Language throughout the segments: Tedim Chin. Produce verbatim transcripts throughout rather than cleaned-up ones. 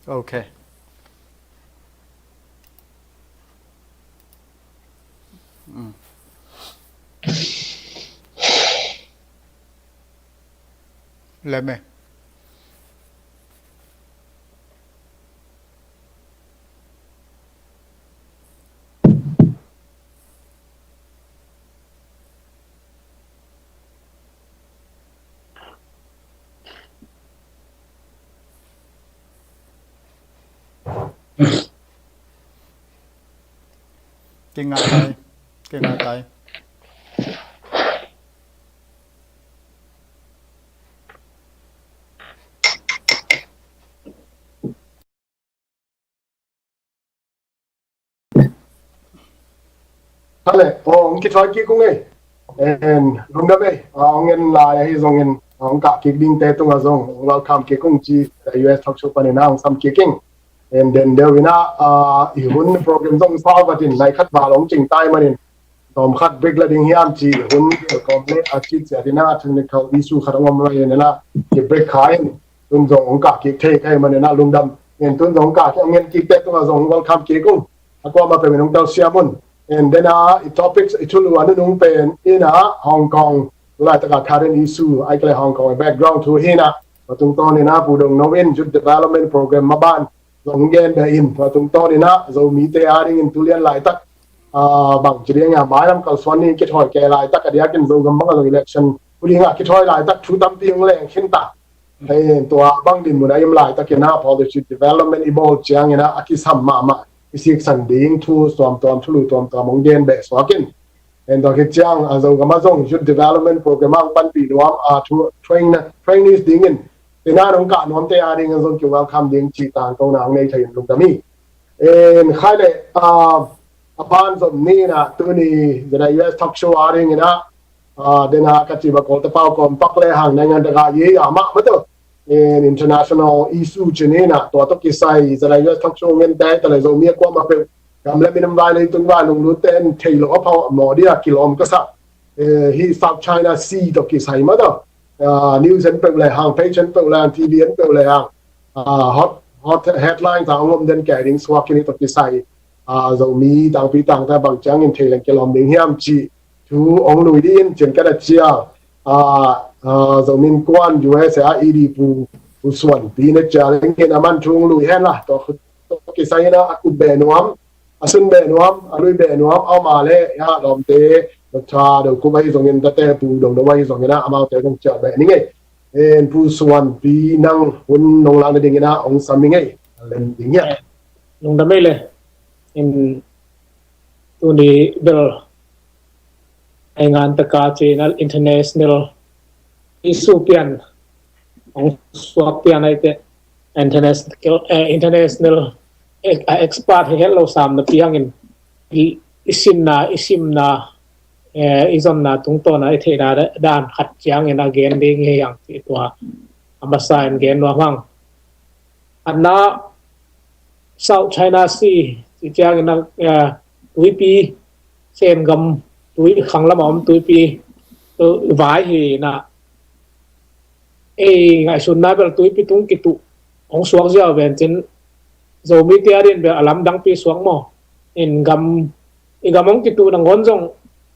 Okay. Mm. Leme. Kingai tai, kingai tai. Hale, oh, hong kithoi kik ung ei. En, lungdam ei. Ah, hong en lai ahi zongin, ah, hong kah kik dingte tungah zong, hong welcome kik ung ci, eh, U S Talk Show panin ah hong sam kik ing. En, den deuh in ah, ah, i hun program zong sa vat in, nai khat val hong cing tai manin. Tawm khat break la ding hiam ci, hun deuh tawm le a ci ciat in ah, technical issue khat hong om lai in ah, ki break kha in. Tun zong hong kah kik thei kha i manin ah lungdam. En, tun zong hong kah kik, hong en kikte tungah zong welcome kik ung. A kuamah peuh in hong telsiam un. En, den ah i topics, i thulu a nunung pen in ah Hong Kong, tu laitak a current issue, ahih kei leh Hong Kong i background thu hi in ah. Tua tungtawn in ah Pu Dong No in Youth Development Program maban zong gen beh in. Tua tungtawn in ah Zomite a dingin tu lian laitak, ah, bangci ding a mailam kalsuan ni kithoi kei laitak a diakin Zogam bang a zong election hu ding a kithoi laitak thu tampi hong leng khin ta. Hei, tua bang dinmun a i om laitakin ah policy development i bawl ciangin ah a kisam mahmah, i siksan ding thu tuamtuam, thulu tuamtuam hong gen beh suak in. En, tua khit ciang, a, Zogam ah zong youth development program ah hong panpih nuam, a, thu, train, trainees dingin, tua in ah hong kah nuamte a dingin zong ki welcome ding ci tangkona hong nei thei in lungdam hi. En, khai leh, a, a ban zom ni in ah tuni ZIUS Talk Show a dingin ah, a, den ah ka ci bang Kawlte pau kawm pak le hang naingan tak a i ei a mah mah tawh. En, international issue ci ni in ah, tua tawh kisai ZIUS Talk Show ngen te ta le Zomi a kuamah peuh, gam le minam vai, leitung vai, lunglut te in thei lo a pau mawh dia kilawm ka sa. Eh, hih South China Sea tawh kisai mah tawh. Ah, news en peuh le hang, page en peuh le hang, T V en peuh le hang. Ah, hot, hot headline ta hong om den kei ding suak in hih tawh kisai. Ah, Zomi tangpi tangta bang ciangin thei leng kilawm ding hiam cih thu hong lui ding in cian ka na cial. Ah, ah, Zomi Innkuan U S A a E D Pu, Pu Suan Pi na cial in a man thu hong lui hen la. Tua, tua kisai in a kup beh nuam, a sun beh nuam, a lui beh nuam, a om a leh, ya, lawmte, Doctor Do Kup ahi zongin, tate Pu Dong Do ahi zongin a, amaute zong cial beh ning ei. En, Pu Suan Pi, nang hun nong lak nadingin a hong sam ing ei. Lem ding hiam? Lungdam ei le. In, tuni bel, ei ngan taka ci in a international issue pian, hong suak pian ahih teh, international, eh, international, eh, expert hi het lo sam napi hangin i, i sinna, i simna, eh, i zonna tungtawn a i theihna dan khat ciangin a gen ding hi hang cih tua a masa in gen nuam hang. A na South China Sea cih ciangin a, eh, tuipi, Sen gam tui khang lam a om tuipi, eh, vai hi in a, ei ngaihsutna bel tuipi tung kituh hong suak ziau ven cin, Zomite a dingin bel a lamdangpi suak maw? In gam, i gam hong kituh nangawn zong,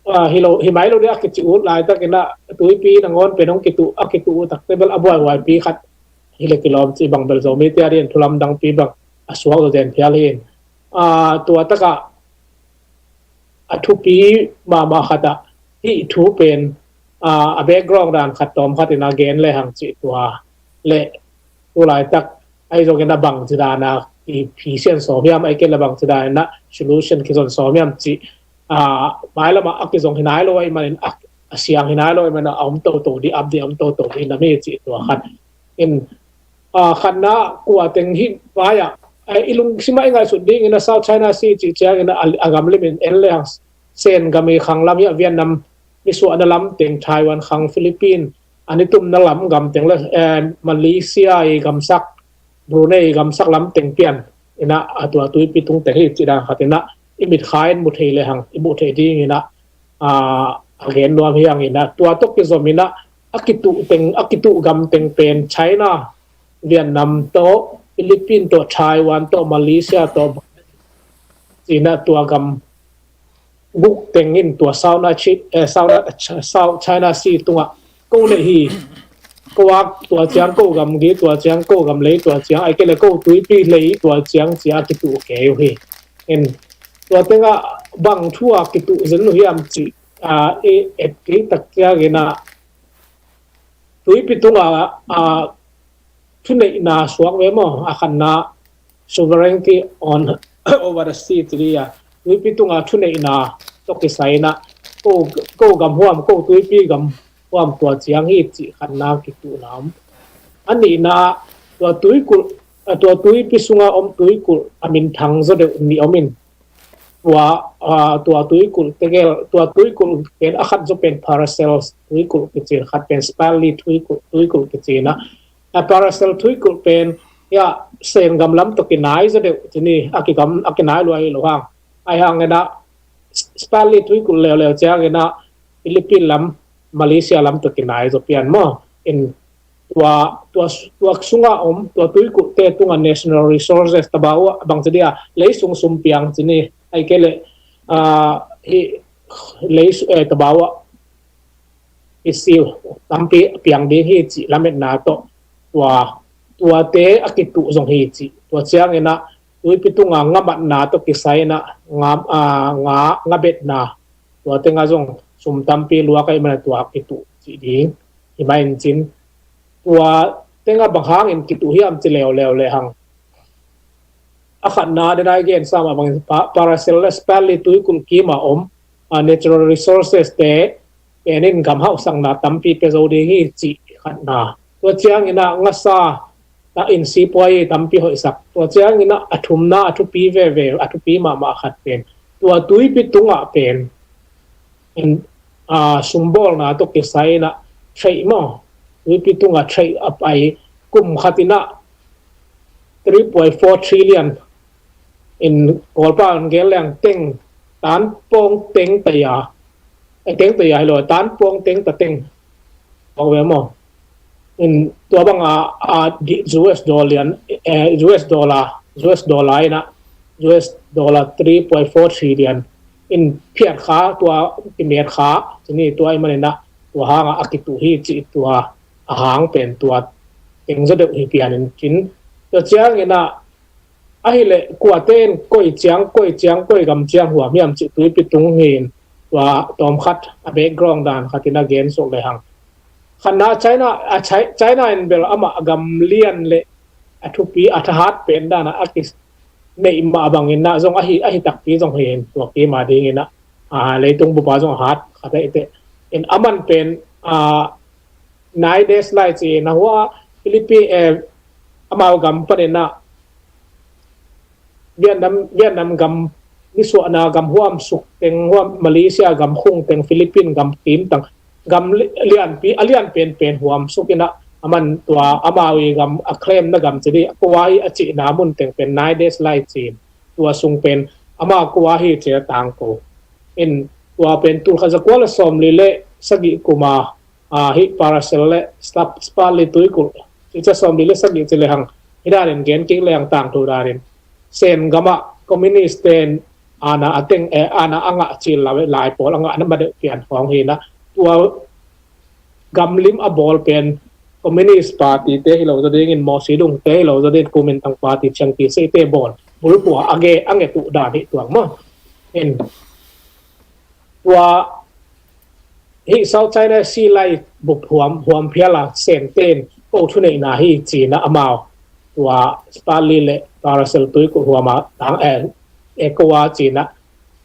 ah, hi lo, hi mai lo ding a kici ut laitakin a tuipi nangawn pen hong kituh, a kituh uh takte bel a buaihuaipi khat hi le kilawm cih bang bel Zomite a dingin thu lamdangpi bang a suak zaw zen phial hi in. Ah, tua takah a thupi mahmah khat ah hih thu pen, ah, a background dan khat tawm khat in a gen le hang cih tua le tu laitak ahi zongin a bangci dan a i phisian sawm hiam, ahih kei leh bangci dan in a solution kizon sawm hiam cih, ah, mailam ah a kizong hi nai lo ahih manin a, a siang hi nai lo ahih manin a om toto ding, ap ding om toto ding na mi cih tua khat. In, ah, khatna kua teng hih vai ah, ah, i lungsim ah i ngaihsut dingin a South China Sea cih ciangin a, a gam lim in en le hang Sen gam i khang lam hi a Vietnam misuahna lam teng, Taiwan khang, Philippine, a nitumna lam gam teng le, eh, Malaysia i gamsak, Brunei i gamsak lam teng pian in a, a tua tuipi tung teng hi cih dan khat in a i mitkha in mu thei le hang, i muh theih dingin a, ah, a gen nuam hi hang in a, tua tawh kizom in a, a kituh teng, a kituh gam teng pen China, Vietnam tawh, Philippines tawh, Taiwan tawh, Malaysia tawh, cina tua gam guk teng in tua South China Sea tungah ko lei hi. Ko ak tua ciang ko gam gi, tua ciang ko gam lei, tua ciang ai kei le ko tuipi lei tua ciang cia kituh kei uh hi. In tua tengah bang thu a kituh zen uh hiam ci a i et kei tak ciang ina tuipi tunga a thuneihna suak ve maw, a khatna sovereignty on over the sea ci dia tuipi tunga thuneihna tawh kisai ina ko gam huam, ko tuipi gam huam tua ciang hi ci khatna kituhna om. A nihna tua tuikulh, tua tuipi sunga om tuikulh a minthang zaw deuh nih om in tua tua tuikulh tegel, tua tuikulh pen a khat zaw pen Paracel tuikulh kicin, khat pen Spratly tuikulh, tuikulh kicin a, a Paracel tuikulh pen ya Sen gam lam tawh kinai zaw deuh cini a kigam a kinai lua hi lo hang. Ai hang ina Spratly tuikulh leuleu ciang ina Philippines lam, Malaysia lam tawh kinai zaw pian maw. In tua tua tua sunga om tua tuikulhte tunga natural resources tabau a bang ci dia lei sung sum piang cini ai kei le hi lei tabau a i siu tampi piang ding hi ci lametna tawh tua tuate a kituh zong hi ci. Tua ciang ina tuipi tunga ngamatna tawh kisai ina nga nga betna tua tenga zong sum tampi lua kai mana tua kituh ci ding hi mai in cin tua tenga bang hangin kituh hiam ci leuleu le hang. A khatna den ai gen sama bangin Paracel le Spratly tuikulh kima om natural resources te penin gam hauhsakna tampi pe zo ding hi ci khatna. Tua ciang ina ngasa ta in sipuai tampi hoihsak. Tua ciang ina a thumna a thupi veve, a thupi mahmah khat pen tua tuipi tungah pen in sumbawlna tawh kisai ina theih maw, tuipi tungah theih a pai kum khat ina three point four trillion in Kawlpa an gel leng teng tan pawng teng taya, teng taya hi lo tan pawng teng ta teng bang ve maw. In tua banga a US dollar, US dollar, US dollar ina US dollar three point four trillion in phiat kha tua kimet kha cini tua i manina tua hanga a kituh hi ci tua a hang pen tua teng zaw deuh hi pian in cin. Tua ciang ina ahileh kuate in koi ciang koi ciang koi gam ciang huam hiam ci tuipi tung hin tua tawm khat a background dan khat ina gen suk le hang. Khatna China a China in bel amah gam lian le a thupi a thahat pen dana a ki neih mah bangin na zong ahi ahi takpi zong hi in tua kima dingin a leitung bupa zong a hat khat a ite in aman pen a nine days lai ci na hua Philippines amau gam panin a Vietnam Vietnam gam nisuahna gam huam suk teng huam Malaysia gam khung teng Philippines gam kim tang gam lianpi a lian penpen huam suk ina aman tua amau i gam a claim na gam ci di kua hi a cihna mun teng pen nine days lai cin tua sung pen amau kua hi ci a tangko in tua pen tulkhat zakua le sawmli le sagih kuma a hi Paracel le Spratly tuikulh ci ca sawmli le sagih ci le hang hi danin gen kik le hang tangthu danin Sen gama communist ten ana a teng e ana a ngah cil la lai pawl a ngah na ma deuh pian khawng hi na tua gamlim a bawl pen Communist Party te hi lo zaw dingin Mawsi Dung te hi lo zaw dingin Kuomintang Party Chiang Kai-shek te bawl bulpua a ge a nge tuh dan hi tuang maw in tua hi South China Sea lai bup huam huam phial a Sen ten ko thuneihna hi cina amau tua Spratly le Paracel tuikulh huama tang e e ko a cina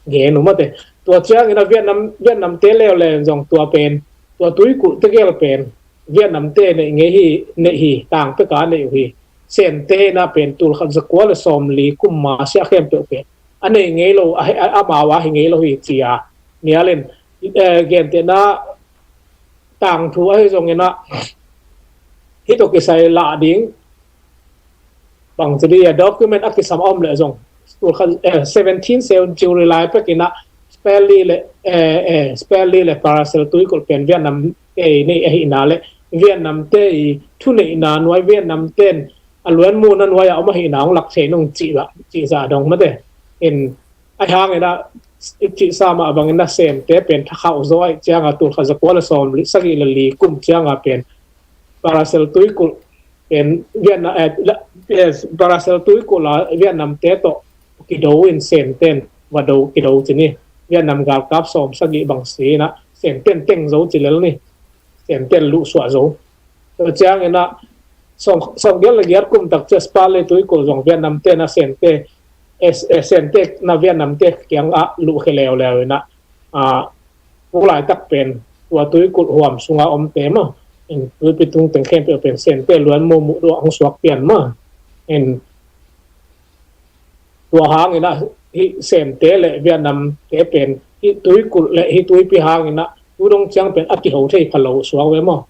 gen umate tua ciangin a Vietnam Vietnam te leuleu zong tua pen tua tuikulh tegel pen Vietnam te neih ngei hi neih hi tang peka neih uh hi Sen te na pen tulkhat zakua le sawmli kum ma sia khempeuh pen a nei ngei lo amau a hi ngei lo hi cia nialin gentehna tangthu ahi zongin a hih tawh kisai lah ding bang ci di a document a kisam a om leh zong seventeenth century lai pekin a Spratly le Spratly le Paracel tuikulh pen Vietnam te i neih ahihna le Vietnam te i thuneihna nuai Vietnam ten a luan mu na nuai a om ahihna hong lak thei nung cih zah dong mate. In a hang inah i cih sa mah bangin a Sente pen thakhauh zaw ahih cianga tul khat za kua le sawm sagih le li kum cianga pen Paracel tuikulh pen Vietnam, eh, Paracel tuikulh a Vietnam te tawh kido in Sente in va do kido ci ni. Vietnam galkap sawm sagih bang si inah Sente in teng zo ci lel ni. Sente in luhsuah zo. Tua ciang inah sawm, sawm giat le giat kum tak cia Spratly tuikulh zong Vietnam te na Sente, eh, eh, Sente na Vietnam te kiang ah luh khia leuleu inah, ah, pu laitak pen tua tuikulh huam sunga omte maw, in tuipi tung teng khempeuh pen Sente luan mu muh duah hong suak pian maw. In tua hang inah hih Sente le Vietnam te pen hih tuikulh le hih tuipi hang inah tu dong ciang pen a kiho thei pha lo suak ve maw.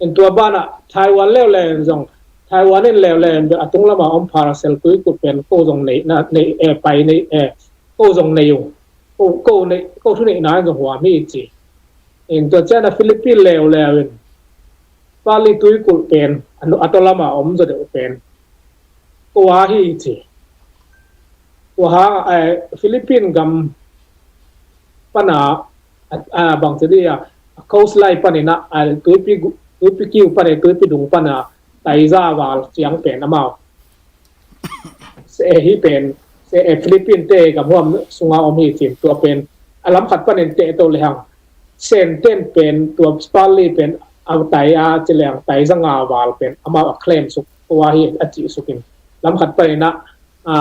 In tua banah Taiwan leuleu in zong, Taiwan in leuleu in a tung lama om Paracel tuikulh pen ko zong nei na nei, eh, pai nei, eh, ko zong nei uh. Ko, ko nei, ko thu neihna in zong huam hi ci. In tua ciana Philippine leuleu in Spratly tuikulh pen a nu-, a tawlama om zaw deuh pen ko a hi ci. Tua hang, eh, Philippine gam pana, a, a, bang ci di a, a coastline panin a, a, tuipi gu-, tuipi kiu panin, tuipi dung pana taiza val ciang pen amau se, eh, hi pen se, eh, Philippine te gam huam sunga om hi cin tua pen a lam khat panin teh to le hang Senten pen tua Spratly pen a tai a ci leng taiza nga val pen amau a claim suk tua hi a cih sukin lam khat panin a, a,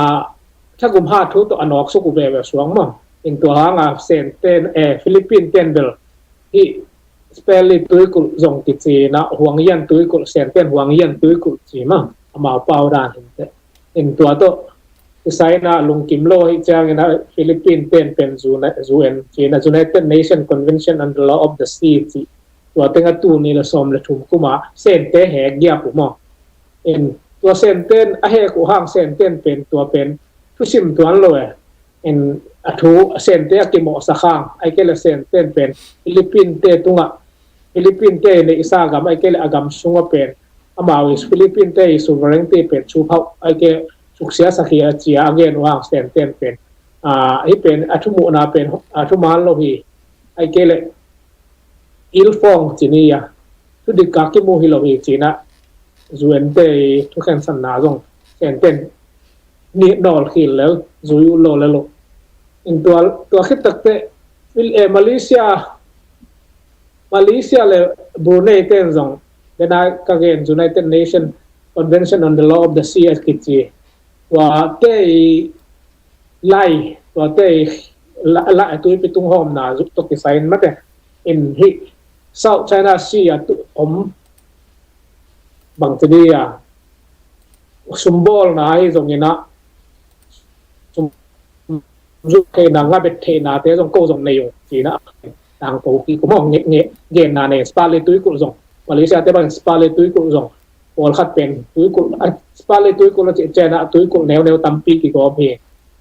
thagum ha thu tawh a nawk suk uh veve suang maw. In tua hanga Senten, eh, Philippine ten bel hih Spratly tuikulh zong kici na Huang Yan tuikulh, Senten Huang Yan tuikulh ci maw. Amau pau dan hinte. In tua tawh kisai na lungkim lo hi ciangin a Philippine ten pen zu na, zu en ci na United Nation Convention on the Law of the Sea ci. Tua tenga tu ni le sawm le thum kuma Sente hek giap uh maw. In tua Senten a hek uh hang Senten pen tua pen thusim tuan lo e. In a thu Sente a kimawhsak hang ai kei le Senten pen Philippine te tunga Philippine te neihsa gam ai kei le a gam sunga pen amau i Philippine te i sovereignty pen chuphauh ai kei suksiasak hi a cia a gen uh hang Senten pen, a, hi pen a thumuhna pen a thuman lo hi ai kei le ilfawng ci ni a, thudik ka kimu hi lo hi cina U N te i thukhensanna zong Senten ni nawl khil lel zui uh lo lel uh. In tua, tua khit takte Phil-, eh, Malaysia, Malaysia le Brunei ten zong dena ka gen United Nation Convention on the Law of the Sea a kici tua te i lai, tua te i la, la, tuipi tung hawmna zuk to kisai in mate in hi South China Sea a tu om bang ti dia sumbawlna hi zongin a sum zuk theihna nga bet theihna te zong ko zong nei uh cina tang ko ki kuma nge, nge, genna nei Spratly tuikulh zong Malaysia te bang Spratly tuikulh zong pawlkhat pen tuikulh, a, Spratly tuikulh a cih ciangin a tuikulh neuneu tampi kigawm hi.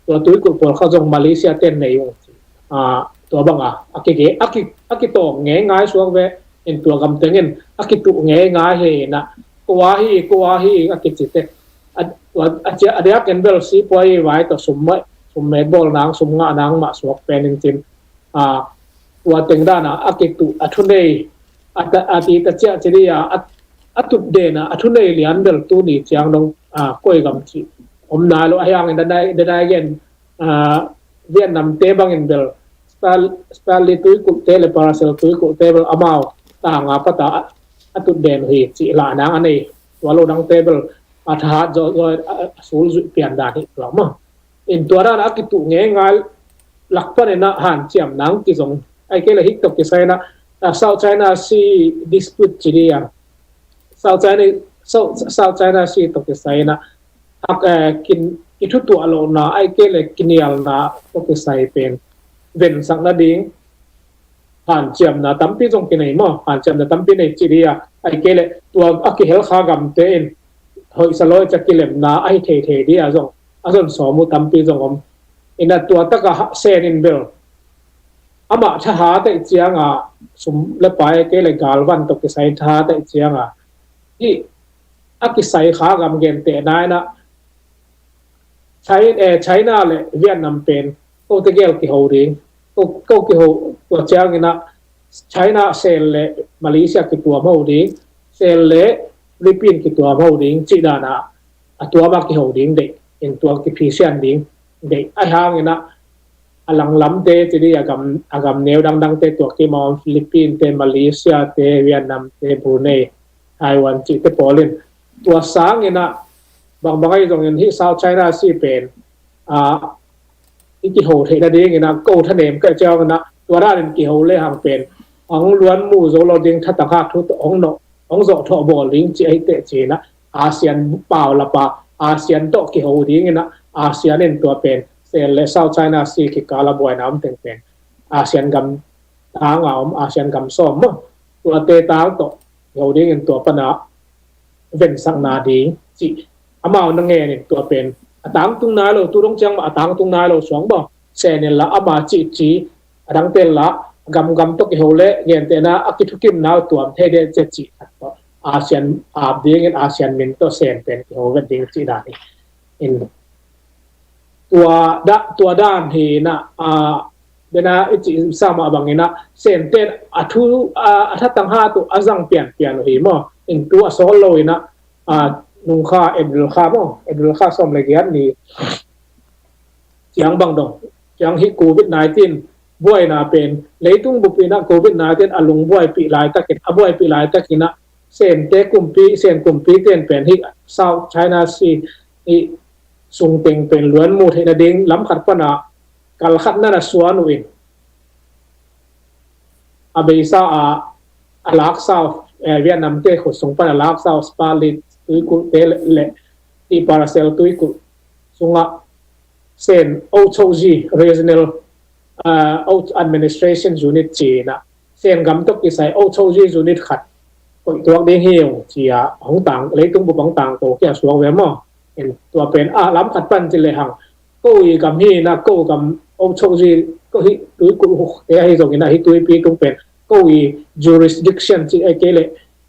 Tua tuikulh pawlkhat zong Malaysia ten nei uh. A, tua banga a kige, a ki, a kitawng ngeingai suak ve. In tua gam tengin a kituh ngeingai hi na kua hi, kua hi a kici te. A, tua, a cia, a diakin bel sipuai vai tawh sum mai, sum met bawl nang, sum ngah nang mah suak pen in cin. A, tua teng dana a kituh a thunei a, a ti ta ciah ci dia a, a tut dena a thunei lian bel tuni ciang dong, a, koi gam ci om nai lo a hiangin danai, danai gen, a, Vietnam te bangin bel Spratly tuikulh te le Paracel tuikulh te bel amau tanga pata a, a tut den hi ci la nang a nei tua lo dang te bel a thahat zo, zo a, a sul zuih pian dan hi lo ma. In tua dan a kituh ngeingai lak panin a hanciam nang kizong ai kei le hik tawh kisai na, a, South China Sea dispute ci dia South China, South, South China Sea tawh kisai na hak, eh, kin, kithutuah lohna ai kei le kinialna tawh kisai pen vensak nading hanciamna tampi zong kinei maw, hanciamna tampi nei ci dia ai kei le tua a kihel kha gamte in hoihsa lawi ca kilemna ahi thei thei dia zong a zon sawm uh tampi zong om. Ina tua taka Sen in bel amah thahat aih cianga sum le pai kei le galvan tawh kisai thahat aih cianga hih a kisai kha gam gentehna in ah China, eh, China le Vietnam pen kote gel kiho ding. Ko, ko kiho tua ciangin ah China Sel le Malaysia kituam ho ding, Sel le Philippines kituam ho ding, cih dan ah a tuam a kiho ding deih, in tua kiphisian ding deih. Ahi hangin ah a langlamte ci dih, a gam, a gam neu dangdangte, tua kim a om Philippines te, Malaysia te, Vietnam te, Brunei, Taiwan cihte pawl in. Tua sangin ah bangbang ahi zongin hih South China Sea pen, ah, i kiho theih nadingin ah ko thanem ka ciangin ah tua danin kiho le hang pen hong luan mu zo lo ding, thatang hak thu tawh hong, hong zawh thawh bawl ding cih ahi teh ci-in ah ASEAN paulap a, ASEAN tawh kiho dingin ah ASEAN in tua pen Sel le South China Sea kikal a buaina om teng pen ASEAN gam tang a om, ASEAN gam sawm maw, tuate tang tawh kiho dingin tua pan a vensakna ding cih amau na ngenin tua pen a tangtung nai lo, tu dong ciang mah a tangtung nai lo suang maw, Sen in la ama cihci, a dangte la gamgam tawh kiho le gentehna a kithukimna uh tuam thei deh cia cih khat tawh ASEAN ap dingin ASEAN min tawh Sen pen kiho vet ding cih dan hi. In tua da, tua dan hi na, a, dena i cih sa mah bangin ah Sente a thu, a, a thatang hat uh a zang pianpian uh hi maw. In tu a sawl lo in ah, a, nung kha April kha maw, April kha sawm le giat ni ciang bang dong, ciang hi Covid nineteen buaina pen, leitung bup in ah Covid nineteen a lungbuaipih laitakin, a buaipih laitakin ah Sente kumpi, Sen kumpi ten pen hi South China Sea hi sungteng pen luan mu theih nading lam khat pan ah kal khat na na suan uh in, a beisa a, a laksa uh, eh, Vietnam te khut sung pan a laksa uh Spratly tuikulh te le, le i Paracel tuikulh sungah Sen Ochoji Regional, ah, Administration Unit ci-in ah Sen gam tawh kisai Ochoji Unit khat koih tuak ding hi ung ci-a hong tang, leitung bup hong tangko kia suak ve maw. In tua pen a lam khat pan ci le hang ko i gam hi na, ko gam Ochoji, ko hi tuikulh huk te ahi zongin ah hi tuipi tung pen ko i jurisdiction ci ai kei le,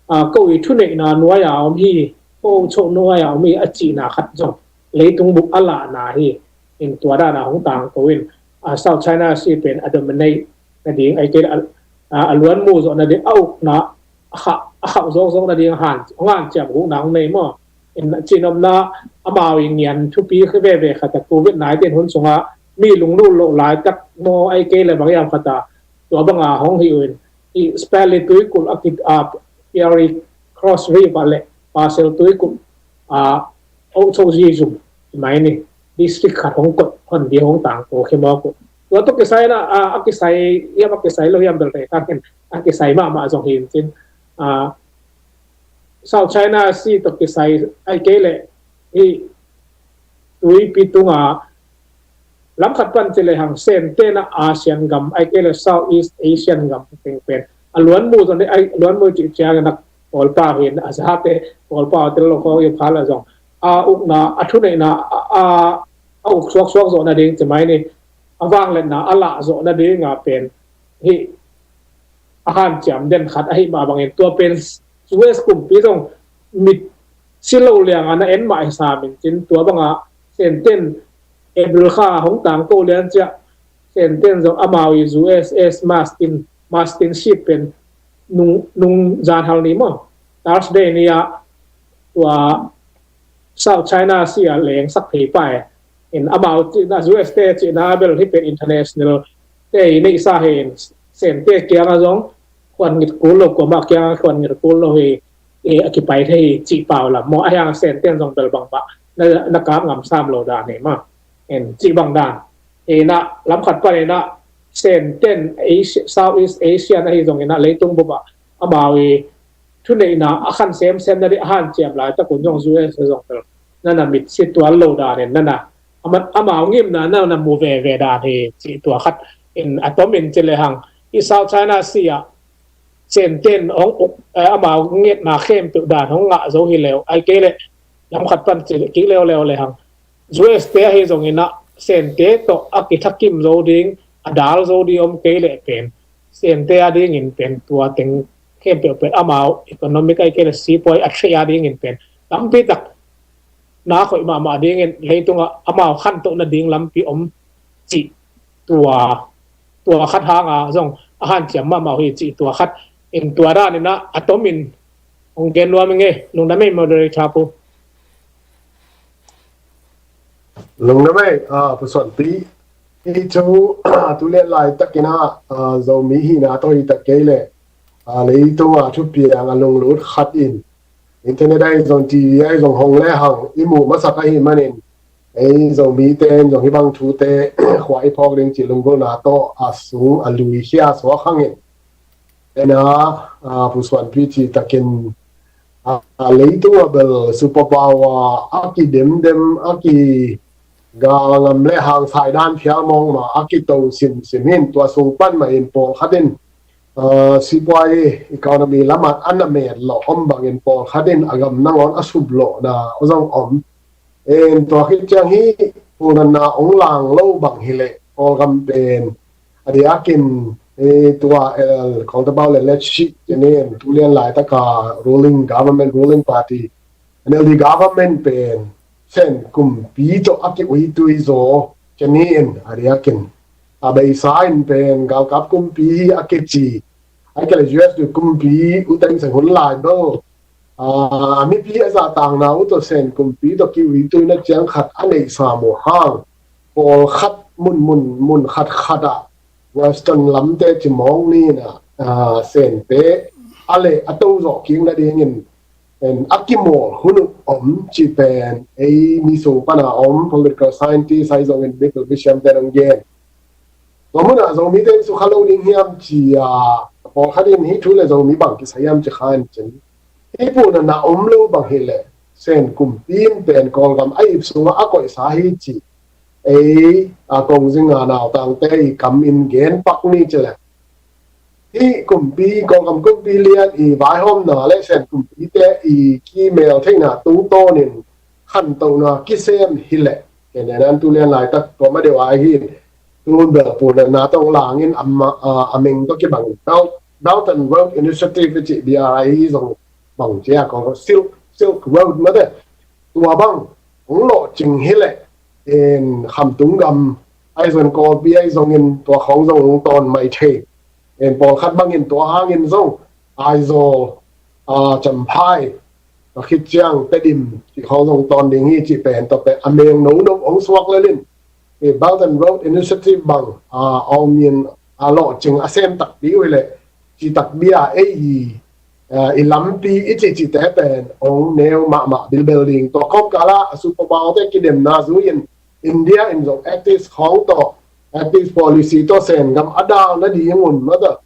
a, ko i thuneihna nuai a om hi, ko Ocho nuai a om hi a cihna khat zong leitung bup a lahna hi. In tua dan a hong tangko in, a, South China Sea pen a dominate nading ai kei le, a, a, a luan mu zawh nading, a ukna a khauh, a khauh zawkzawk nading a han, hong hanciam gukna hong nei maw. In a cihnopna amau i ngian thupi veve khat a Covid nineteen hun sungah mi lunglut loh laitak maw ai kei le bang hiam khat a tua banga hong hi uh in, i Spratly tuikulh a kit a Peary Cross Reef ah le Paracel tuikulh a Ochoji zum mai ni, district khat hong koih hon di hong tangko khia mawk uh. Tua tawh kisai na, a, a kisai hiam a kisai lo hiam bel rei kha khin, a kisai mahmah zong hi in cin, a, South China Sea tawh kisai ai kei le hi tuipi tunga lam khat pan ci le hang Sente na ASEAN gam ai kei le Southeast Asian gam teng pen a luan mu zong ai luan mu cih ciangin a Kawlpau hin a zate Kawlpau tel lo khawng i phal a zong a ukna a thuneihna a, a, a uk suaksuak zawh nading ci mai ni, a vangliatna a lah zawh nading a pen hi a hanciam den khat ahi mah bangin tua pen US kumpi zong mit si lo lianga na en mah hi sam in cin tua banga Senten April kha hong tangko lian ciah Senten zong amau i USS Marston, Marston ship pen nung, nung zan hal ni maw, Thursday ni ah tua South China Sea ah lengsak thei pah e. In amau cihna, US te cihna bel hi pen international te i neihsa hi in, Sente kiangah zong khuan ngit kul lo, kuamah kiangah khuan ngit kul lo hi, e, a kipai thei hi cih pau lam maw, a hiang Senten zong bel bangmah na, na kap ngam sam lo dan hi mah. In cih bang dan. Inah lam khat pan inah Senten Asia, Southeast Asian ahi zong inah leitung bup ah amau i thuneihna a khan semsem nading a hanciam laitak un zong US zong tel nana mit si tuan lo danin nana amau ngimna nana mu veve dan hi cih tua khat in a tom in ci le hang i South China Sea ah Senten hong uk, eh, amau ngetna khempeuh dan hong ngah zo hi leu ai kei le lam khat pan ci kik leuleu le hang US te ahi zong inah Sente tawh a kithakim zo ding a dal zo ding om kei le pen Sente a dingin pen tua teng khempeuh pen amau economic ai kei le sipuai a thei a dingin pen tampi tak na khoih mahmah dingin leitungah amau khantoh nading lampi om cih tua, tua khat hanga zong a hanciam mahmah uh hi cih tua khat in tua daninah a tomin hong gen nuam ing e. Lungdam ei moderator pu. Lungdam ei, ah, Pu Suanpi. Hi cu, tu lian laitakin ah, ah, Zomi hihna tawh hi tak kei leh, ah, leitunga thupiang a lunglut khat in internet ahi zong T V ahi zong hong le hang i muh masak ahi manin ei Zomite in zong hih bang thute khua i phawk ding cih lunggulhna tawh a sung a lui khia suak hangin ena, ah, Pu Suanpi cih takin, ah, leitung a bel superpower a kidemdem a kigal ngam le hang saidan phial mawngmah a kito simsim hin tua sung pan mah in pawlkhat in, ah, sipuai economy lamah a na met lawh om bangin pawlkhat in a gam nangawn a sup lawhna zong om. En tua khit ciang hi, pu natna ong lang lo bang hileh Kawlgam pen a diakin, eh, tua, eh, Kawltabau le Letshih cianin tu lian laitaka ruling government, ruling party N L D government pen Sen kumpi tawh a kiuitui zaw cianin a diakin a beisa in pen galkap kumpi hi a kici. Ai kale U S tu kumpi u teng seng hun lai bel, ah, mipi a zahtakna uh tawh Sen kumpi tawh kiuitui na ciang khat a neihsa maw hang. Pawlkhat mun, mun, mun khat khat ah Western lamte cimawng ni in ah, ah, Sente a le a to zawh kik nadingin en a kimawl hun uh om cih pen ei mi sung pana om political scientist ahi zongin Michael Bisham te nong gen. Tua munah Zomite in sukha lo ding hiam ci a, pawlkhat in hih thu le Zomi bang kisai hiam ci khan cin. Hih pu natna om lo bang hileh Sen kumpi in pen Kawlgam a ip sungah a koihsa hi ci. Ei a kong zinga nautangte i kam in gen pak ni ci le. Hih kumpi, Kawlgam kumpi lian i vaihawmna le Sen kumpite i kimel theihna tungtawnin khantohna kisem hileh. Kei nenan tu lian laitak tua ma deuh a hi. Tun bel pu natna tawh langin a meng tawh kibang Belt, Belt and Road Initiative i cih B R I zong bang cia ko Silk, Silk Road mate. Tua bang hong lawhcing hileh in khamtung gam ahi zong Kawlpi ahi zongin tua khawng zong hong tawn mai thei. In pawlkhat bangin tua hangin zong Aizawl, ah, Champhai, tua khit ciang Tedim cih khawng zong tawn ding hi cih pen tua pen a meng nono hong suak lelin. I Belt and Road Initiative bang, ah, a om in a lawhcing a sem takpi uh hileh cih takpi a ei i, ah, i lampi i cih cihte pen hong neu mahmah bilbel ding. Tua kawmkal ah a superpower te kidemna zui in India in zong Act East khawng tawh, Act East policy tawh Sen gam a dal nading un mata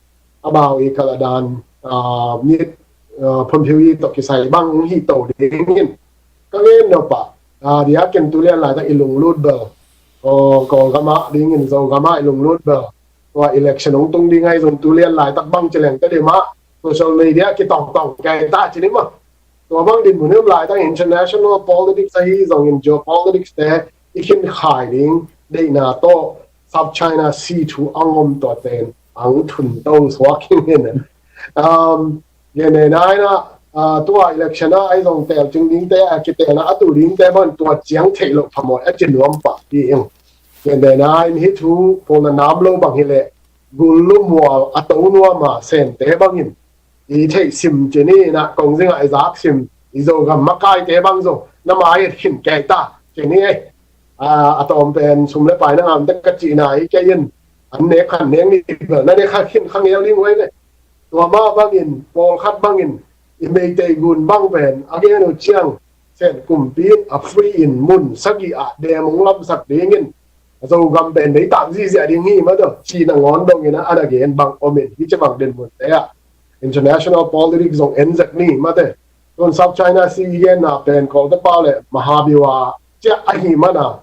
a bau i kaladan, ah, mit, ah, phunphiu i tawh kisai bang hong hih to dingin ka ngen nop ah, ah, diakin tu lian laitak i lunglut bel, oh, Kawlgam ah dingin Zogam ah i lunglut bel tua election hong tung ding ahi zong tu lian laitak bang ci leng Tedim ah social media kitawngtawng kei ta ci ni maw. Tua bang dinmun hi om laitak international politics ahi zongin geopolitics te i khin khai ding deihna tawh South China Sea thu a ngom tua ten ang thun to suak hi in. Um, gen nei nai na, ah, tua election a ahi zong tel cing dingte a kitelna a tu dingte bang tua ciang theih loh phamawh a ci nuam pah hi in. Gen nei nai in hih thu pawlna nam lo bang hileh gul lumual a to nuam a Sente bangin i theih sim ci ni in ah kong zingah i zak sim i Zogam makaite bang zong na mai et khin kei ta ci ni ei. Ah, a tawm pen sum le pai na ngamte ka cihna hi kei in an nek khan nek ni bel na nek khan khin kha ngel ding uh ei ve. Tua mah bangin pawlkhat bangin i Meitei gun bang pen a gen uh ciang Sen kumpi in a free in mun sagih ah dem hong lamsak dingin Zogam pen dei tak ziahziah ding hi mah tawh ci nangawn dongin a na gen bang om in hi ci bang dinmunte ah international politics zong en zek ni mate. Tun South China Sea i genna pen Kawlta pau le Mahabiwa ciah ahi mana,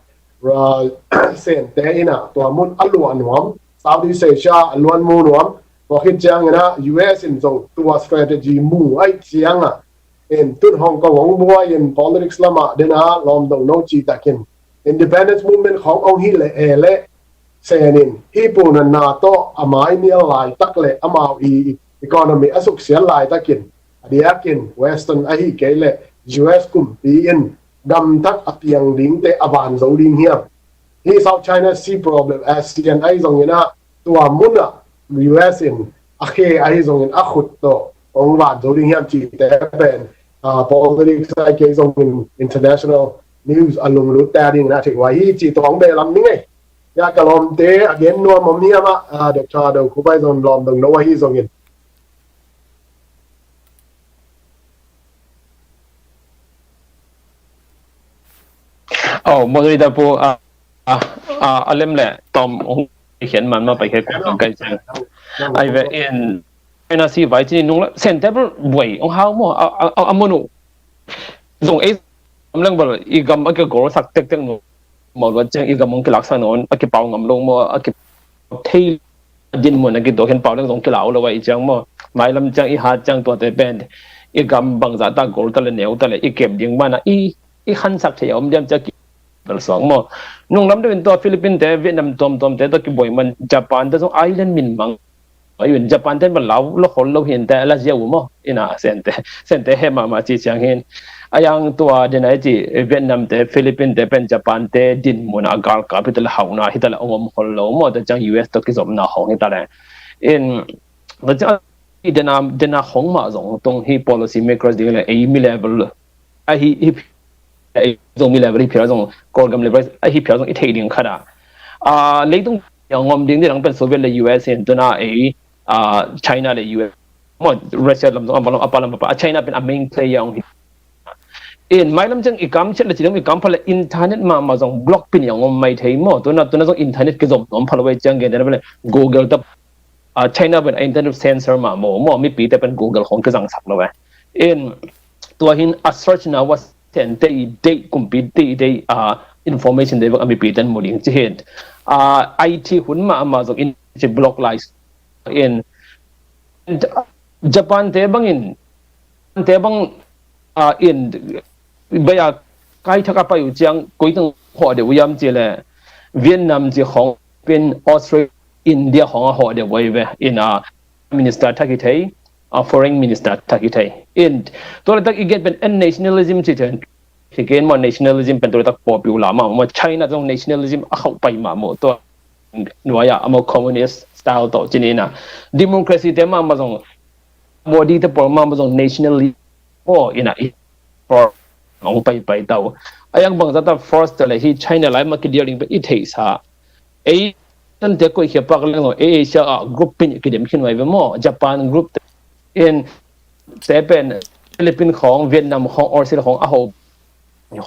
Sente in ah tua mun a luah nuam, Southeast Asia a luan mu nuam. Tua khit ciangin ah U S in zong tua strategy mu ahi ciangah in tun Hong Kong hong buai in politics lamah dena lawm dong no ci takin independence movement khawng hong hi leh e leh Sen in hih pu natna tawh a mai nial laitak le amau i economy a suksiat laitakin a diakin Western ahi kei leh U S kumpi in gamtat a piang dingte a van zo ding hiam? Hih South China Sea problem, ASEAN ahi zongin ah, tua munah U S in a khe ahi zongin a khut tawh hong van zo ding hiam cihte pen, ah, politics ahi kei zongin international news a lunglut te a dingin a theih huai hi cih tawh hong behlap ning ei. Ya ka lawmte a gen nuam om hiam ah, ah, Doctor Do Khup ahi zongin lawm dong no ahi zongin. Oh, moderator pu, ah, ah, ah, a lem le tom hong khian man ma pai khe ko kan kai chang. Ai ve in, ena si vai chini nung la, sen table buai, ong hau mo, a, a, a, a monu. Zong ei, am leng bal, i gam a ke gol sak tek tek nu. Mawlua ciang i gam hong kilaksak nawn a kipau ngam lo maw, a kipau thei dinmun a kituak hin pau leng zong kilau lo a i ciang maw. Mailam ciang i hat ciang tuate pen i gam bangzah ta gol ta le neu ta le i kep ding mana i, i khansak thei a om diam ciang ki bel suak maw. Nunglam deuhin tua Philippine te, Vietnam tuamtuamte tua kibuai man Japan te zong island min mang. Ayun, Japan ten ban lau lo khol lo hin te la zia u maw. Ina sente, sente he mama ci ciang hin. Ayang tua den ai ci Vietnam te, Philippine te pen Japan te dinmun a galkap hi ta le hauna hi ta le ong om khol lo maw. Te ciang U S to kizopna hong hi ta le. In, te ciang i dena, dena hong ma zong tung hi policy makers ding le ei mi level. Ahi, hi, ei zong mi level hi phial zong, Kawlgam level ahi phial zong i thei ding khat a. Ah, leitung yang ngom ding ni lang pen Soviet le U S in tuna ei, ah, China le U S. Maw, Russia lam zong, a lam, a pa lam pa, a China pen a main player ong hi. In mailam ciang i kam chet le ci ding i kam pha le internet mama zong block pin yang ngom mai thei maw. Tuna, tuna zong internet kizom nuam pha lo ei ciang gen dena pen Google ta, ah, China pen a internet censor mah maw, maw, mipite pen Google khong kizangsak lo eh. In tua hin a search na wa sente i dei, kumpi te i dei, ah, information te bek a mipite mu ding ci hin. Ah, I T hun mah, mah zong in ci block lai in. Japan te bangin, te bang, ah, in, baya kai thak a pai u ciang, koi tang hawh deuh u yam ci le, Vietnam ci khong pin Australia, India khong a hawh deuh u ai ve, in a minister thak hi thei, a foreign minister thak hi thei. In, tua le tak i gen pen en nationalism ci then, hi gen maw nationalism pen tua le tak popular mah, maw China zong nationalism a khauh pai mah maw tua. Nuai a, a maw communist style tawh ci ni na. Democracy te mah, mah zong, Modi te pawl mah, mah zong nationalism maw ina i for ong pai pai tau. A yang bangzah ta first te le hi China lai mah kidial ding pen i theihsa. Ei, tan te koih khia pak leng zong, ei Asia a group pin i kidem khin vai ve maw, Japan group te. In, te pen Philippine khong, Vietnam khong, Australia khong a ho.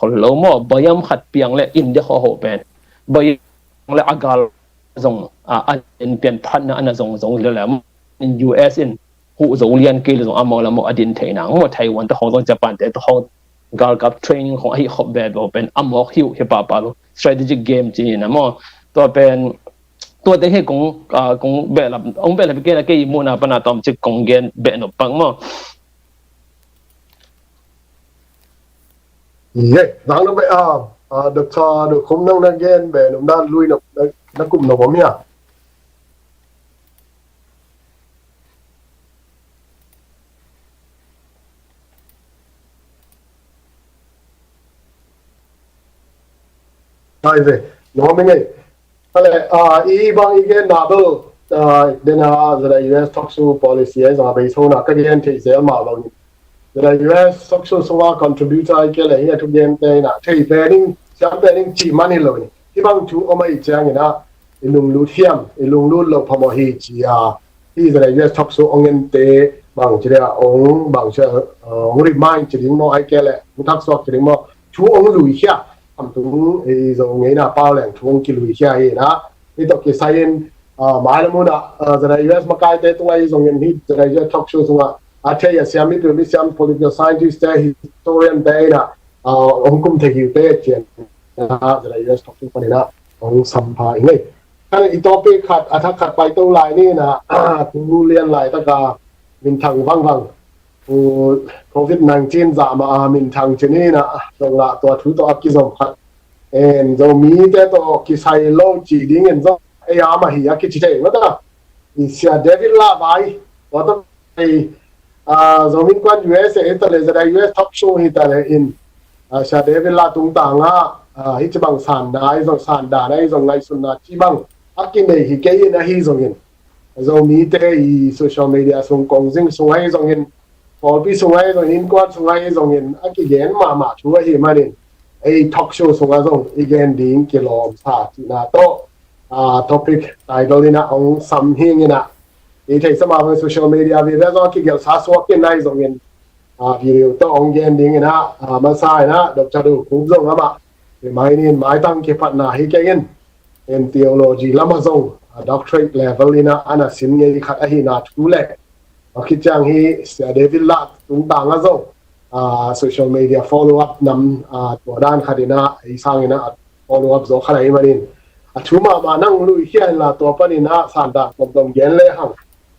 Hol lo maw, bayam khat piang le India khong a ho pen. Bayam le a gal zong, a, a in pian phan na ana zong zong le le. In U S in hu zo lian kei le zong a maw la maw a din thei nang maw Taiwan ta khong zong Japan te ta khong galkap training khong ahi khop ve lo pen a mawk hiu hi papa lo. Strategic game ci ni na maw. Tua pen Tuate hi kong, ah, kong behlap, kong behlap kei na kei muhna pana tawm cik kong gen behnop pak maw. Ye, zang na beh, ah, ah, Doctor Do Khum nang na gen behnop na lui na, na, na kum na bom ya. Hai ve, no mi ngai. Ale, ah, i bang i gen na do, ah, dena zada U S talk show policy ai zong a bei so na ka gen thei zel ma lo ni. Zada U S talk show sunga contributor ai ke le hi a thu gen te na thei pe ding, siam pe ding ci mani lo ni. Hi bang thu om ai ciang ina, i lunglut hiam, i lunglut lo phamawh hi ci a. Hi zada U S talk show ong en te, bang ci le a ong, bang ci a, ah, ong remind ci ding maw ai ke le, ong thak suak ci ding maw. Thu ong lui hia, am tung, eh, zo ngeina pau leng thu ong kilui hia hi na. Hi tawh kisai in, ah, mai la mun ah, ah, zada U S makai te tung ai zong in hi, zada U S talk show tung ah. A thei a siam mi pil mi siam political scientist te, historian te na, ah, ong kum thei hi te cian. Ah, zada U S talk show pan na, ong sampha i ngei. Kan i topic khat, a thak khat pai to lai ni na, ah, tu lian lai taka, min thang vang vang. Covid nineteen zah mah a minthang ci ni na, zong lah tua thu tawh a kizom khat. En, Zomite tawh kisai lo ci ding en zong, ei a mah hi a kici thei mata. I Sia David Lah Vai, tua tawh ei, ah, Zomi Innkuan U S A hi ta leh, Zada U S Talk Show hi ta leh in, ah, Sia David Lah tungtang ah, ah, hih ci bang sanna ahi zong, sandan ahi zong, ngaihsutna ci bang a kinei hi kei in ahi zongin, Zomite i social media sung, kongzing sung ahi zongin, pawlpi sung ahi zongin, innkuan sung ahi zongin a kigen mahmah thu ahi manin, ei talk show sungah zong i gen ding kilawm sa cihna tawh, ah, topic title in ah hong sam hing in ah, i theihsa mah bang social media vive zong a kigelh sa suak in ahi zongin, ah, video tawh hong gen ding in ah, ah, masa in ah Doctor Do Khup zong amah remind in, maitang kipatna hi kei in, in theology lamah zong, ah, doctorate level in ah a na sin ngei khat ahihna thu le, a khit ciang hi Sia David Lah tungtang ah zong, ah, social media follow up nam, ah, tua dan khat in ah ei sang in ah follow up zaw khat ahi manin, a thu mahmah nang luikhia inla tua panin ah sandan tomtom gen le hang.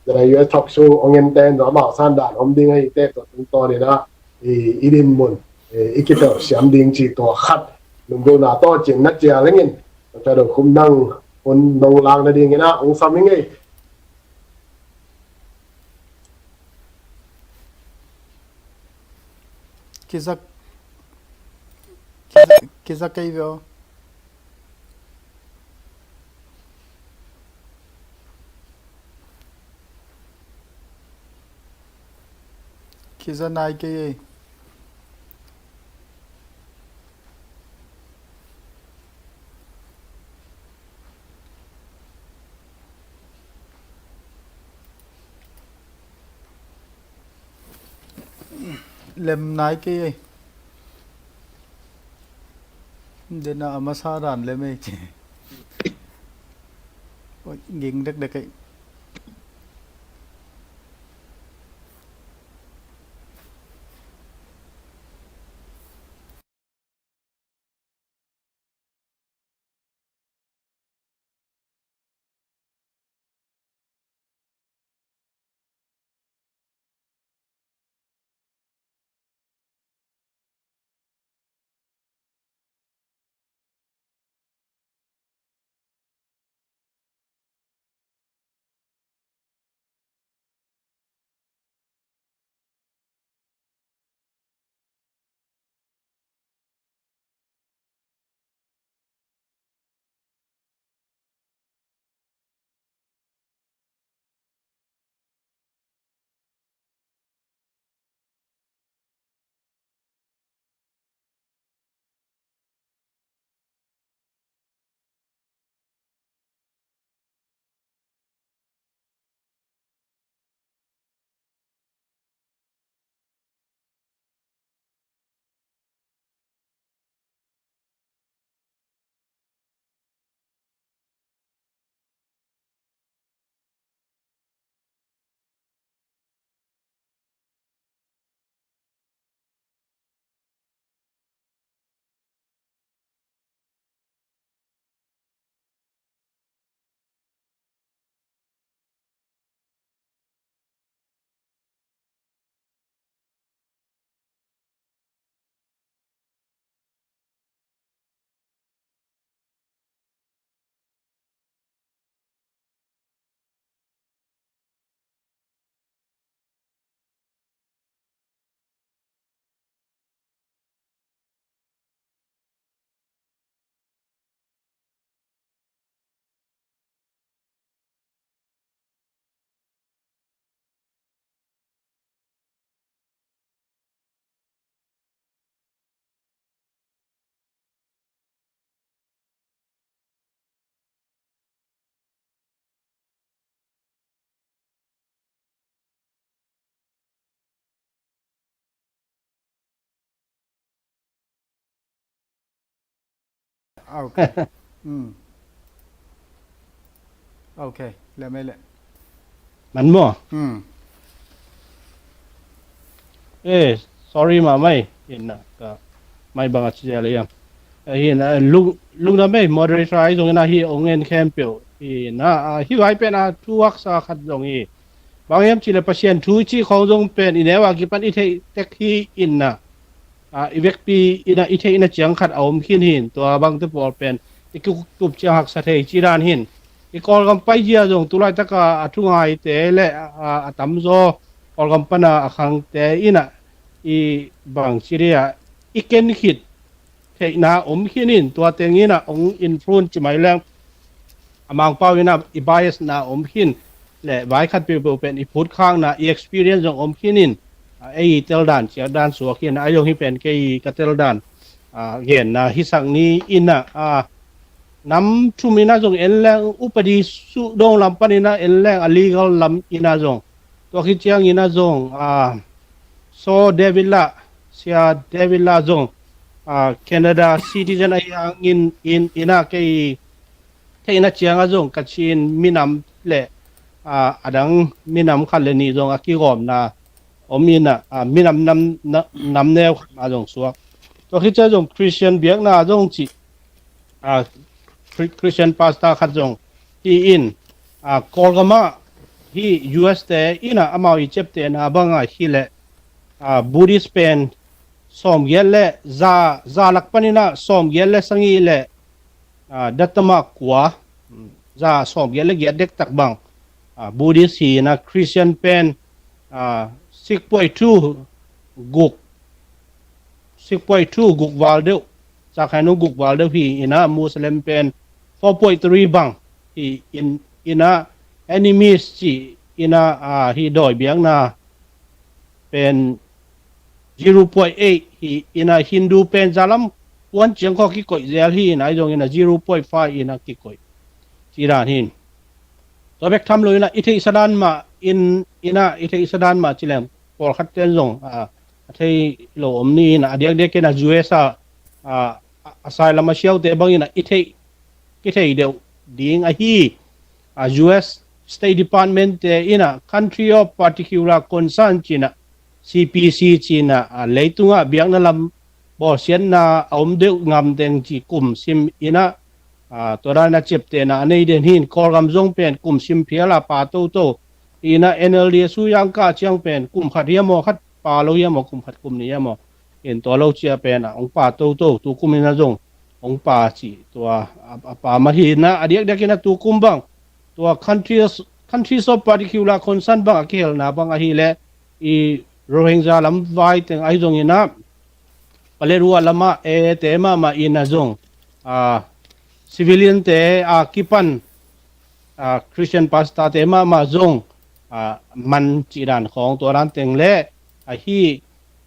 Zada U S Talk Show hong en ten zong amau sandan om ding ahi teh, tua tungtawn in ah i, i dinmun, i, i kitelsiam ding cih tua khat lunggulhna tawh cin na cial lengin, Doctor Do Khup nang hun nong lak nading in ah hong sam hi ngei. Kizak, kizak, kizak kei veo. Kizak nai kei ei. Lem nai kei ei. Dena a masa dan lem ei ci. Oi, ging dekdek ei. Okay. Hmm. Okay, le mai le. Man maw? Hmm. Eh, sorry mah mai. Ina ka mai bang a ci le yang. Eh, ina lung lung na mai moderator ai zong ina hi ong en khempeuh. Ina, ah, hi vai pen a thu haksa khat zong hi. Bang hiam ci le Pasian thu ci khong zong pen i neu a kipan i theih tek hi ina. Ah, i vekpi ina i theihna ciang khat a om khin hin, tua bangte pawl pen i kikup ciang haksa thei ci dan hin. I Kawlgam paizia zong tulaitaka a thungaite le, ah, a tamzaw Kawlgam pana a khangte in ah i bangci dia i ken khit theihna om khin in, tua teng in ah hong influence ci mai leng a Mangpau in ah i bias na om khin le vai khat peuhpeuh pen i phutkhakna i experience zong om khin in, a, ei i tel dan ciat dan suak khin, a zong hi pen kei ka tel dan, a, genna hisak ni in ah, a, nam thum in ah zong en leng upadi suhdawng lam pan in ah en leng a legal lam in ah zong, tua khit ciang in ah zong, a, Saw David lah, Sia David lah zong, a, Canada citizen ahi hangin in, in ah kei theihna ciang ah zong Kachin minam le, a, a dang minam khat le nih zong a kigawmna om in ah, a, minam nam, na, nam neu khat mah zong suak. Tua khit ciang zong Christian biakna zong cih, a, Chri-, Christian pastor khat zong hi in, a, Kawlgam ah hi U S te in ah amau i ciaptehna bang ah hi leh, a, Buddhist pen sawmgiat le za, za lak pan in ah sawmgiat le sagih le, a, datama kua, za sawmgiat le giat dektak bang, a, Buddhist hi in ah Christian pen, a, six point two guk, six point two guk val deuh, za khainu guk val deuh hi in ah Muslim pen four point three bang hi in, in ah animist ci in ah, a, hi dawi biakna pen zero point eight hi in ah Hindu pen za lam puan ciang khaw kikoih zel hi in ah zong in ah zero point five in ah kikoih ci dan hi in. Tua bek tham lo in ah i theihsa dan mah in, in ah i theihsa dan mah ci leng pawlkhat ten zong, a, a thei lo om ni in ah a diakdiak in ah U S a, a, asylum a siaute bang in ah i theih, kithei deuh ding ahi, a, U S State Department te in ah Country of Particular Concern ci in ah, C P C ci in ah, a, leitungah biakna lam bawlsiatna a om deuh ngam teng ci kum sim in ah, a, tua dan a ciaptehna a nei den hi in, Kawlgam zong pen kum sim phial a pa toto in ah N L D S U yang kah ciang pen kum khat hiam aw, khat pa lo hiam aw, kum khat kum nih hiam aw, in tua lo cia pen a hong pa toto, tu kum in ah zong hong pa ci tua a, a pa mah hi in ah a diakdiak in ah tu kum bang tua countries, countries of particular concern bang a kihelna bang ahi leh i Rohingya lam vai teng ahi zong in ah Paletwa lam ah AA te mahmah in ah zong, a, civilian te a kipan, a, Christian pastor te mahmah zong, a, man cih dan khawng tua dan teng le ahi,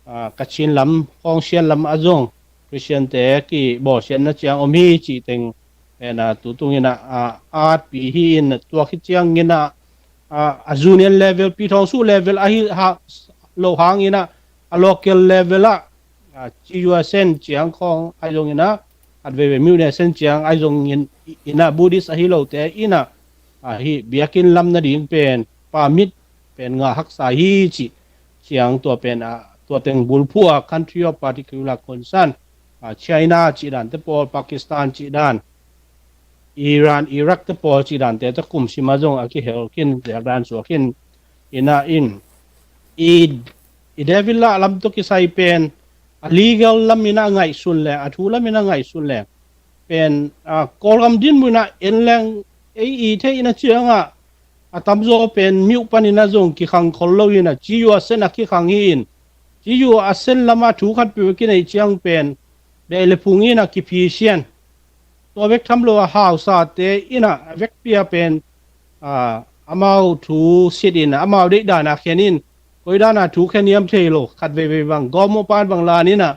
a, Kachin lam, Khawngsian lam ah zong Christian te kibawlsiatna ciang om hi cih teng pen, a, tu tung in ah, a, atpi hi in tua khit ciang in ah, a, a union level, pi thawng suh level ahi ha, lo hang in ah a local level ah, a, ci U S N ciang khawng ahi zong in ah, at veve miu ne sen ciang ahi zong in, in ah Buddhist ahi lote in ah, a, hi biakinn lam nading pen permit pen ngah haksa hi cih ciang tua pen, a, tua teng bulphuh a country of particular concern, a, China cih dan te pawl, Pakistan cih dan, Iran, Iraq te pawl cih dan te te kum sim ah zong a kihel khin, ziak dan suak khin in ah in i, i David lah lam tawh kisai pen a legal lam in ah ngaihsun le, a thu lam in ah ngaihsun le pen, a, Kawlgam dinmun ah en leng ei i theihna ciang ah a tamzaw pen miuh pan in ah zong kikhang khol lo in ah ci U S N a kikhang hi in, ci U S N lam ah thu khat peuh a kineih ciang pen deih le phung in ah kiphisian. Tua bek tham lo a hausate in ah a vekpi a pen, a, amau thu sit in ah amau deih dan a khen in, koi dan a thu khen hiam thei lo, khat veivei bang gawm mawh pan bang lan in ah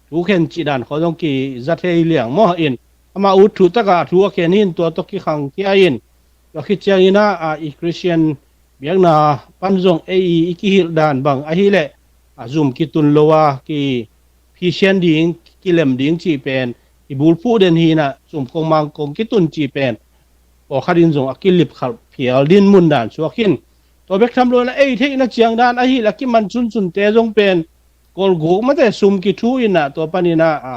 thu khen cih dan khawng zong kiza thei liang maw in, amah ut thu tak a thu a khen in tua tawh kikhang khia in, tua khit ciang in ah, a, i Christian biakna pan zong ei i, i kihilh dan bang ahi leh, a, zum kitun lo a kiphisian ding, kilem ding cih pen i bulphuh den hi in ah, zum kong mang kong kitun cih pen pawlkhat in zong a kilip khalh phial dinmun dan suak khin. Tua bek tham lo in ah ei theihna ciang dan ahi leh a kiman sunsunte zong pen kolguk mate sum kithu in ah tua pan in ah, a,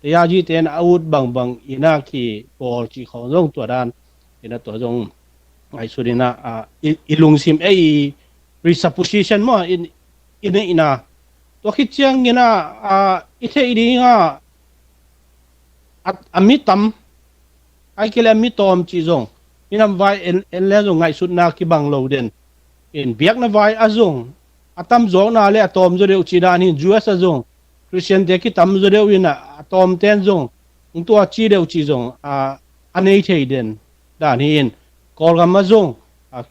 teyaji te in ah a ut bangbang in ah kibawl cih khawng zong tua dan in ah tua zong ngaihsun in ah, a, i, i lungsim ei i presupposition maw in, i neihna. Tua khit ciang in ah, a, i theih ding ah a, a mi tam, ahih kei leh a mi tawm cih zong minam vai en, en le zong ngaihsutna kibang lo den in, biakna vai ah zong a tam zawkna le a tawm zaw deuh cih dan hi in, U S a zong Christian te kitam zaw deuh in a, a tawm ten zong hong tua ci deuh cih zong a, a nei thei den dan hi in, Kawlgam ah zong a,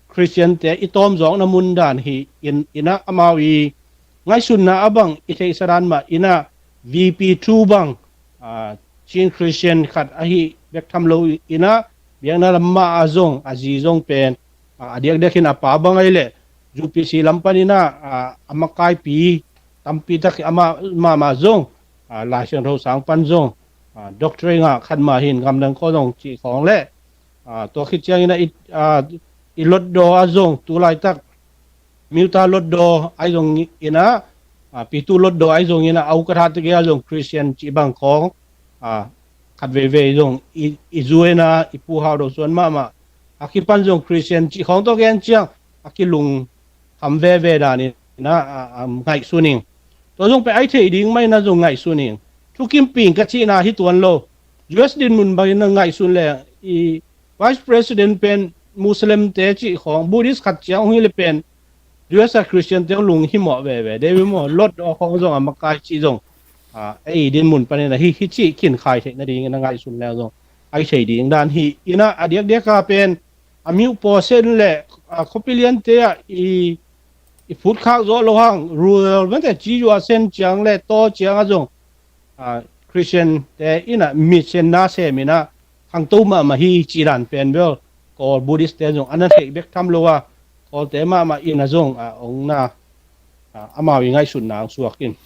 Christian te i tawm zawkna mun dan hi in, in a, amau i ngaihsutna a bang i theihsa dan mah in a, V P two bang a, Chin Christian khat ahi bek tham lo in a, biakna lam mah a zong, a zi zong pen a, a diakdiak in a pa bang ahi leh U P C lam pan in a, a, a makaipi tampi tak amah mahmah zong a, Lai Siangtho sang pan zong a, doctorate ngah khat mah hi in, gamdang khawng zong cih khawng leh a, tua khit ciangin a, i, a, i Lotdaw ah zong tu laitak Myo Ta Lotdaw ahi zong in a, a, Pyithu Lotdaw ahi zong in a, a ukatha tegel ah zong Christian cih bang khawng a, khat veivei zong i, i zu in a, i Pu Hau Do Suan mahmah a kipan zong Christian cih khawng tawh gen ciang a, kilungkham veve dan in a, a, a ngaihsun ing. Tua zong pen a, i theih ding mah in a zong ngaihsun ing. Thukim ping ka cihna hi tuan lo. U S dinmun bang in a ngaihsun leng, i Vice President pen Muslim te cih khawng, Buddhist khat ciang hong hi leh pen U S a Christian te hong lunghimawh veve deuh hi maw, Lotdaw khawng zong a makai cih zong a, ei dinmun pan in a, hi, hi cih khin khai theih nading in a ngaihsun leng zong a, i thei ding dan hi in a, a diakdiak a pen a, myo pawsen leh a, khuapi lian te ah i, i phutkhak zawh loh hang, rural mate ci zua sen ciang leh taw ciang ah zong a, Christian te in a, mission na sem in a, khangto mahmah hi cih dan pen bel Kawl Buddhist te zong a, na theih bek tham lo a, Kawlte mahmah in a zong a, hong na a, amau i ngaihsutna hong suak in.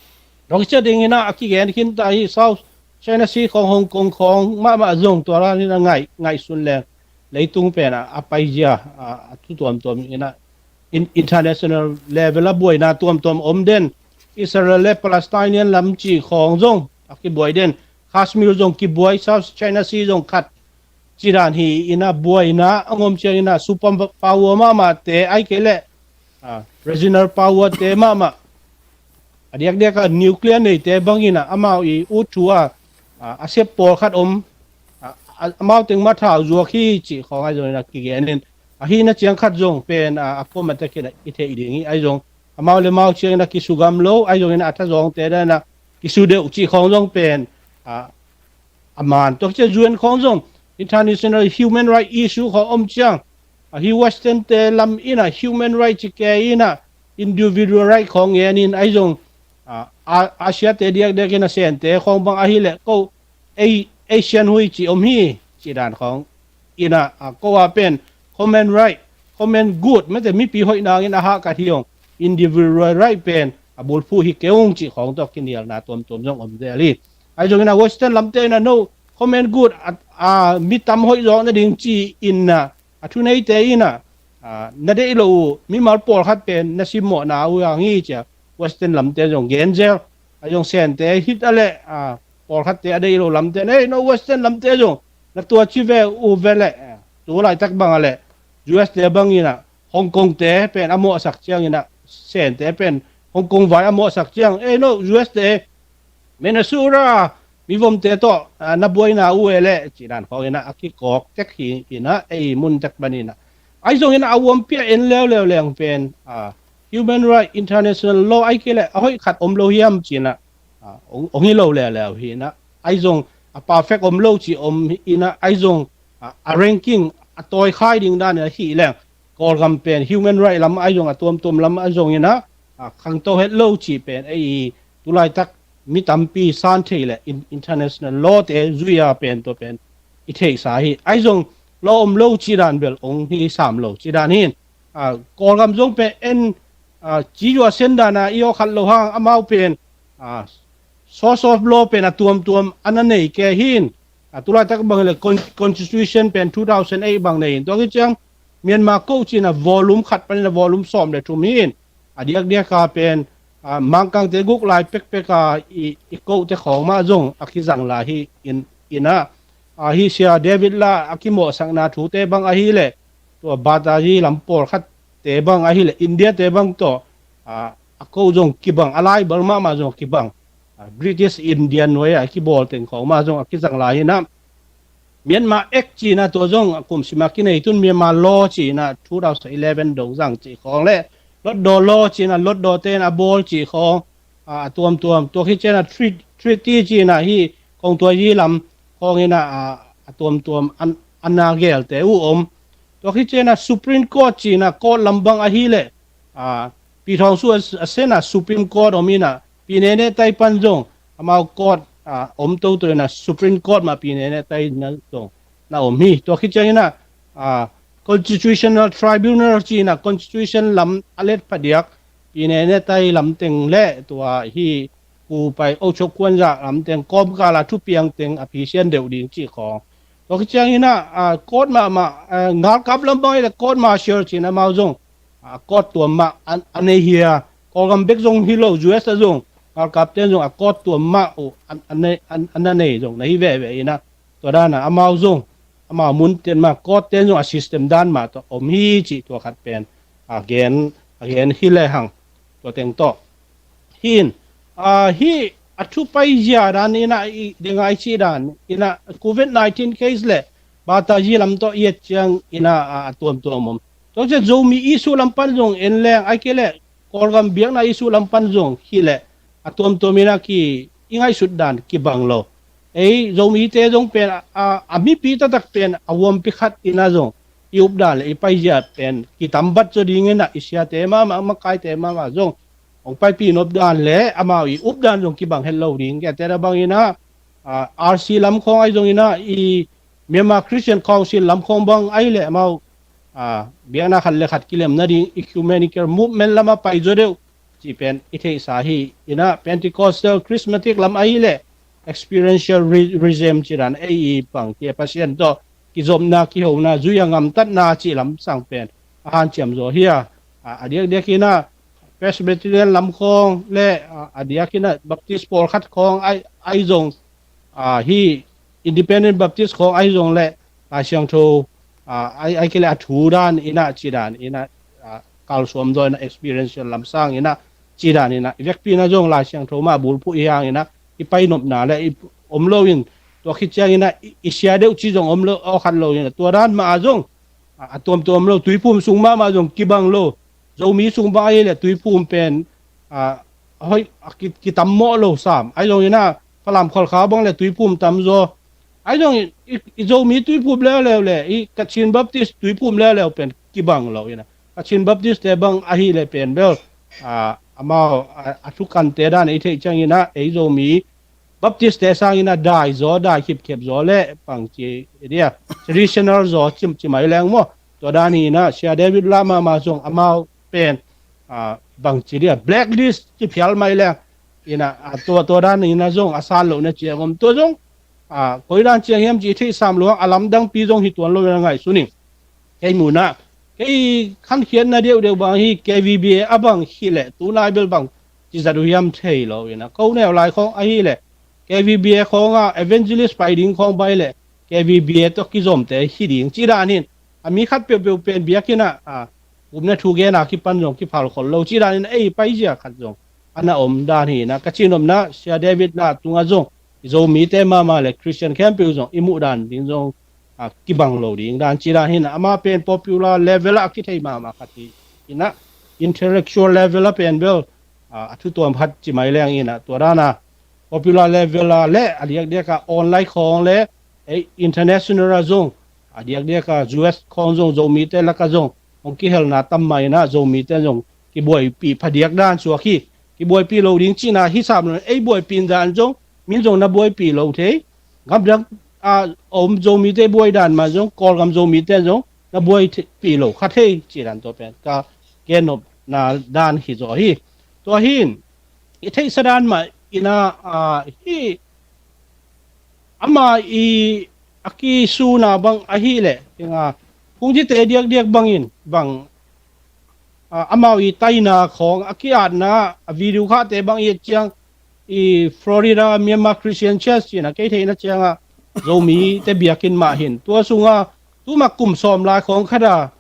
Dong cia ding in a, a kigen khin ta hi, South China Sea khawng, Hong Kong khawng mahmah zong tua dan in a, ngaih, ngaihsun leng leitung pen a, a paizia a, a thu tuamtuam in a, in, international level a buaina tuamtuam om den. Israel le Palestinian lam cih khawng zong a kibuai den. Kashmir zong kibuai, South China Sea zong khat cih dan hi in a, buaina a om ciang in a, super power mahmah te ahi kei leh a, regional power te mahmah, a diakdiak a nuclear nei te bang in a, amau i ut thu a, a, a sep pawlkhat om a, a, amau teng mah thau zuak hi cih khawng ahi zong in a, kigen in a, hi na ciang khat zong pen a, a kuamah tek in a, i theih ding hi. Ahi zong amau le mau ciang in a, kisugam lo, ahi zong in a, a thazawng te dan a, kisu deuh cih khawng zong pen a, a man. Tua cia U N khawng zong international human right issue khawng om ciang a, hi Western te lam in a, human right ci kei in a, individual right khawng ngen in, ahi zong a, a, Asia te diakdiak in a, Sen te khawng bang ahi leh ko, ei, Asian hui ci om hi cih dan khawng in a, a, ko a pen common right, common good, mate mipi hoih nang in a hahkat hi ung, individual right pen a bulphuh hi kei ung cih khawng tawh kinialna tuamtuam zong om zel hi. Ahi zong in a, Western lam te in a, no, common good a, a, mi tam hoih zawk nading ci in a, a thunei te in a, a, na deih loh uh mimal pawlkhat pen na simmawhna uh hang hi ci a, Western lam te zong gen zel. Ahi zong Sen te hi ta leh a, pawlkhat te a deih loh lam te, ei, no, Western lam te zong na tua ci ve uh ve leh, a, tu laitak bang a leh U S te bang in a, Hong Kong te pen a mawhsak ciang in a, Sen te pen Hong Kong vai a mawhsak ciang, ei, no, U S te Minnesota mivom te tawh a, na buaina uh e leh cih dan khawng in a, a kikawk tek hi in a, ei mun tek pan in a. Ahi zong in a, a uampi a en leuleu leng pen a, human right, international law ahi kei leh a hoih khat om lo hiam ci in a, a, hong, hong hi lo leuleu hi in a. Ahi zong a, perfect om lo cih om in a, ahi zong a, a ranking a tawi khai ding dan in a hih leng, Kawlgam pen human right lam ahi zong, a tuamtuam lam ahi zong in a, a, khangto het lo cih pen ei, tu laitak mi tampi san thei leh in, international law te zui a pen, tua pen i theihsa hi. Ahi zong law om lo cih dan bel hong hi sam lo cih dan hi in. A, Kawlgam zong pen en, a, ci zua sen dan a i aw khat loh hang, amau pen a, source of law pen a tuamtuam a na nei kei hi in. A, tu laitak bang hi leh con-, constitution pen two thousand eight bang nei in. Tua khit ciang Myanmar Code ci in a, volume khat pan in a, volume sawm le thum hi in. A diakdiak a pen a, Mangkang te guk lai pekpek a i, i code te khawng mah zong a kizang lai hi in, in a, a, hi Sia David La a kimawhsakna thu te bang ahi leh, tua Bataji lam pawlkhat te bang ahi leh, India te bang tawh a, a code zong kibang, a lai bel mahmah zong kibang. A, British Indian nuai a kibawl teng khawng mah zong a kizang lai hi in a, Myanmar Act ci in a, tua zong a kum sim a kinei tun, Myanmar Law ci in a, two thousand eleven dong zang cih khawng leh, Lotdaw law ci-in ah, lotdaw te'n a bawl cih khawng, a, a tuamtuam. Tua khit ciang ah treat-, treaty ci-in ah, hih kongtuazi lam khawng in ah, a, a tuamtuam an, an a geelte uh om. Tua khit ciang ah Supreme Court ci-in ah, court lam bang ahih leh, a, Pi Thawng Suk a, a sen ah Supreme Court om in ah, Pi Ne Ne Tai pan zong, amau court, a, om toto in ah, Supreme Court mah Pi Ne Ne Tai na zong na om hi. Tua khit ciang in ah, a, Constitutional Tribunal ci-in ah, constitution lam a let phadiak, Pi Ne Ne Tai lam teng le tua hih Pu Pai Oh Chok Kuan Za lam teng, kawmkal a thupiang teng a phisian deuh ding cih khawng. Tua khit ciang in ah, a, court mahmah, a, ngalkap lam bang ahih leh court martial ci-in amau zong, a, court tuam mah a, a nei hi a, Kawlgam bek zong hi lo, U S a zong ngalkapte'n zong a court tuam mah uh a, a nei, a, a na nei zong na hi veve in ah, tua dan ah amau zong, amau mun te'n mah, court te'n zong a system dan mah tawh om hi cih tua khat pen, a, gen, a, gen hi lehang, tua teng tawh. Hih in, a, hih a thu paizia dan in ah, i, ding a i cih dan in ah, covid nineteen case le baptize lam tawh i et ciang in ah, a, a tuamtuam om. Tua ciang Zomi issue lam pan zong en leng, ahih kei leh Kawlgam biakna issue lam pan zong hi leh, a tuamtuam in ah ki, i ngaihsut dan kibang lo. Ei Zomite zong pen, a, a, a mipi taktak pen a huampi khat in ah zong i up dan le i paizia pen kitam bat zaw ding in ah, i siate mahmah, makaite mahmah zong hong paipih nop dan le amau i up dan zong kibang het lo ding. Kiate na bang in ah, a, R C lam khawng ahi zong in ah, i Myanmar Christian Council lam khawng bang ahih leh amau, a, biakna khat le khat kilem nading ecumenical movement lam ah pai zaw deuh cih pen i theihsa hi. In ah Pentecostal Charismatic lam ahih leh experiential re-, regime ci dan, ei i pang kia Pasian tawh kizopna, kihona, zui a ngamtatna cih lam sang pen a hanciam zaw hi a, a, a diakdiak in ah Presbyterian lam khawng le, a, a diak in ah Baptist pawlkhat khawng ahi, ahi zong, a, hih Independent Baptist khawng ahi zong le Lai Siangtho, a, ahi, ahih kei leh a thu dan in ah, ci dan in ah, a, kalsuan zaw in ah, experiential lam sang in ah, ci dan in ah, i vekpi in ah zong Lai Siangtho mah bulphuh hi hang in ah, i pai nopna le i om lo in, tua khit ciang in ah, i, i sia deuh cih zong om lo, aw khat lo in ah, tua dan mah ah zong, a, a tuamtuam lo, Tuiphum sung mahmah zong kibang lo. Zomi sung bang ahih leh Tuiphum pen, a, hoih, a, ki, kitam mawh lo sam. Ahi zong in ah Falam Khualkhau bang le Tuiphum tam zaw. Ahi zong in, i, i Zomi Tuiphum leuleu le, i Kachin Baptist Tuiphum leuleu pen kibang lo in ah. Kachin Baptist te bang ahih leh pen bel, a, amau, a, a thukante dan i theih ciang in ah, ei Zomi Baptist te sang in ah dai zaw, dai khipkhep zaw le pang ci dia, traditional zaw cim, ci mai leng maw. Tua dan hi in ah, Sia David Lah mahmah zong amau pen, a, bang ci dia, blacklist ci phial mai leng in ah, a, tua, tua dan hi in ah zong a san lohna ciang om. Tua zong, a, koi dan ciang hiam cih i theihsam lo hang, a lamdangpi zong hi tuan lo in ah ngaihsun ing. Kei mun ah, kei khankhiatna deuhdeuh bang hi, K V B A a bang hi leh, tunai bel bang ci zat uh hiam thei lo in ah, ko neu lai khawng ahih leh, K V B A khawng ah evangelist pai ding khawng bang ahih leh, K V B A tawh kizomte hi ding, ci dan in, a, mi khat peuhpeuh pen biakinn ah, a, upna thu gen a kipan zong kiphal khol lo, ci dan in, ei paizia khat zong a na om dan hi in ah, ka cih nopna, Sia David Lah tungah zong, i Zomite mahmah le Christian khempeuh zong i muh dan ding zong, a, kibang lo ding dan, ci dan hi in ah, amah pen popular level ah a kithei mahmah khat hi in ah, intellectual level ah pen bel, a, a thutuam khat ci mai leng in ah, tua dan a popular level ah le a diakdiak a online khawng le, ei, international ah zong, a diakdiak a U S khawng zong Zomite lak ah zong hong kihelna tam mah in ah, Zomite zong kibuaipih phadiak dan suak hi. Kibuaipih lo ding cihna hi sam lo, ei buaipih dan zong, min zong na buaipih lo thei. Gamdang a om Zomite buai dan mah zong, Kawlgam Zomite zong na buaipih lo kha thei, ci dan tua pen ka gen nopna dan hi zaw hi. Tua hi in, i theihsa dan mah in ah, a, hih ama i a kisuna bang ahih leh, eng a, Phungzite diakdiak bangin, bang, a, amau i taina khawng, a ki-atna, a video khahte bang i et ciang, i Florida Myanmar Christian Church ci in ah, kei theihna ciang ah Zomite biakinn mah hi in. Tua sung ah, tu mah kum sawm lai khawng khat a,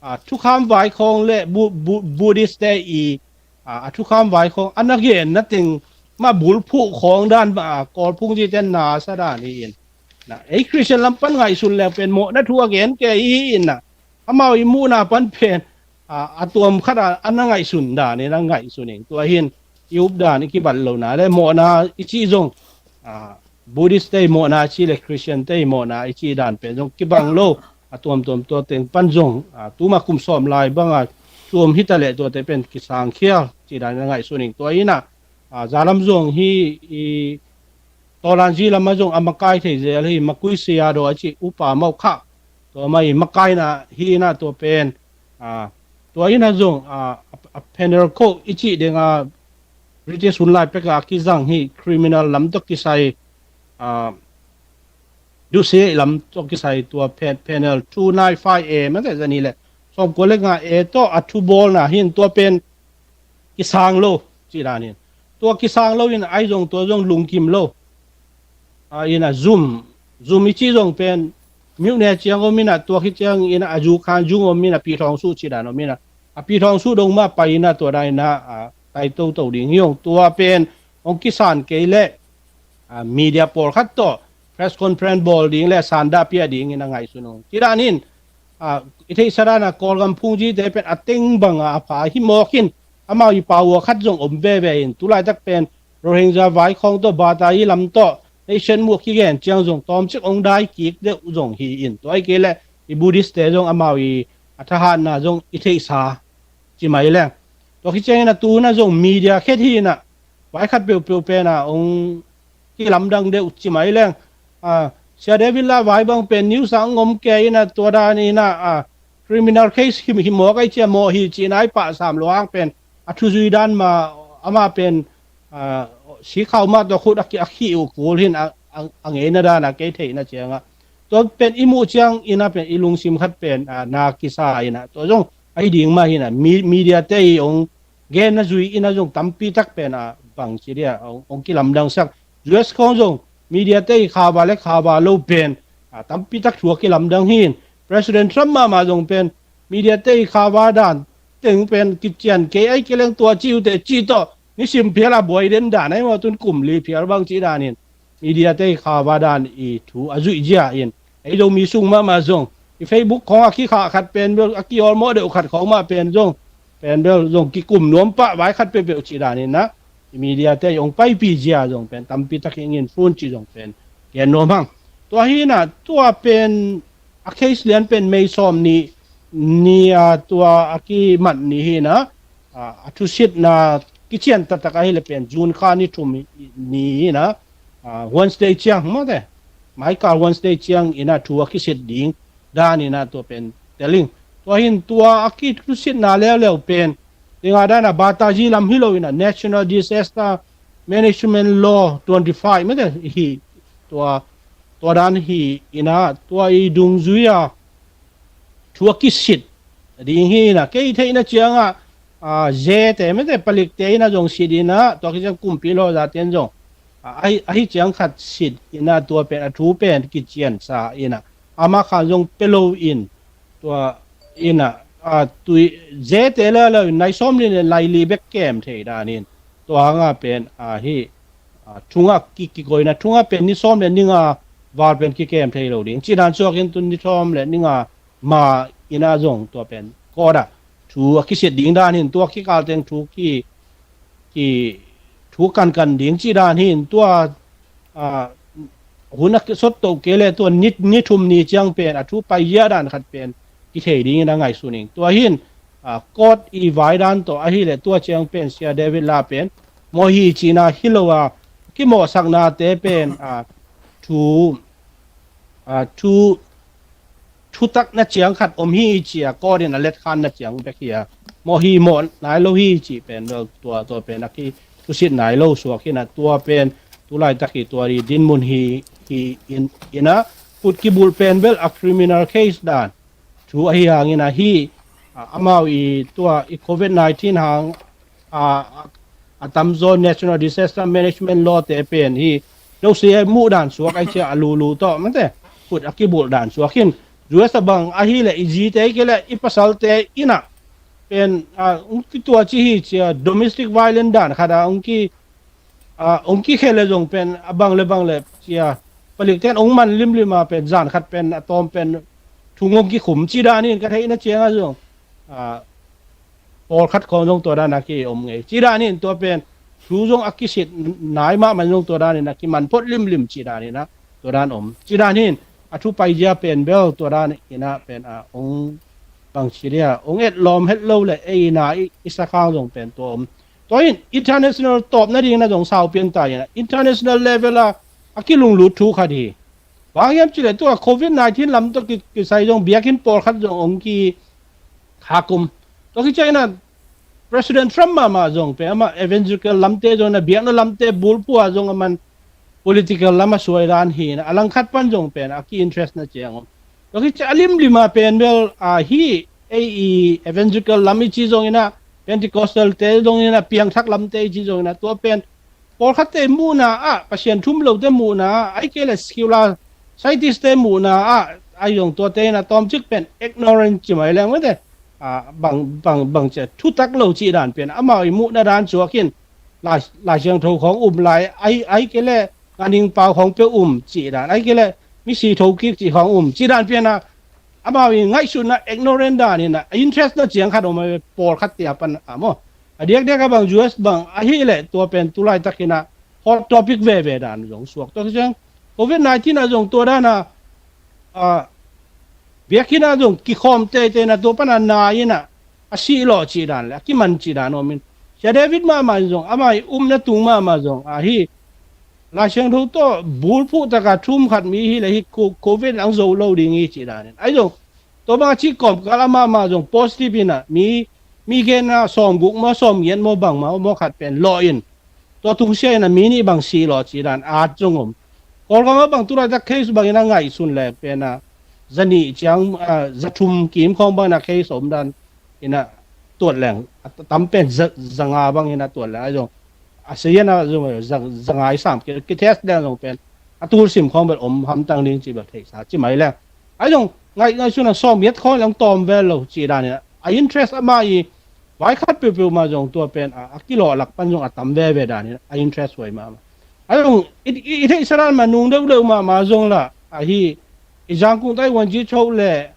a, thukham vai khawng le Bu-, Bu-, Buddhist te i, a, a thukham vai khawng a na genna teng mah bulphuh khawng dan mah a, Kawl Phungzite na sa dan hi in. Na, ei Christian lam pan ngaihsun leng pen mawhna thu a gen kei hi in ah, amau i muhna pan pen, a, a tuam khat a, a na ngaihsun dan in a ngaihsun ing. Tua hin i up dan i kibat lohna le mawhna i cih zong, a, Buddhist te i mawhna ci le Christian te i mawhna i cih dan pen zong kibang lo. A tuamtuam tua teng pan zong, a, tuma kum sawm lai banga tuam hita le tuate pen kisangkhial cih dan in a ngaihsun ing. Tua in a, a, zalam zong hi i Tawlanzi lamah zong a makai thei zel hi, Makui Siado a ci upa mawh kha. Tua mah i makaina hi in a tua pen, a, tua in a zong, a, a, a penal code i cih ding a British hun lai pek a kizang hi, criminal lam tawh kisai, a, duhsi lam tawh kisai tua pen, penal two nine five A mate zani le sawmkua le nga A tawh a thubawlna hin tua pen kisang lo cih dan in. Tua kisang lo in ai zong tua zong lungkim lo. A, in a zum, zum i cih zong pen mihne ciang om in a tua khit ciang in a zu khan zung om in a pi thawng suh cih dan om in a, a pi thawng suh dong mah pai in a tua dan in a, a, tai toto ding hi ong. Tua pen ong kisan kei leh, a, media pawlkhat tawh press conference bawl ding le sanda pia ding in a ngaihsun ong. Cih dan in, a, i theihsa dan a Kawlgam phungzite pen a teng banga a pha hi mawk in, amau i pau a khat zong om veve in, tulaitak pen Rohingya vai khawng tawh bata i lam tawh nation muh kigen ciang zong tawmcik ong dai kik deuh zong hi in, tua i kei le i Buddhist te zong amau i a thahatna zong i theihsa ci mai leng. Tua khit ciangin a tu na zong media khet hi in a, vai khat peuhpeuh pen a ong kilamdang deuh ci mai leng. A, Sia David la vai bang pen news a ong om kei in a tua dan in a, a, criminal case hi, hi mawk ai cia mawh hi ci in a i pah sam lo hang pen a thuzui dan ma ama pen, a, sikhau mah tawh khut a ki, a khih uh kul hin a, a, a ngeina dan a kei theihna ciang a. Tua pen i muh ciang in a pen i lungsim khat pen, a, na kisa in a. Tua zong ahi ding mah hi in a, mi, media te i ong genna zui in a zong tampi tak pen a bang ci dia ong, ong kilamdang sak. U S khawng zong media te i khava le khava lo pen, a, tampi tak thu a kilamdang hi in. President Trump mahmah zong pen media te i khava dan teng pen kician kei ai kileng tua ci uh te ci tawh nisim phial a buai den dan ai maw tun kum li phial bang ci dan in. Media te i khava dan i thu a zuih zia in. Ei Zomi sung mahmah zong i Facebook khawng a kikhah khat pen bel a kiawlmawh deuh khat khawng mah pen zong pen bel zong kikum nuam pah vai khat peuhpeuh ci dan in a i media te i ong paipi zia zong pen tampi tak hi ing in fun ci zong pen gen nuam hang. Tua hi in a tua pen a case lian pen May sawm ni, ni a tua a kimat ni hi in a, a, a thusitna kician taktak ahi le pen June kha ni thum ni hi in a, a, Wednesday ciang mawte. Maikal Wednesday ciang in a thu a kisit ding dan in a tua pen tel ing. Tua hin tua a kithusitna leuleu pen ding a dan a batazi lam hi lo in a National Disaster Management Law twenty five mawte hi tua, tua dan hi in a tua i dungzui a thu a kisit ding hi in a kei theihna ciang a, a, zete mete palikte in a zong sit in a tua khit ciang kumpi lawzate in zong, a, ahi, ahi ciang khat sit in a tua pen a thu pen kician sa in a ama khan zong pe lo in tua in a, a, tui zete leuleu in nai sawm li le nai li bek kem thei dan in tua hang a pen a hi, a, thung a ki, kikoihna thung a pen ni sawm le ni nga val pen kikem thei lo ding ci dan suak in tun ni sawm le ni nga ma in a zong tua pen court a thu a kisit ding dan hin tua kikal teng thu ki, ki thu kankan ding ci dan hin tua, a, hun a kisot toh kei le tua ni, ni thum ni ciang pen a thu pai zia dan khat pen kithei ding in a ngaihsun ing. Tua hin, a, court i vai dan tawh ahi le tua ciang pen Sia David la pen mawh hi cihna hi lo a kimawhsaknate pen, a, thu, a, thu thutakna ciang khat om hi ci a court in a letkhanna ciang bek hi a mawh hi mawh nai lo hi cih pen bel tua, tua pen a kithusit nai lo suak hi in a tua pen tulaitak hi tua i dinmun hi, hi in, in a khut kibulh pen bel a criminal case dan thu ahi hangin a hi, a, amau i tua i covid nineteen hang, a, a, a tamzaw National Disaster Management Law te pen hi lo sia muh dan suak ai cia a lulu tawh mate khut a kibulh dan suak hin U S a bang ahi le i zite ke le i pasalte in a pen, a, ung ki tua ci hi cia domestic violence dan khat a ung ki, a, ung ki khel le zong pen a bang le bang le cia palikten ung man limlim a pen zan khat pen a tawm pen thung ung ki khum ci dan in ka theihna ciang a zong, a, pawlkhat khawng zong tua dan a ki om ngei. Ci dan in tua pen thu zong a kisit nai mahmah zong tua dan in a kiman phot limlim ci dan in a tua dan om. Ci dan in a thu paizia pen bel tua dan in a pen a ong bang ci dia ong et lawm het lo le ei na i, i sakhang zong pen tua om. Tua in international tawp nading na zong sau pian ta in a international level a a kilunglut thu khat hi. Bang hiam ci le tua covid nineteen lam tawh ki, kisai zong biakinn pawlkhat zong ong ki hakum. Tua ki China President Trump mahmah zong pen ama evangelical lamte zong na biakna lamte bulpua zong aman political lam a suai dan hi na a langkhat pan zong pen a ki interest na ciang om. Tua ki ci a limlim a pen bel a hi ei i evangelical lam i ci zong ina Pentecostal te zong ina piangthak lamte i ci zong ina tua pen pawlkhatte muhna ah Pasian thum lote muhna ah ai kei le secular scientist te muhna ah ai zong tuate ina tawmcik pen ignorant ci mai leng mate. Bang bang bang cia thutak lo ci dan pen amau i muhna dan cuakin lai lai siang tho khawng um lai ai ai kei le nganing pau khawng pe um ci dan ai kei le misi tho kik ci khawng um ci dan pen a amau i ngaihsutna ignorant dan ina interest na ciang khat om a pawlkhat tia pan a maw. A diakdiak a bang U S bang a hi le tua pen tulai takin a hot topic veve dan zong suak tua kisang covid nineteen a zong tua dan a a biakinn a zong kikhawm teitei na tua pan a na ina a sih lawh ci dan le a kiman ci dan om in Sia David mahmah in zong ama i umna tung mahmah zong a hi lai siang tho tawh bulphuh taka thum khat mi hi le hi covid ang zo lo ding hi ci dan in ai zong tua bang a ci kawm kal a mahmah zong positive in a mi mi gen a sawm guk maw sawm ngiat maw bang maw maw khat pen lawh in tua tungsia in a mi nih bang sih lawh ci dan at zong om. Kawlgam a bang tulai tak case bang in a ngaihsun le pen a zanih ciang zathum kim khawng bang in a case om dan in a tuat leng a tam pen zanga bang in a tuat leng a zong a sayan a zong zanga i sam ki test leng zong pen a tulsim khawng bel om hamtang ding ci bel theihsa ci mai leng a zong ngaih ngaihsun a sawm ngiat khawng leng tawm vel lo ci dan in a interest ama i vai khat peuhpeuh mah zong tua pen a kilawh lak pan zong a tam veve dan in a interest huai mahmah. A zong i theihsa dan mah nung deuhdeuh mahmah zong la a hi i zangkung tai wan ci cho le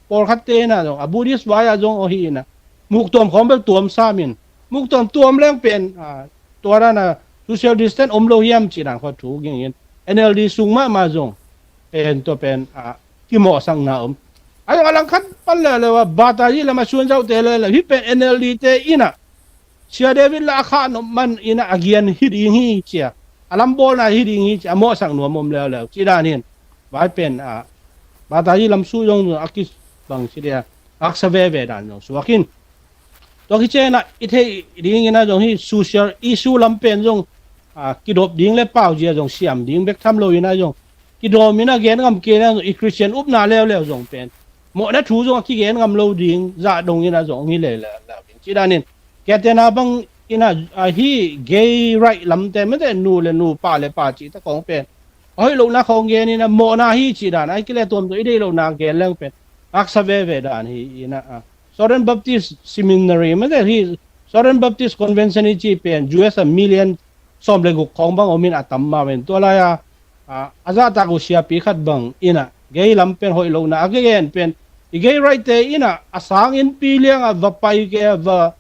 pawlkhatte in a zong a Buddhist vai a zong aw hi in a muktuam khawng bel tuam sam in muktuam tuam leng pen tua dan a social distance om lo hiam ci dan khaw thu ging in N L D sung mahmah zong pen tua pen kimawhsakna om. A zong a langkhat pan leuleu a batayi lam a suan zauhte leuleu hi pen N L D te in a Sia David la a khah nop man in a a gian hi ding hi cia a lambawlna hi ding hi cia a mawhsak nuam om leuleu ci dan hin vai pen a batayi lam su zong a ki bang ci dia haksa veve dan zong suak in tua ki cena i theih ding in a zong hi social issue lam pen zong kidop ding le pau zia zong siam ding bek tham lo in a zong kidawm in a gen ngam kei le zong i Christian upna leuleu zong pen mawhna thu zong a kigen ngam lo ding zah dong in a zong hi leuleu ding ci dan in kiatena bang in a hi gay right lamte mete nu le nu pa le pa ci ta kong pen a hoih lohna khawng gen in a mawhna hi ci dan ai kile tuam tawh i deih lohna gen leng pen haksa veve dan hi in a Southern Baptist Seminary mete hi Southern Baptist Convention i ci pen U S a million sawm le guk khawng bang om in a tam ma ven tua lai a a zahtak uh siapi khat bang in a gay lam pen hoih lohna a gegen pen i gay right te in a a sang in pi liang a va pai ke va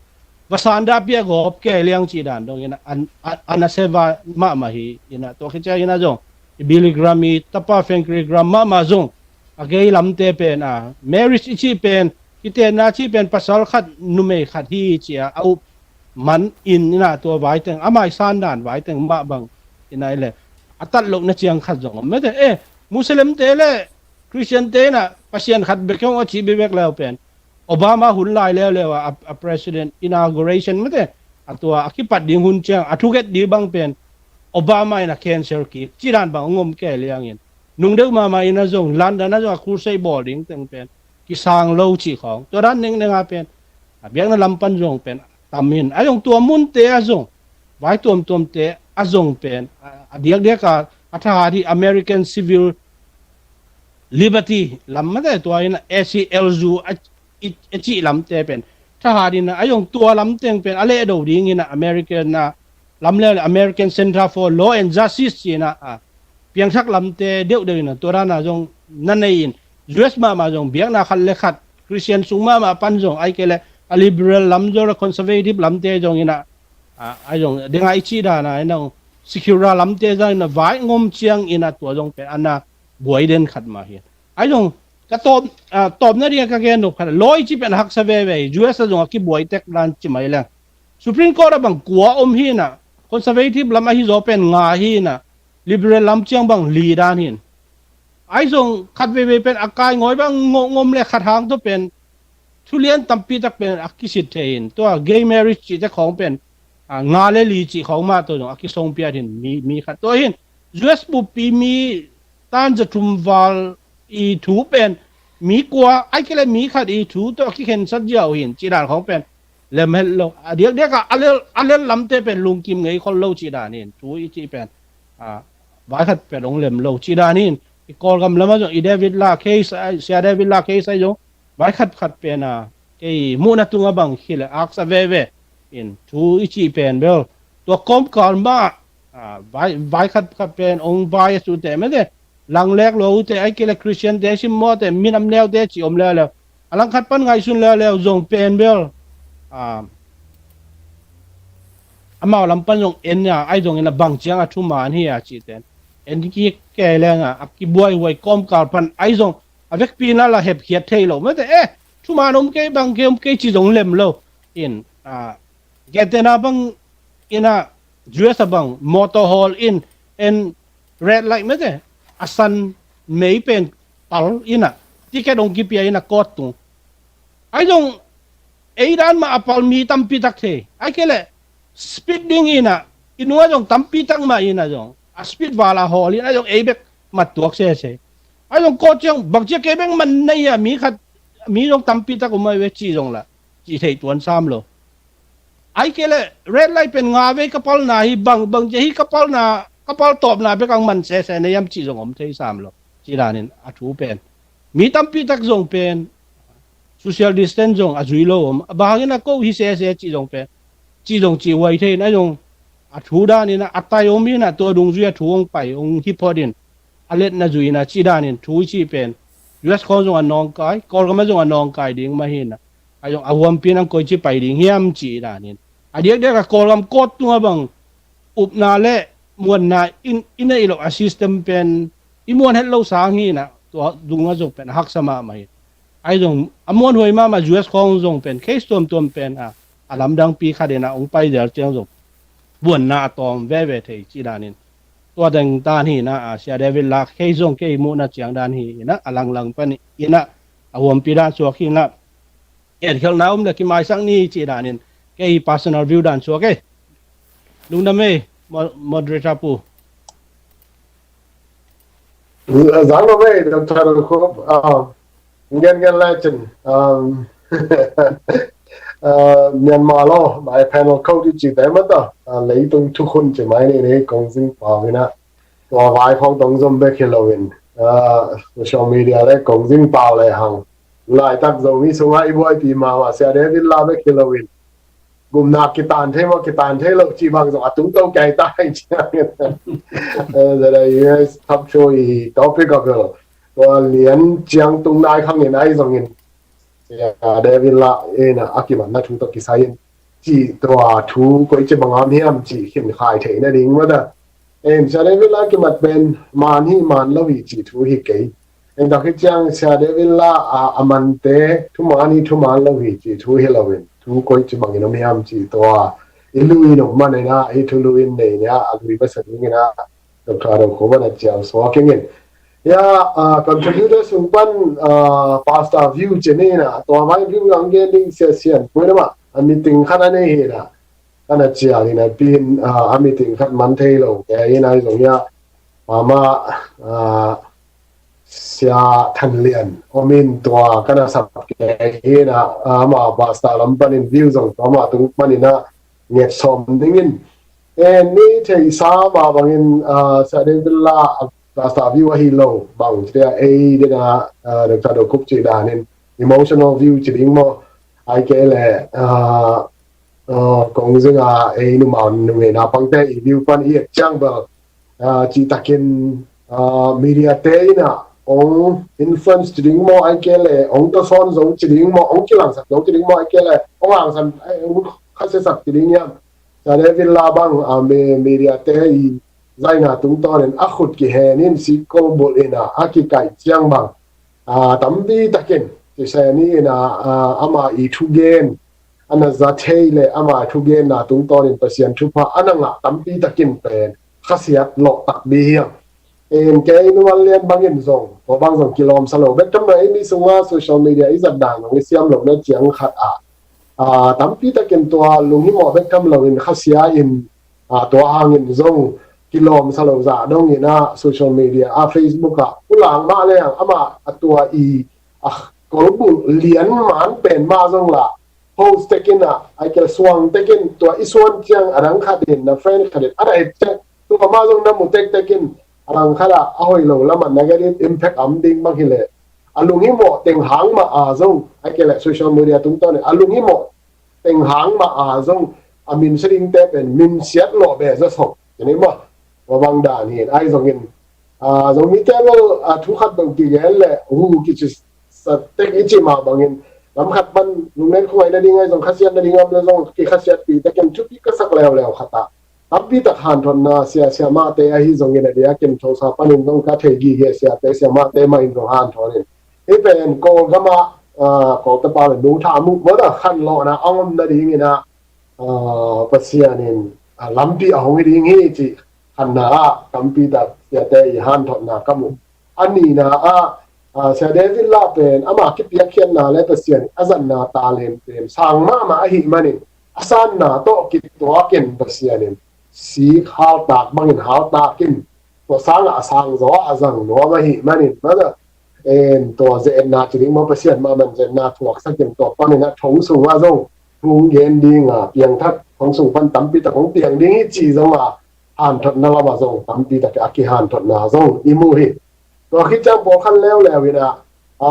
va sanda pia gawp ke liang ci dan dong in a an a na seva mahmah hi in a tua khicia in a zong i Billy Graham i tapa Franklin Graham mahmah zong a gay lamte pen a marriage i ci pen kitenna ci pen pasal khat numei khat hi cia a up man in in a tua vaiteng a mai sandan vaiteng mah bang in a ile a tat lohna ciang khat zong om mete e Muslim te le Christian te in a Pasian khat bek hong a ci bibek leu pen Obama hun lai leuleu a a president inauguration mete a tua a kipat ding hun ciang a thuget ding bang pen Obama in a cancel kik ci dan bang ngom ke liangin nung deuh mahmah in a zong London a zong a crusade bawl ding teng pen kisang lo ci khawng tua dan nengneng a pen a biakna lam pan zong pen tam in a zong tua munte a zong vai tuamtuamte a zong pen a diakdiak a a thahat hi American Civil Liberty lam mate tua in a ACLU a cih lamte pen thahat in a zong tua lamteng pen a lehdo ding in a American a lam le American Center for Law and Justice ci in a piangthak lamte deuhdeuh in a tua dan a zong na nei in US mahmah zong biakna khat le khat Christian sung mahmah pan zong ai kei le a liberal lam zong, a conservative lamte zong in a, a, a zong, deng a i cih dan a, in a, secular lamte zong in a, vai ngom ciang in a tua zong pen, a na buai den khat mah hi. A zong, ka tawp, a, tawpna ding a ka gen nop khat, law i cih pen a haksa veve hi, U S a zong a kibuai tek dan ci mai leng. Supreme Court a bang kua om hi in a, conservative lam ahi zaw pen nga hi in a, liberal lam ciang bang li dan hi in. A zong khat veve pen a kai ngawi bang ngom, ngom le khat hang tawh pen, thulian tampi tak pen a kisit thei in. Tua gay marriage cihte khawng pen, a, nga le li cih khawng mah tawh zong a kisongpiat hi in mi, mi khat. Tua hi in, U S buppi mi tan za thum val i thu pen, mi kua, ai kei le mi khat i thu tawh a kikhensat ziau hi in, cih dan khawng pen, lem het lo. A diakdiak a, a lel, a lel lamte pen lungkim ngei khol lo cih dan hi in, thu i cih pen, a, vai khat pen hong lem lo cih dan hi in, i Kawlgam lam a zong, i David La case, a, Sia David La case a zong, vai khat khat pen a, kei muhna tung a bang hi le aksa veve in thu i cih pen bel. Tua kawmkal mah, a, vai, vai khat khat pen hong vai a sute mete. Langlek lo ute, ai kei le Christian te, simmawte, minam neute ci om leuleu. A langkhat pan ngaihsun leuleu zong pen bel. A, amau lam pan zong en a, ai zong in a bang ciang a thuman hi a cihte. En ki kei leng a, a kibuaihuai kawmkal pan ai zong a vekpi na la hepkhiat thei lo mete, eh, thuman om kei, bang kei om kei ci zong lem lo. In, a, gentehna bang in a, U S a bang, motor hawl in, en red light mete, a san mei pen pal in a, ticket hong kipia in a court tung. Ai zong, ei dan mah a pal mi tampi tak thei. Ai kei le, speed ding in a, i nua zong tampi tak mah in a zong, a speed val a hawl in a zong ei bek mat tuak sese. A zong court ciang, bang ciang kei bek man na hi a, mi khat, mi zong tampi tak om a ve ci zong la, ci thei tuan sam lo. Ai kei le, red light pen nga vei ka palna hi, bang, bang ciang hi ka palna, ka pal tawpna bek ang man sese na hiam ci zong om thei sam lo. Ci dan in a thu pen. Mi tampi tak zong pen, social distance zong a zui lo om. A bang hangin a ko hi sese ci zong pen. Ci zong ci huai thei in a zong a thu dan in a, a tai om in a tua dungzui a thu hong pai, hong hi phot in. A letna zui in a ci dan in thu i cih pen. U S khawng zong a nawngkai, Kawlgam a zong a nawngkai ding mah hi in a. A zong a huampi in ang koi ci pai ding hiam ci dan in. A diakdiak a Kawlgam court tung a bang upna le muanna in, in a i lo a system pen i muan het lo sang hi in a, tua dung a zong pen a haksa mahmah hi. Ai zong, a muanhuai mahmah U S khawng zong pen, case tuamtuam pen, a, a lamdangpi khat in a hong pai zel ciang zong, buanna a tawm veve thei ci dan in. Tua deng dan hi in a, a, Sia David La case zong kei muhna ciang dan hi in a, a langlang pan in a, a huampi dan suak hi in a, enkhelhna om le kimaisak ni ci dan in, kei personal view dan suak e. Lungdam e, mo-, moderator pu. Zang lo mei, Doctor Dawkhup, ah, ngen ngen lai cin, um, ah, Myanmar law, my penal code i ci te mata, ah, leitung thukhun ci mai ni ni, kong zing pau hi in a, tua vai khawng tawng zom bek hi lo in, ah, social media le kong zing pau le hang. Laitak Zomi sungah i buaipi mahmah Sia David La bek hi lo in. Gumna kitan thei maw, kitan thei lo cih bang zong a tung to kei ta hi ciang. Eh, that I U S talk show i topic a bel. Tua lian ciang tung nai khang in ai zong in. Sia David La in a kimanna thu tawh kisai in. Cih tua thu koi ci bang om hiam cih khin khai theihna ding mata. En, Sia David La kimat pen man hi man lo hi cih thu hi kei. En, dak hi ciang Sia David La a, a mante thuman hi thuman lo hi cih thu hi lo in. Thu koi ci bangin om hiam cih tua. I lu in om man in a, i thulu in nei in a, a lui masa ding in a, Doctor Dawkhup a na ciang suak ing in. Ya, ah, contributor sung pan, ah, Pastor View ci ni in a, tua vai view ang gen ding sia sian pui na mah, a meeting khat a nei hi in a. Ka na cial in a pin, ah, a meeting khat man thei lo. Kei in a zong ya, mama, ah, Sia Than Lian om in tua ka na sap kei in a, ah, ama pastor lam panin view zong tua ama tung panin a nget sawm ding in. Eh, ni thei sa ma bangin, ah, Sia David La, ah, pastor view ahi lo bang ci a ei dena, ah, Doctor Dawkhup ci danin emotional view ci ding maw. Ai kei le, ah, ah, kong zinga ei numa nunge na pangte i view pan i et ciang bel, ah, ci takin, ah, media te ina ong influence ci ding maw, ai ke le ong tasawn zo ci ding maw, ong kilangsak zo ci ding maw, ai ke le ong angsan, ai, ong khasiasak ci ding hiam? Sia David la bang a, me, media te i zaina tungtawnin a khut kihen in sikol bulh in a, a kikaih ciang bang a, tampi takin ci se ni in a, a, ama i thugen a na za thei le ama thugenna tungtawnin Pasian thupha a na ngah tampi takin pen khasiat lawh tak ding hiam? In kei Nuan Lian bangin zong, tua bang zong kilawmsa lo bek tham lo, ei mi sunga social media i zat dan zong i siam lo na ciang khat ah, a, tampi takin tua lunghimawh bek tham loin khasia in, a, tua hangin zong kilawmsa lo zah dongin a social media a, Facebook ah pulang mah leng ama a tua i, a, kolbulh lian man pen mah zong lah post tekin a, ai ke le suang tekin tua i suan ciang a dang khat in, na friend khat in a na et ciang tua mah zong na mu tektekin a dang khat ah a hoih lo lamah negative impact a om ding bang hi leh, a lunghimawh teng hang mah a zong, ai ke le social media tungtawnin a lunghimawh teng hang mah a zong a minsia dingte pen minsiat lawh beh zaw sawk. Tua bang dan hi in, ai zongin, a, Zomite lo, a, thu khat bang kigen le hu kici sa tek i ci mah bangin lam khat pan lunglen khungaih nading ai zong khasiat nading om le zong kikhasiatpih tekin thupi ka sak leuleu khat ah tampi tak hanthotna sia, siamahte ahi zongin a diakin Tulsa panin zong ka thei gige siate, siamahte mah in zong hanthot in, hih pen Kawlgam ah, a, Kawlte pau le nungtha muh mawh a khanlawhna a om nadingin a, a, Pasian in, a, lampi a hong hi ding hi cih khatna ah tampi tak siate i hanthotna ka muh. A nihna ah, a, Sia David lah pen ama kipiakkhiatna le Pasian a zatna talent pen sang mahmah ahih manin a sanna tawh kituakin Pasian in sik haltak bangin haltakin tua sangah a sang zaw a zang nuam ahih manin, mah zah, en, tua ze-etna ci ding maw, Pasian mahmah ze-etna thuaksakin tua panin a thong sungah zong thu gen ding a, piangthak thong sung pan tampi tak hong piang ding hi cih zong a, hanthotna lamah zong tampi tak a kihanthotna zong i mu hi. Tua khit ciang pawlkhat leuleu in a, a,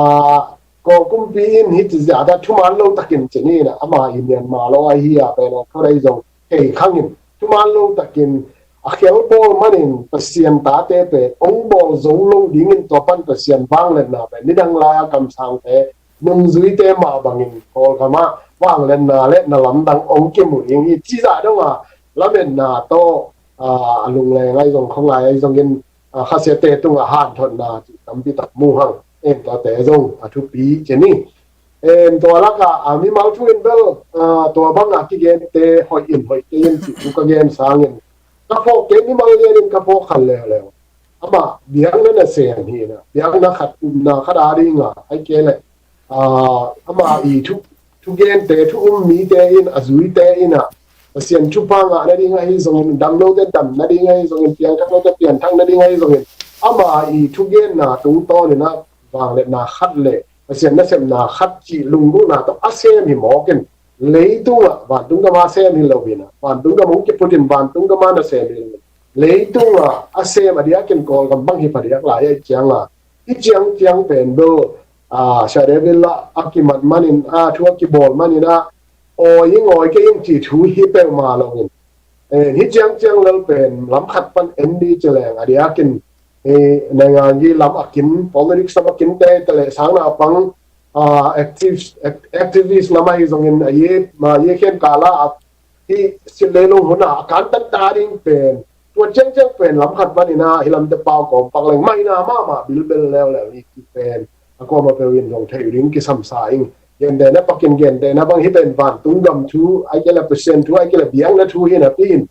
Kawl kumpi in hih ci zia ta thuman lo takin ci ni in a, ama i Myanmar lo ahi a pen a, khuadai zong thei khangin thuman lo takin a khel bawl manin Pasian tate pen hong bawl zo lo dingin tua pan Pasian vangliatna pen nidang lai-a kamsangte nungzuite mah bangin Kawlgam ah vangliatna le na lamdang hong kimu ding hi ci zah dong a, lametna tawh, a, a lungleng ai zong khawngai ai zongin, a, khasiate tungah hanthotna cih tampi tak mu hang. En, tuate zong a thupi ci ni. En, tua lakah, a, mimal thu in bel, a, tua bangah kigente hoih in hoih kei in cih thu ka gen sangin ka phawk kei, mimal lianin ka phawk khat leuleu. Amah biakna nasem hi in a, biakna khat, upna khat a ding a, ai ke le, a, ama i thu, thugente, thu um mite in, a zuite in a, Pasian thupha ngah nading ahi zongin, damlote dam nading ahi zongin, piangthaklote pianthak nading ahi zongin, ama i thugenna tungtawnin a vangliatna khat le Pasian nasepna khat cih lunggulhna tawh a sem hi mawkin, leitungah, vantung gam a sem hi lo in a, vantung gam hong kiphut in vantung gam a nasem hi lo in, leitungah a sem a diakin Kawlgam bang hi pha diak lai a, i ciang a, i ciang ciang pen bel, a, Sia David lah a kimat manin a, thu a kibawl manin a, awi ing awi kei ing cih thu hi peuhmah lo in, eh, hih ciang ciang lel pen lam khat pan en dih ci leng a diakin, eh, naingan gi lam a kim, politics lam a kimte, te le sang naupang, a, active, ac-, activist lam ahi zongin a ye, ma ye khen kala a, hih sit leilung hun a a kantan ta ding pen, tua ciang ciang pen lam khat panin a hih lamte pau kawm pak leng maina mahmah bilbel leuleu hi cih pen a kuamah peuh in zong thei uh ding kisam sa ing. Gentehna pakin gentehna bang hih pen vantung gam thu, ai ke le Pasian thu, ai ke le biakna thu hi napi in,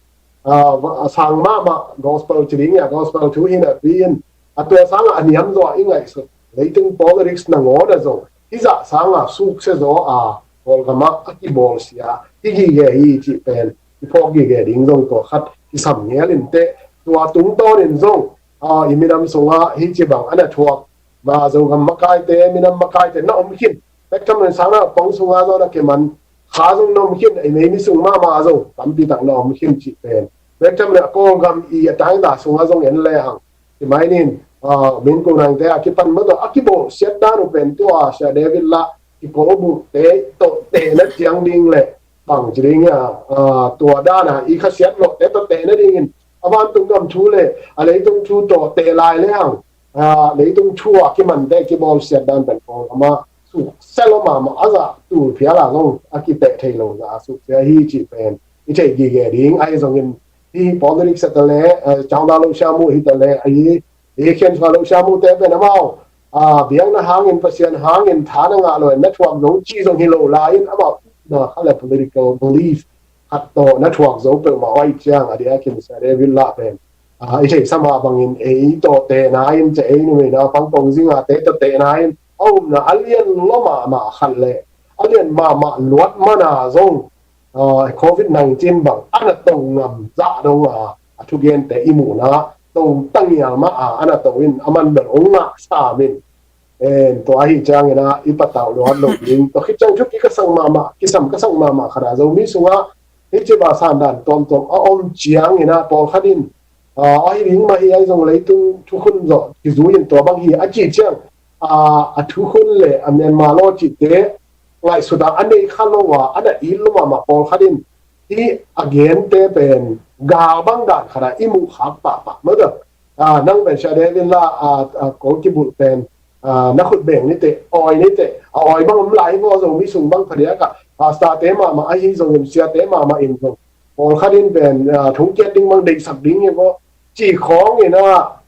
a, va-, a sang mahmah gospel ci ding a, gospel thu hi napi in, a tua sangah a niam zaw a i ngaihsut leitung politics nangawn a zong hih zah sangah suksia zaw a, Kawlgam ah a kibawlsia hi gige hi cih pen i phawk gige ding zong tua khat kisam ngial in teh, tua tungtawnin zong, a, i minam sungah hih ci bang a na thuak, ma, Zogam makaite, minam makaite na om khin. Bek tham lo in sang naupang sungah zong na kiman kha zong na om khin, ei mei mi sung mahmah zong tampi tak na om khin cih pen. Bek tham lo in a Kawlgam i a tangda sungah zong en le hang, ci mai nin, a, min ko nangte a kipan mah tawh a kibawlsiat dan uh pen tua Sia David lah kikolbulhte tawh tehna ciang ding le bang ci ding a, a, tua dan a i khasiat lawhte tawh tehna dingin a vantung gam thu le a leitung thu tawh teh lai le hang, ah, leitung thu a kimante kibawlsiat dan pen Kawlgam ah suksia lua mahmah a, zah tul phial a zong a kiteh thei lo zah a suksia hi cih pen i theih gige ding. Ahi zongin hih Paul Narik Seta le, eh, Chawngda Lo Siamu hi ta le, ahi, hi Khian Sua Lo Siamu te pen amau, ah, biakna hangin, Pasian hangin tha na ngah lo in na thuak zo cih zong hi lo lai-in amau na kha le political belief khat tawh na thuak zo peuhmah uh ahih ciang a diakin Sia David lah pen, ah, i theihsa mah bangin ei tawh tehna in, cia ei numei naupang kong zinga te tawh tehna in a umna a lian lua mahmah khat le a lian mahmah luat mana zong, ah, covid nineteen bang a na to ngam zah dong a, a thugente i muhna to tangial mah a, a na to in a man bel ong ngah sam in. En, tua ahi ciangin ah i patauh luat lo ding. Tua khit ciang thupi ka sak mahmah, kisam ka sak mahmah khat ah Zomi sungah hih ci bang sandan tuamtuam a om ciangin ah pawlkhat in, ah, ahi ding mah hi, ahi zong leitung thukhun zawh kizui in tua bang hi a cih ciang, ah, a thukhun le a Myanmar law cihte ngaihsut a a nei kha lo a, a na it lua mahmah pawlkhat in hih a gente pen gal bang dan khat ah i muh khak pahpah mah dah. Ah, nang pen Sia David lah, ah, ah, kong kibulh pen, ah, na khut beng ni teh, awi ni teh, a awi bang om lai maw, Zomi sung bang phadiak ah, pastor te mahmah ahi zongin, siate mahmah in zong pawlkhat in pen, ah, thongkiat ding bang deihsak ding hi maw, cih khawngin ah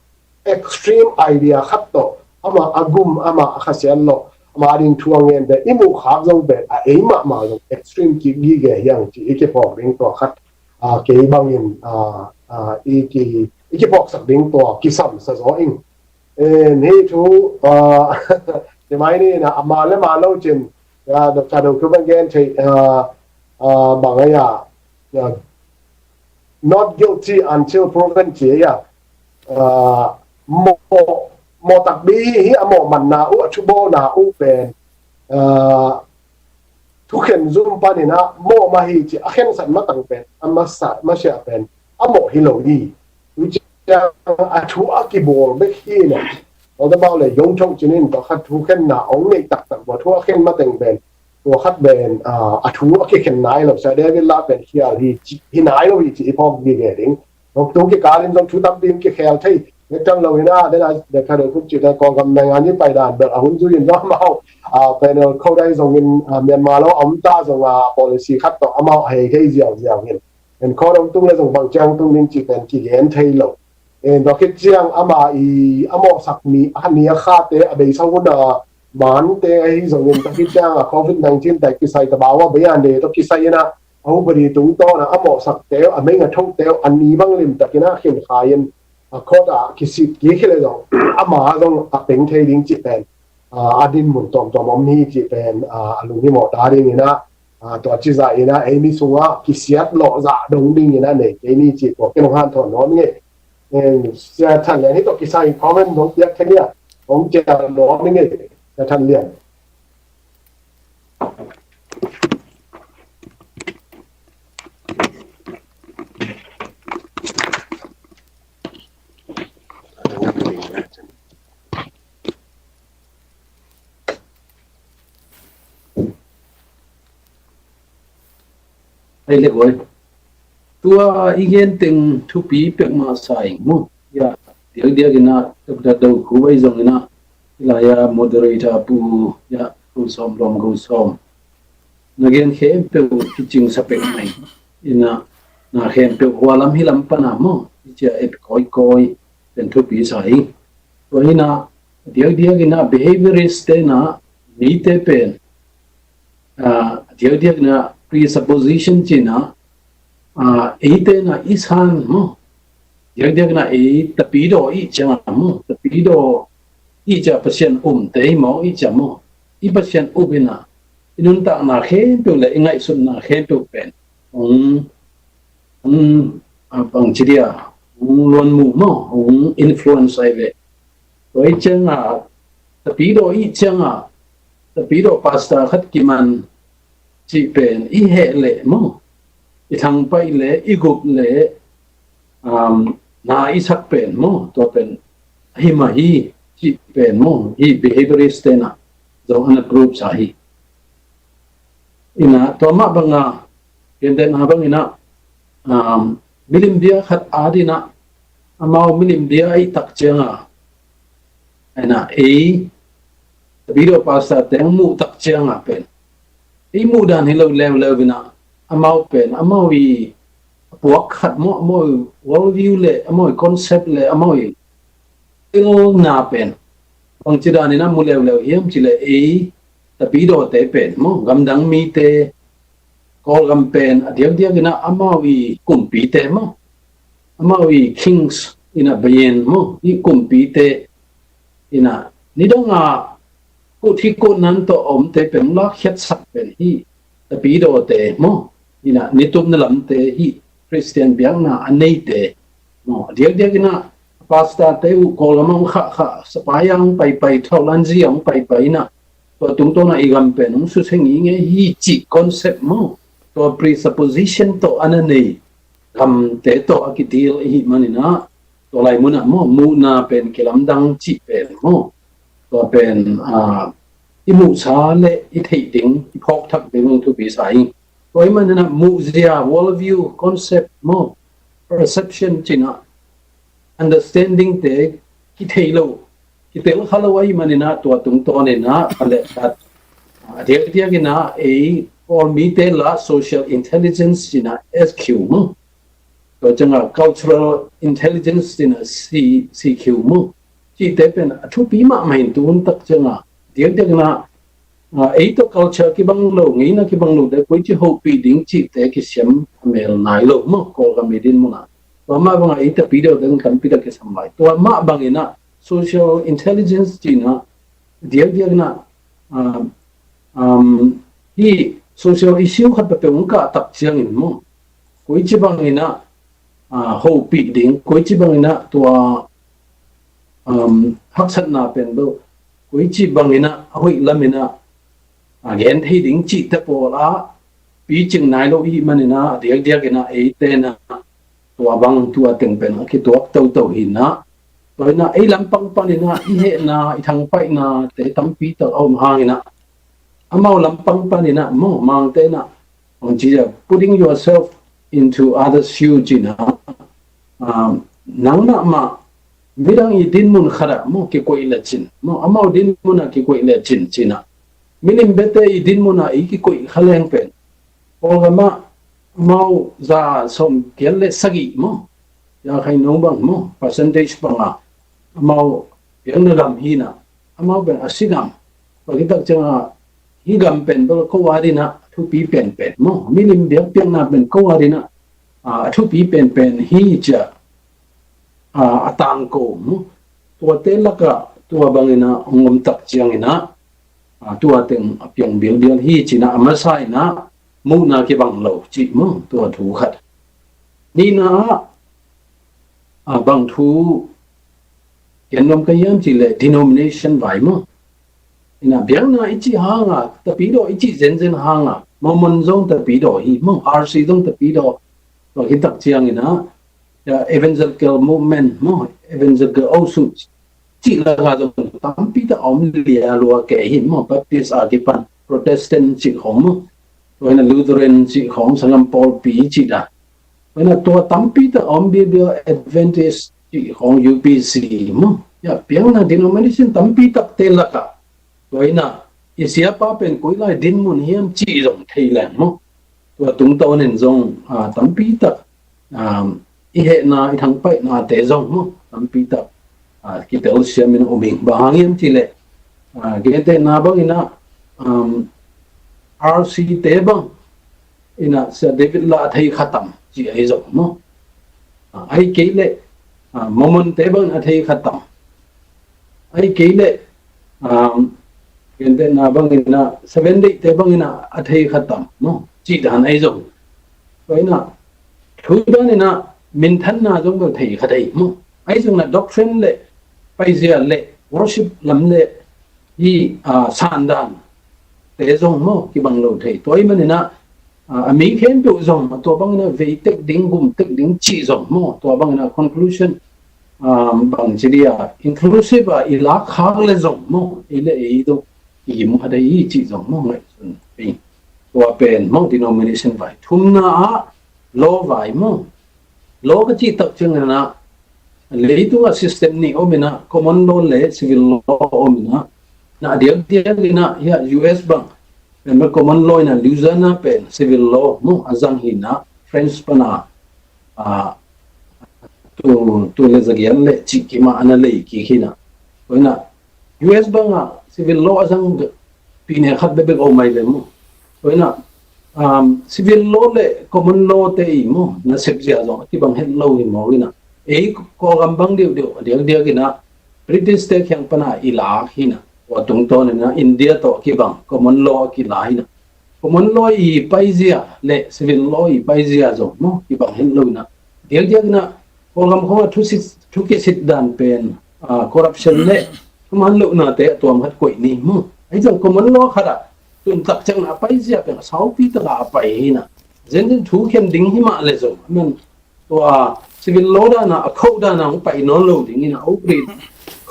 extreme idea khat tawh amah a gum, amah a khasiat lawh, amah ding thu a ngen pen i muh khak zong pen a ei mahmah zong extreme kik gige hi hang cih i kiphawk ding tua khat, ah, kei bangin, ah, ah, i ki, i kiphawksak ding tua kisam sa zaw ing. En, hih thu, ah, ci mai ni na, a man le man lo cin, ah, Doctor Do Khup a gen thei, ah, ah, bang a ya, ah, not guilty until proven ci a ya, ah, mawh, mawh takpi hi, a mawh manna uh, a thubawlna uh pen, ah, thukhen zum panin ah mawh mah hi ci a khensat matang pen a masa, masiah pen a mawh hi lo hi. Tua ciang a thu a kibawl bek hi na. Tua tabau le yong thong cinin tua khat thukhenna ong neih taktak tua thu a khen mateng pen tua khat pen, ah, a thu a kikhen nai lo, Sia David lah pen khial hi ci, hi nai lo hi ci i phawk gige ding. Tua tung kikal in zong thu tampi in kikhel thei. Nek tam lo in ah, den a, den kha do khup cih te Kawlgam naingan i paidan bel a hun zui in zong amau, ah, penal code ahi zongin, ah, Myanmar lo a om ta zong a policy khat tawh amau a hei thei ziauziau in. En code ong tung le zong bang ciang tung ding cih pen kigen thei lo. En tua khit ciang ama i a mawhsak ni, a ni a khate, a beisa hun a mante ahi zongin tua khit ciang a covid nineteen tai kisai tabau a bei a ne tawh kisai in ah a upadi tungtawn a a mawhsakte uh, a meng a thote uh, a ni bang limtakin a khin khai in a court ah kisit kik hi le zong ama zong a peng thei ding cih pen, ah, a dinmun tuamtuam om hi cih pen, ah, a lunghimawh ta dingin ah, ah, tua ci zah in ah ei mi sungah kisiat lawh zah dong dingin ah nei kei ni cih tua ken hong hanthawn nuam ing ei. Sia Than Lian, hih tawh kisai comment dong piak thei nia, hong cial nuam ing ei, Sia Than Lian. Ai le guai. Tua i gen teng thupi pek mah sa ing maw. Ya, diakdiak in ah, Doctor Do Khup ahi zongin ah, i lai a moderator pu, ya, Go Sawm, Lawm Go Sawm. Na gen khempeuh kicing sa pek mai. In ah, na khempeuh hua lam hi lam pan a maw, i cia et kawikawi, pen thupi sa hi. Tua in ah, diakdiak in ah behaviorist te in ah, mite pen, ah, diakdiak in ah presupposition ci in ah, ah, eite in ah i san maw, diakdiak in ah ei tapidaw i ciang a maw, tapidaw i ciang Pasian umte i maw, i ciang maw, i Pasian up in ah, i nuntakna khempeuh le i ngaihsutna khempeuh pen hong, hong, ah, bang ci dia, hong luanmu maw, hong influence ai ve. Tua i ciang a, tapidaw i ciang a, tapidaw pastor khat kiman cih pen i heh leh maw, i thangpaih leh, i gup leh, um, na i sak pen maw, tua pen hi mah hi cih pen maw, hih behaviorist te in ah zong an approve sa hi. In ah, tua mah bang a, gentehna bang in ah, um, milim bia khat at in ah, amau milim bia ahih tak ciang a, Aina ei Tapidaw pastor teng muh tak cianga pen ei muh dan hi lo leuleu ina, amau pen amau i puak khat maw, amau i worldview le amau i concept le amau i pilna pen bangci dan ina mu leuleu hiam cile ei Tapidawte pen maw, gamdang mite, Kawlgam pen a diakdiak ina amau i kumpite maw, amau i kings ina bayen maw, i kumpite ina nidanga kut hi kut nan tawh a omte pen lakhiatsak pen hi Tapidawte maw, ina nitumna lamte hi Khristian biakna a neite maw, a diakdiak ina pastorte uh Kawlgam a hong khahkhah, Sapaia hong paipai, Thaulanzi a hong paipai ina tua tungtawna i gam pen hong suseng i ngei hi cih concept maw, tua presupposition tawh a na nei gamte tawh a kidil i hih manina tua lai munah maw, muhna pen kilamdang cih pen maw, tua pen i muhsa le i theih ding, i phawkthak ding hong thupi sa hi. Tua i manina muhzia, worldview, concept maw, perception cina understanding te kithei lo, kitel kha lo ahi manina tua tungtawn ina a leh khat a diakdiak ina ei Kawlmite la social intelligence cina S Q maw, tua cianga cultural intelligence cina C, C Q maw, cihte pen a thupi mahmah in tuhun tak cianga diakdiak ina ei tawh culture kibang lo, ngeina kibang lo te koici hopih ding cihte kisiam a mel nai lo maw, Kawlgam i din muna. Tua mah banga ei Tapidaw ding tampi tak kisam lai. Tua mah bangina social intelligence cina diakdiak ina hi social issue khat peuhpeuh hong kah tak ciangin maw, koici bangina hopih ding, koici bangina tua haksatna pen beuh koici bangina a hoih lamina a gen thei ding cihte pawl a picing nai lo i hih manina a diakdiak ina eite na tua bang tua teng pen a kituak toto hi ina. Tua ina ei lampang panina i hehna, i thangpaihna te tampi tak a om hangina amau lampang panina maw, Mangte na hong ci a putting yourself into others' shoe cina, nang mahmah midang i dinmun khatah maw kikoih lecin maw, amau dinmunah kikoih lecin cina, milim biate i dinmunah i kikoih kha leng pen Kawlgamah amau za sawm giat le sagih maw, ya khai nong bang maw, percentage banga amau biakna gam hina, amau pen a si gam, bang hitak cianga hi gam pen bel ko a dina thupi penpen maw, milim biakpiakna pen ko a dina a thupi penpen hi cia a tangko maw, tuate laka tua bangina hong om tak ciangina tua teng a piang bilbial hi cina a masa ina muhna kibang lo cih maw, tua thu khat. Nina a bang thu ken nuam ka hiam cih leh denomination vai maw. Ina biakna i cih hanga, Tapidaw i cih zenzen hanga, Mormon zong Tapidaw hi maw, R C zong Tapidaw. Tua hitak ciangina Evangelical movement maw, Evangelical osu cih laka zong tampi tak a om lia lua kei hi maw, Baptist a kipan Protestant cih khong maw, tua ina Lutheran cih khong, sanggam pawlpi cih da. Tua ina tua tampi tak a om, Bible Adventist cih khong, U P C maw. Ya piangna denomination tampi takte laka tua ina i siapa pen koi lai dinmun hiam cih zong thei leng maw. Tua tungtawn in zong tampi tak i hehna, i thangpaihnate zong maw, tampi tak kitel siamin a um ing. Bang hang hiam cih leh gentehna bangina R C te bang ina Sia David la a thei khatam cih ahi zong maw. Ahi kei leh Mormon te bang ina a thei khatam. Ahi kei leh gentehna bangina Seven Day te bangina a thei khatam maw, cih dan ahi zong. Tua ina thu dan ina minthanna zong bel thei kha thei maw. Ahi zongna doctrine le paizia le worship lam le hi sandan te zong maw kibang lo thei. Tua i manina a mi khempeuh zong a tua bangina vei tek ding, gum tek ding cih zong maw, tua bangina conclusion bang ci dia inclusive a i lak khak le zong maw, ei le ei do i gim kha thei hi cih zong maw, ngaihsun ping. Tua pen maw denomination vai. Thumna ah law vai maw. Law ka cih tak ciangina Leitungah system nih om inah, common law le civil law om inah, na diakdiak inah hiah U S bang pen common law inah Louisiana pen civil law mu a zang hi inah, French pana a, tu, tu le zagian le cih kima ana lei kik hi inah. Tua inah U S bangah civil law a zang pine khat bekbek om mai ve mu. Tua inah, um, civil law le common law te i mu na sep zia zong a kibang het lo hi maw inah. Ei Kawlgam bang deuhdeuh a diakdiak inah British te kiang pana i lak hi inah. Tua tungtawn inah India tawh a kibang common law a kila hi inah. Common law i paizia le civil law i paizia zong mu kibang het lo inah. Diakdiak inah Kawlgam khawngah thusit, thukisit dan pen, ah, corruption le thuman lohnate a tuam khat koih ni mu. Ahi zong common law khatah tun tak ciang a paizia pen a saupi takah a pai hi inah. Zenzen thu khen ding hi mah le zong, I mean, tua civil law dana a khoh dana hong pai nawn lo ding inah, a upri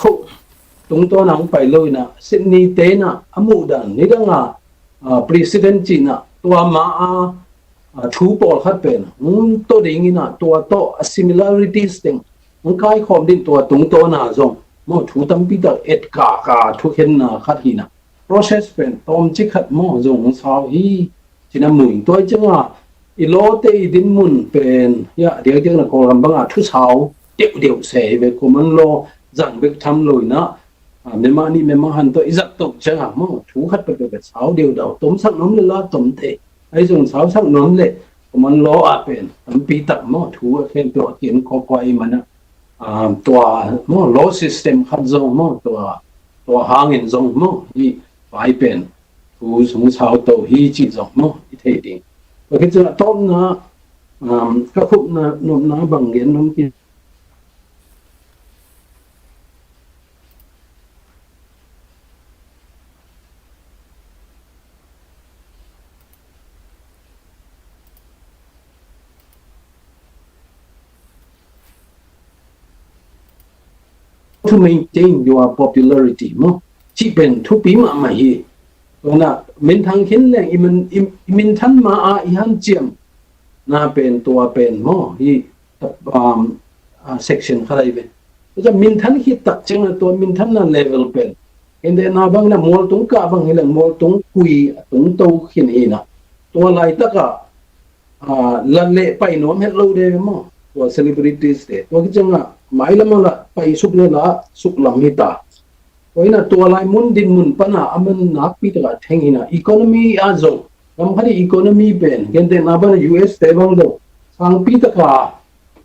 khoh tungtawna hong pai lo inah, Sydney te inah a muh dan nidanga, ah, precedent ci inah tua ma a, ah, thu pawlkhat pen hong tawh ding inah, tua tawh a similarities teng hong kaikhawm ding, tua tungtawna zong maw thu tampi tak etkaka thukhenna khat hi inah. Process pen tawmcik khat maw zong hong sau hi. Cina mui tuai cianga i lawte i dinmun pen, ya, diakdiak na Kawlgam banga thusau deuhdeuh se ve, common law zang bek tham lo inah, ah, mema nih mema han tawh i zat toh cianga maw thu khat pepepet sau deuhdau, tomsak nuam le la tom thei. Ahi zong sausak nuam le common law ah pen tampi tak maw thu a khempeuh a kin kawkwa i mana, ah, tua maw law system khat zong maw tua, tua hangin zong maw i vai pen thu sung sau to hi cih zong maw i thei ding. Tua khit ciangah tawpna, um, ka khupna nopna bang gen nuam ki. To maintain your popularity maw, cih pen thupi mahmah hi. Tua na minthang khin leng i min, i, i minthan ma a i hanciam na pen tua pen maw hi, um, ah, section khat ahi ve. Tua minthan khit tak ciang na tua minthanna level pen, hende na bang na mualtung kah bang hi leng mualtung kui a tung to khin hi na, tua laitak ah, ah, la leh pai nuam het lo de maw. Tua celebrities te tua khit ciang a mailam a la pai suk le la suk lam hi ta. Tua hi na tua lai mun dinmun pana a man nakpi taka theng hi na, economy a zong, gam khat i economy pen gentehna bana U S te bang zong sangpi taka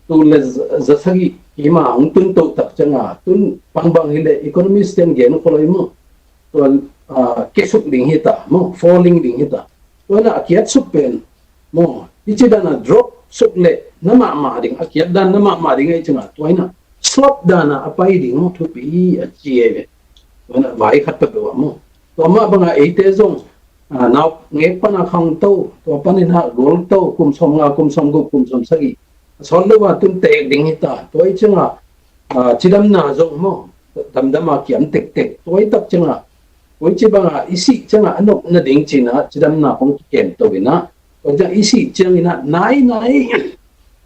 tul le za, za sagih hi ma hong tun to tak ciang a, tun bangbang hi le economist ten gen kholoi maw. Tua, ah, kesuk ding hi ta maw, falling ding hi ta. Tua hi na a kiatsuk pen maw, hi ci dana drop suk le na mahmah ding, a kiat dan na mahmah ding ahi ciang a, tua hi na slope dana a pai ding maw, thupi a ci e ve. Tua hi na vai khat peuhpeuh ah maw. Tua mah banga eite zong, ah, nau ngek pana khang to, tua panin ha gol to, kum sawm nga, kum sawm guk, kum sawm sagih a sawt lo a tun tek ding hi ta. Tua hi ciang a, ah, cidamna zong maw, damdam a kiam tektek. Tua hi tak ciang a, tua hi ci banga i sih ciang a a nop nading cina cidamna kong kikem to hi na. Tua ciang i sih ciang hi na nai nai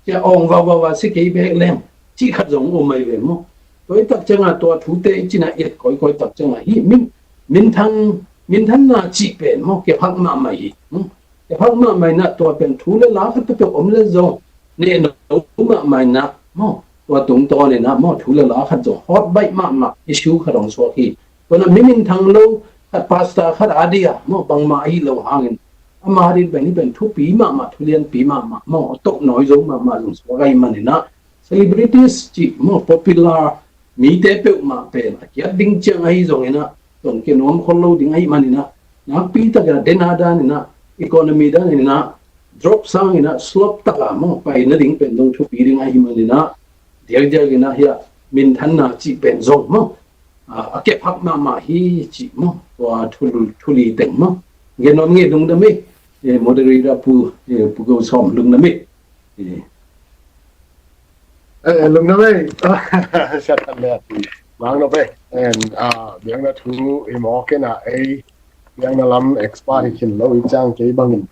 cia awng vau vau a si kei bek leng cih khat zong um mai ve maw. Tua hi tak ciang a tua thute i cina i et koikoi tak ciang a hi min, minthang, minthanna cih pen maw, kiphak mahmah hi. Hmm. Kiphak mahmah hi na tua pen thu le la khat peuhpeuh om le zong neh no mahmah hi na maw. Tua tungtawn hi na maw, thu le la khat zong hot baih mahmah issue khat hong suak hi. Tua na mi minthang lo khat, pastor khat a dia maw, bangmah ahi lo hangin ama a din pen hi pen thupi mahmah, thulianpi mahmah maw, a tawh nawi zo mahmah zong suak ahi man hi na, celebrities cih maw, popular mite peuhmah pen a kiat ding ciang ahi zong hi na, zong kia nuam khol lo ding ahi man hi na, nakpi tak hi na, dena dan hi na, economy dan hi na, drop sang hi na, slope taka maw pai nading pen zong thupi ding ahi man hi na, diakdiak hi na, hiah minthanna cih pen zong maw, a, a kep hak mahmah hi cih maw, tua thul, thuli teng maw. Gen nuam ngei, lungdam ei, eh, moderator pu, eh, Pu Go Sawm, lungdam ei. Eh. Eh, lungdam ei. Siat tan le ati. Mang no pe. En, ah, biang na thu i mawk ena ei. Biang na lam expert hi khin lo i ciang kei bangin.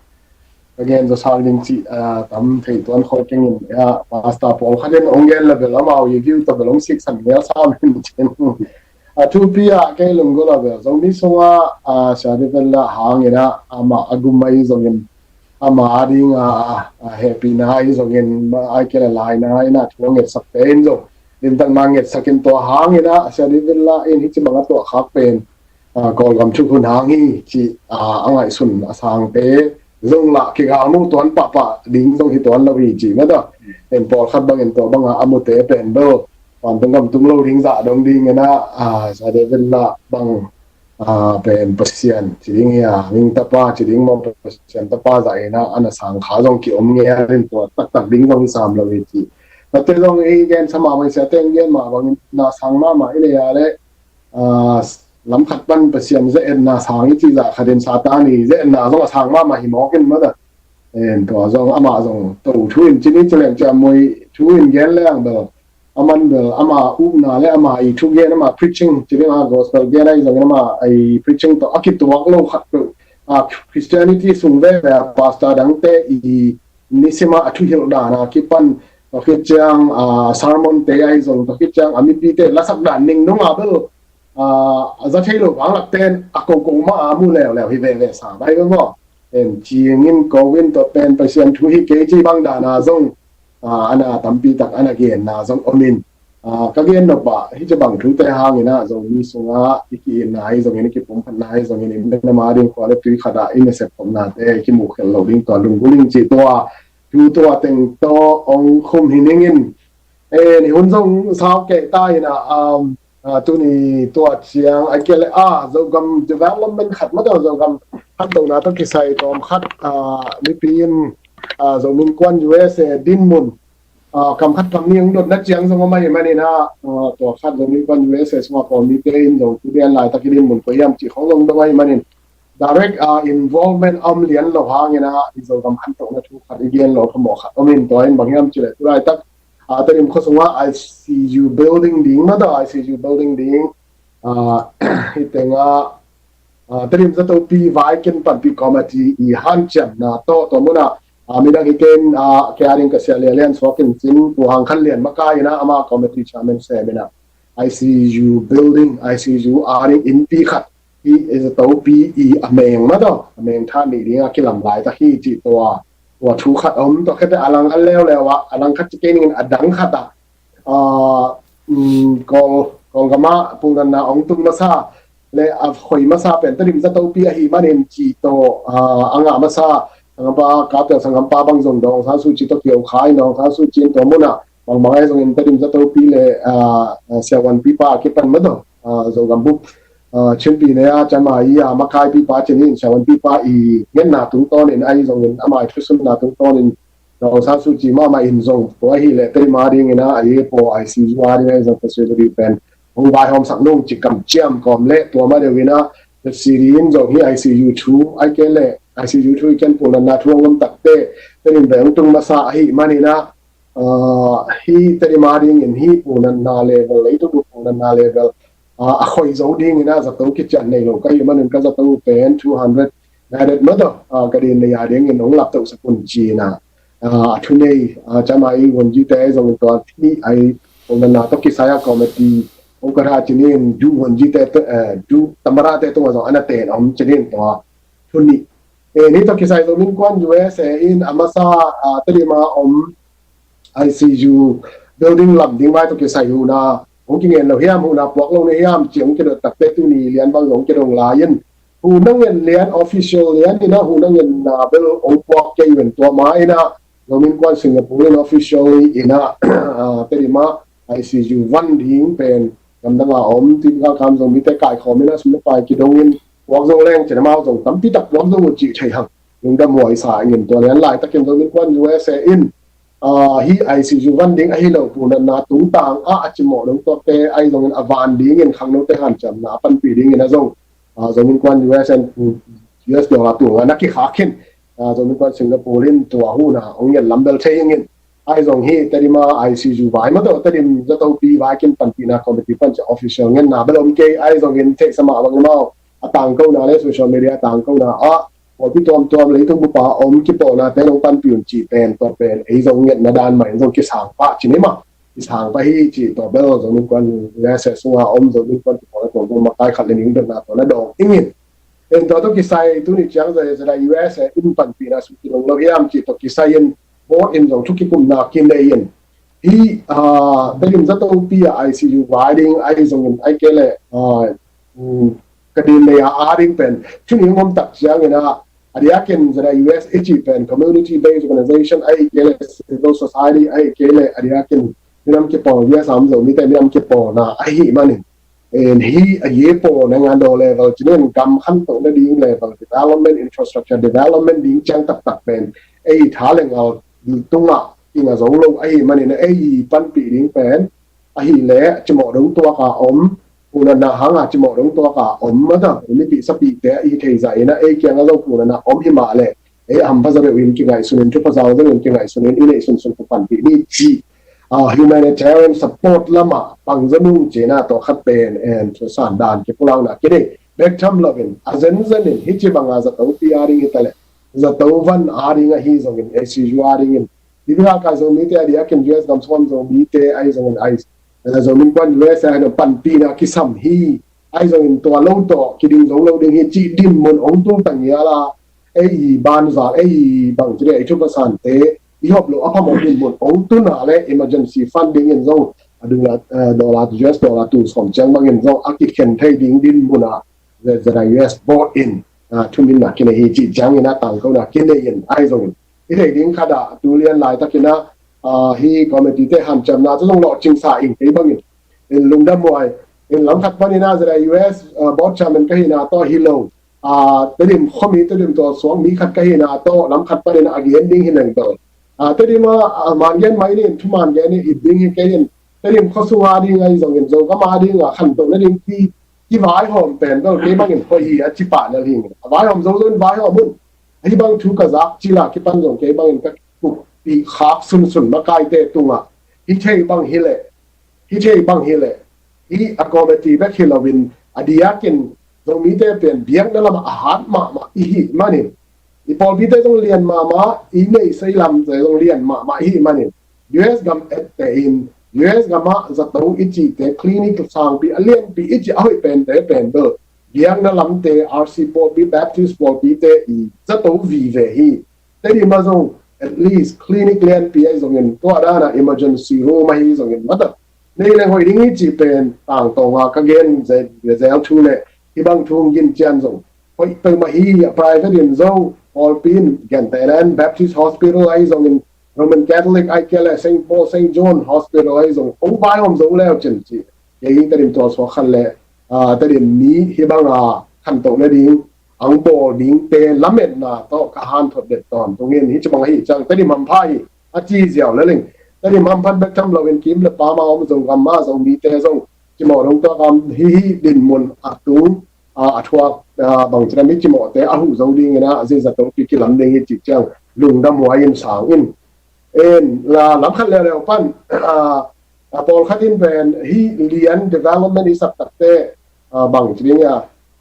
ka gen zaw sak ding cih, ah, tam thei tuan khol keng in, ah, pastor pawlkhat in hong gen la bel amau i view tawh bel hong siksan mial sam in cin. A thupi ah kei lunggulh a bel Zomi sungah, ah, Sia David Lah hangin ah amah a gum ahi zongin, amah a ding a, a hehpihna ahi zongin, ma-, ahih kei leh laina in ah thu a ngetsakte in zong limtak ma ngetsak in, tua hangin ah Sia David Lah in hih ci bang a tuahkhak pen, ah, Kawlgam thukhun hang hi cih, ah, a ngaihsun a sangte zong lah kigal mu tuan pahpah ding zong hi tuan lo hi cih mah ta. En pawlkhat bangin tua bangah a mute pen bel vantung gam tung lo ding zah dong dingin ah, ah, Sia David Lah bang, ah, pen Pasian ci ding hi a, ming tapa ci ding maw, Pasian tapa zah in ah a na sang kha zong kiom ngiat in tua taktak ding zong hi sam lo hi cih. Tua te zong i gen sa mah bang, Sia te gen mah bangin na sang mahmah i nei a leh, ah, lam khat pan Pasian ze-etna sang i cih zah khat in Satan i ze-etna zong a sang mahmah hi mawk in mah ta. En tua zong amah zong to thu in ci ni ci leng ciammui thu in gen leng bel, aman bel ama upna le ama i thugen, ama preaching ci ding, a gospel gen ahi zongin ama i preaching tawh a kituak lo khat peuh, a Christianity sung veve a pastor dangte i nisima a thuhilh dana kipan, tua khit ciang, a, sermon te ahi zong, tua khit ciang a mipite lasak dan ning nunga bel, a, a za thei lo vanglak ten a koko ma a mu leuleu hi veve sa bai bel maw. En ciangin ko in tua pen Pasian thu hi kei ci bang dana zong, a, a na tampi tak a na genna zong om in, a, ka gen nop ah hih ci bang thute hangin ah Zomi sungah i ki-itna ahi zongin, i kipumkhatna ahi zongin, i minam a ding khua le tui khat ah i nasep khopnate i kimuh khelh loh ding tua lunggulh ing cih tua thu tua teng tawh hong khum hi ning in. Eh, ni hun zong sau kei ta in ah, um, ah, tuni tua ciang ahih kei leh, ah, Zogam development khat mah tawh, Zogam khantohna tawh kisai tawm khat, ah, mipi in, ah, Zomi Innkuan U S A dinmun, ah, kam khat kam nih hong dotna ciang zong om ahih manin ah, ah, tua khat Zomi Innkuan U S A sungah pawlmite in zong tu den laitak i dinmun koi hiam cih khong zong dong ahih manin, direct, ah, involvement om lian lo hangin ah i Zogam khantohna thu khat i gen lo phamawh khat om in, tua in bang hiam cih leh tu laitak, ah, Tedim khua sungah I C U building ding mah tawh, I C U building ding, ah, hih tengah, ah, Tedim Zatopi Vaikin Panpih Committee i hanciamna tawh, tua munah, ah, midang hi kei in, ah, kei a ding ka sia Lia Lian Suak in cin, Pu Hang Khan Lian makai in ah ama committee chairman sem in ah I C U building, I C U a ding innpi khat, hih Zatopi i a meng mah tawh, a meng tha nih ding a kilam laitak hi cih tua, tua thu khat om. Tua khit teh a lang a leuleu ah, a lang khat ci kei ning in a dang khat ah, ah, um, Kawl, Kawlgam ah puhnatna hong tung masa le a khoi masa pen Tedim Zatopi ahih manin cih tawh, ah, a ngah masa sanggampa, Kap Tel sanggampa bang zong Daw Aung San Suu Kyi tawh kio kha in, Daw Aung San Suu Kyi in tua munah bangmah ahi zongin Tedim Zatopi le, ah, ah, siavuanpipa a kipan mah tawh, ah, Zogam bup, ah, Chin Pyine a, Chiang Mai a makaipipa ci ni in, siavuanpipa i ngetna tungtawnin ahi zongin, ama i thusunna tungtawnin Daw Aung San Suu Kyi mahmah in zong tua ahih leh Tedim a dingin ah, a i paw I C U a ding ahi zong facility pen hong vaihawmsak nung ci kamciam kawm leh tua mah deuh in ah, the city in zong hih I C U thu, ahih kei leh I C U thu i ken puhnatna thu hong om tak teh Tedim vei hong tung masa ahih manin ah, ah, hih Tedim a dingin hih puhnatna level, leitung bup puhnatna level, ah, a khoi zo dingin ah zato kician nei lo ka hih manin ka zato pen two hundred bedded mah tawh, ah, ka din nei a dingin hong laptohsak un ci in ah, ah, a thunei, ah, Chiang Mai i Won Ji te zong tua hih a i puhnatna tawh kisai a committee hong ka ra ci ni in, Du Won Ji te, eh, Du Tamara te tungah zong a na ten om ci ni in tua thu nih. Eh, ni tawh kisai Zomi Innkuan U S A in a masa, ah, Tedim a om I C U building lam ding vai tawh kisai huhna hong kingen lo hiam, huhna puak lo na hiam ci hong kidot tak teh tuni lian bang zong kidong lai in, huhna ngen lian, official lian in ah huhna ngenna bel hong puak kei uh in, tua ma in ah Zomi Innkuan Singapore in officially in ah, ah, Tedim ah I C U van ding pen gamdang a om, tinggal kam zong mite kaikhawm in ah sum le pai kidong in puak zo leng cin amau zong tampi tak puak zo uh cih thei hang. Lungdam huai sa ing in, tua lian laitakin Zomi Innkuan U S A in, ah, hih I C U van ding ahi lo puhnatna tungtang ah a cimawh dong tuakte ahi zongin a van dingin khangnote hanciamna a panpih dingin a zong, ah, Zomi Innkuan U S A in, U S dollar tung a na kikhak khin, ah, Zomi Innkuan Singapore in tua huhna hong ngen lam bel thei ing in. Ahi zong hih Tedim a I C U vai mah tawh Tedim Zatopi Vaikin Panpihna Committee pan ci official ngenna bel om kei, ahi zongin theihsa mah bangin amau a tangkona le social media a tangkona ah pawlpi tuamtuam leitung bupa om kipawlnate nong panpih un cih pen, tua pen ei zong ngetna dan mah in zong kisang pah ci ni mah. Kisang pah hi cih tua bel Zomi Innkuan U S A sunga om Zomi Innkuan kipawlna tuamtuam makai khat le ning dotna tua na dawng ing in. En tua tawh kisai tuni ciang zai zai U S A in panpihna sung kilong lo hiam cih tawh kisai in board in zong thu kikumna kinei in. Hih, ah, Tedim zatopi a I C U vai ding ahi zongin, ahih kei leh, ah, um, ka din nei a, a ding pen thu ning om tak ciangin ah, a diakin zai U S A i cih pen community based organization ahih kei leh civil society ahih kei leh a diakin minam kipawl, U S A om Zomite minam kipawlna ahih manin. En hih a ye pawl na ngan daw level ci nen gam khantoh nading level development, infrastructure development ding ciang taktak pen ei tha le ngal tungah kinga zo lo ahih manin ei panpih ding pen ahih leh cimawh dong tuak a om, punana hanga cimawh dong tuak a om mata, mipih sapihte ahi thei zah in ah ei kiangah zong punana om hi mah leh ei hampha zaw deuh in kingaihsun in, thupha zau deuh in kingaihsun in i neih sunsun pu panpih ni cih, ah, humanitarian support lamah pang zaw nung cihna tua khat pen en thusan dan kipulakna kinei bek tham loin a zenzen in hih ci banga zatopi a ding hi ta leh zato van a ding ahi zongin I C U a dingin Bibika kai Zomite a diakin U S gam sung om Zomite ahi zongin ai, eh, Zomi Innkuan U S A in panpihna kisam hi, ahi zongin tua lo tawh kiding zo lo ding hi cih dinmun ong tung tang hi a la, ei banza, ei bang ci deh, ei thupha sante i hop lo a phamawh dinmun ong tun a le emergency funding in zong a dula, eh, dollar, U S dollar tul sawm ciang bangin zong a kikhen thei ding dinmun a zai U S board in, ah, thuminna kinei hi cih ciangin a tangkona kinei in ahi zongin i thei ding khat ah tu lian laitakin ah, ah, hih committee te hanciamna cu zong lawhcingsa in kei bangin in lungdam huai. In lam khat panin ah zai U S, ah, board chairman ka hihna tawh hi lo, ah, Tedim khuami Tedim tawh suak mi khat ka hihna tawh lam khat panin a gen ding hi leng tawh, ah, Tedim ah, ah, man gen mai ni in thuman gen ni it ding hi kei in Tedim khua sunga ding ahi zongin Zogam a ding a khantoh nading ki kivaihawm pen bel kei bangin hoih hi a ci pah lel hi. A vaihawm zo zo in vaihawm un. Hih bang thu ka zak cil a kipan zong kei bangin ka kikupih khak sunsun makaite tungah hih thei bang hi leh, hih thei bang hi leh, hih a committee bek hi loin a diakin Zomite pen biakna lamah a hat mahmah i hih manin i pawlpite zong lian mahmah, i neihsa i lamte zong lian mahmah i hih manin U S gam etteh in U S gamah zato i cihte clinic sangpi a lianpi i cih a hoih pente pen bel biakna lamte R C pawlpi Baptist pawlpite i zato vive hi. Tedim ah zong at least clinic lianpi ahi zongin tua dana emergency room ahi zongin mata nei leng hoih ding hi cih pen tangtawnga ka gen zel thu le hih bang thu hong gin cian zong hoih peuhmah hi. A private in zong pawlpi in gentehna in Baptist Hospital ahi zongin Roman Catholic ahi kei leh Saint Paul, Saint John Hospital ahi zong hong vaihawm zo leu cin ci. Kei Tedim tual suak khat le, ah, Tedim mi hih banga khantoh nading ang bawl dingte lametna tawh ka hanthot det tawntung in hih ci bang ahi ciang Tedim hampha hi a ci ziau leleng Tedim hamphat bek tham loin kim le pama om Zogam a Zomite zong cimawh dong tuak a om hi. Hih dinmun a tung, a, a thuak, a, bangci na mi cimawhte a huh zo dingin a zia zatopi kilam ding hi cih ciang lungdam huai in sang in. En la lam khat leuleu pan, a, a pawlkhat in pen hih lian development i sak takte, a, bangci ding a,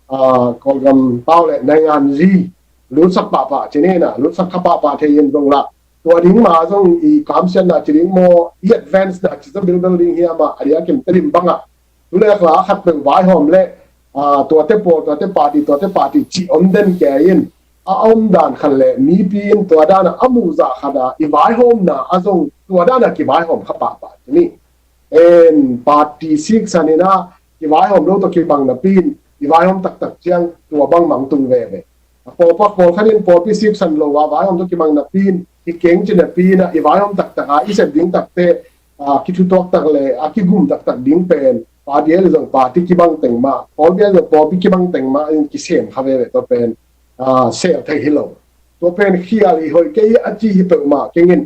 a, Kawlgam pau le naingan zi lutsak pahpah ci ni na, lutsak kha pahpah thei in zong la tua ding ma zong i kamsiatna ci ding maw, i advance na ci zabilbel ding hiam a, a diakin Tedim bangah tu le kha khat peuh vaihawm le, ah, tuate pawl, tuate party, tuate party ci om den kei in a om dan khat le mipi in tua dana a muh zah khat a i vaihawmna a zong tua dana kivaihawm kha pahpah ci ni. En party siksan in a kivaihawm lo tawh kibang napi in i vaihawm taktak ciang tua bangmah tung veve. A pawlpa pawlkhat in pawlpi siksan lo a vaihawm tawh kibang napi in i keng ci napi in a i vaihawm taktak a i sep ding takte, a, kithutuak tak le a kigum taktak ding pen party a le zong party kibang teng mah, pawlpi a le zong pawlpi kibang teng mah in kisem kha veve tua pen, a, sel thei hi lo. Tua pen khial hi hoih kei a ci hi peuhmah keng in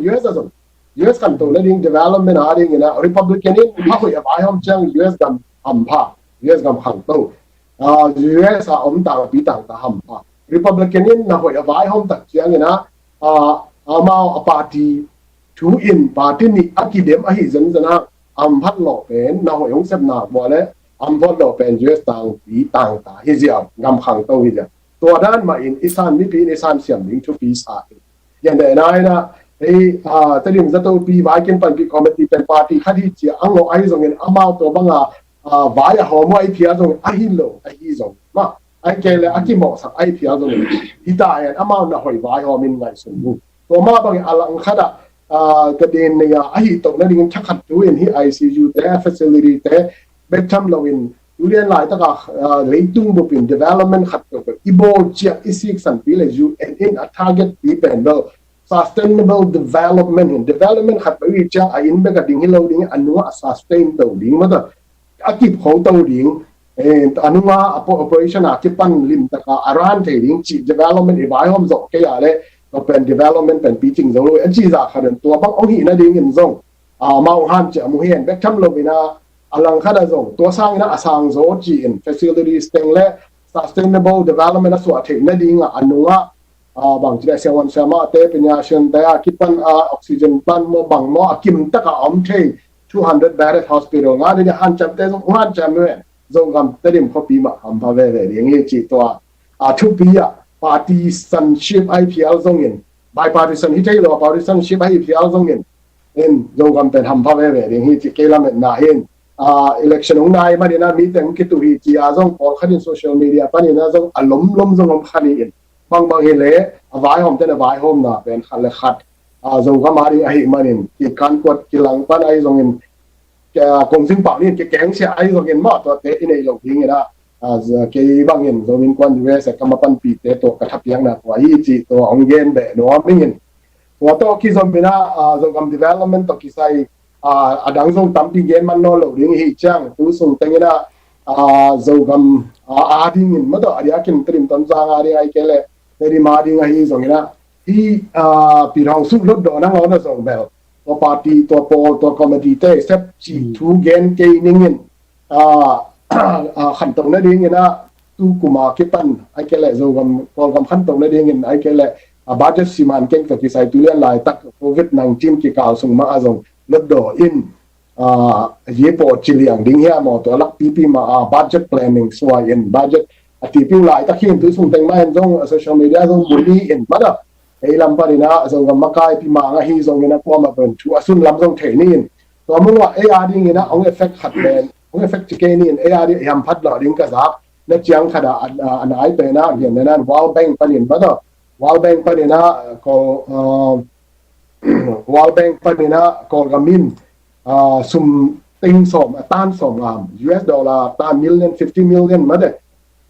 U S a zong U S khantoh nading development a dingin a Republican in a hoih a vaihawm ciang U S gam hampha, U S gam khangto, ah, U S a om tangpi tangta hampha. Republican in na hoih a vaihawm tak ciangin a, ah, amau a party thu in party nih a kidem ahi zenzen a hamphat lawh pen na hoih hong sepna bua le hamphat lawh pen U S tangpi tangta hi ziau, gam khangto hi ziau. Tua dan mah in i san, mipi in i san siam ding thupi sa in. Yan deh nai na, hei, ah, Tedim zatopi vaikin panpih committee pen party khat hi ci a ngawh ahi zongin amau tua banga, ah, vai a hawm uh ahi phial zongin ahi lo ahi zong mah, ahi kei le a kimawhsak ahi phial zongin hi ta hen, amau na hoih vai hawm in ngaihsun uh. Tua mah bangin a langkhat ah, ah, ka din nei a ahi toh nadingin thakhat tu in hi I C U te, facility te bek tham loin tu lian laitaka, ah, leitung bupin development khat peuhpeuh i bawl ciah i siksanpi le U N in a target pi pen bel sustainable development hin, development khat peuh i ciang a inn bek a ding hi lo ding, a nungah a sustain to ding mata, a kip kho to ding, eh, a nunga a po-, operation a kipan limtaka a ran thei ding cih development i vaihawm zawh kei a le, tua pen development pen picing zo lo a ci zah khat in tua bang ong hih nadingin zong, ah, amau han ciah mu hi hen, bek tham lo in a, a langkhat ah zong tua sangin a, a sang zaw ci in facilities teng le sustainable development a suah theih nading a, a nungah, ah, bang ci le siavuan siamah te, piniasian te a kipan a oxygen plant maw bang maw a kimtak a om thei two hundred bedded hospital nga ni hanciam te zong hanciam ve. Zogam Tedim khuapi mah hampha veve ding hi ci tua, ah, thupi ah partisanship ahi phial zongin, bipartisan hi thei lo, partisanship ahi phial zongin, in Zogam pen hampha veve ding hi ci kei lametna in, ah, election ong nai manin a mi teng kitu hi ci a zong pawlkhat in social media panin a zong a lomlom zong om kha ni in, bangbang hi le a vaihawm ten a vaihawmna pen khat le khat, ah, Zogam a ding ahi manin kikankuat kilang pan ahi zongin, ah, kong zing pau nin kikeng sia ahi zongin mah tuate i nei lo dingin a, ah, kei bangin Zomi Innkuan U S A ka mapanpite tua ka thapiakna tua hi ci tua ong gen beh nuam ingin. Tua tawh kizom in a, ah, Zogam development tawh kisai, ah, a dang zong tampi gen man nawn lo ding hi ciang tu sung tengin a, ah, Zogam, ah, a dingin mah tawh a diakin Tedim Tonzang a ding ahi kei le Tedim a ding ahi zongin a hi, ah, Pi Thawng Suk Hlutdaw nangawn a zong bel tua party, tua pawl, tua committee te sep cih thu gen kei ningin, ah, ah, khantoh nadingin a tu kuma kipan ahi kei le Zogam Kawlgam khantoh nadingin ahi kei le, ah, budget siman keng tawh kisai tu lian laitak covid nineteen kikal sung mah a zong Hlutdaw in, ah, yi pawh ci liang ding hiam aw tua lakpipi mah a budget planning suai in budget a tipiu laitak hi in tu sung teng mah in zong, ah, social media zong buli in mah da ei lam panin a Zogam makaipi mang ahi zongin a kuamah pen thu a sun lam zong thei ni in tua mungah ei a dingin a ong effect khat pen ong effect ci kei ni in ei a ding hiam phat lo ding ka zak na ciang khat a, a, a nai pen a lian nen a World Bank panin mah da World Bank panin a ko, ah, World Bank panin a Kawlgam in, ah, sum teng sawm, ah, tan sawm ngam, U S dollar tan million, fifty million mah de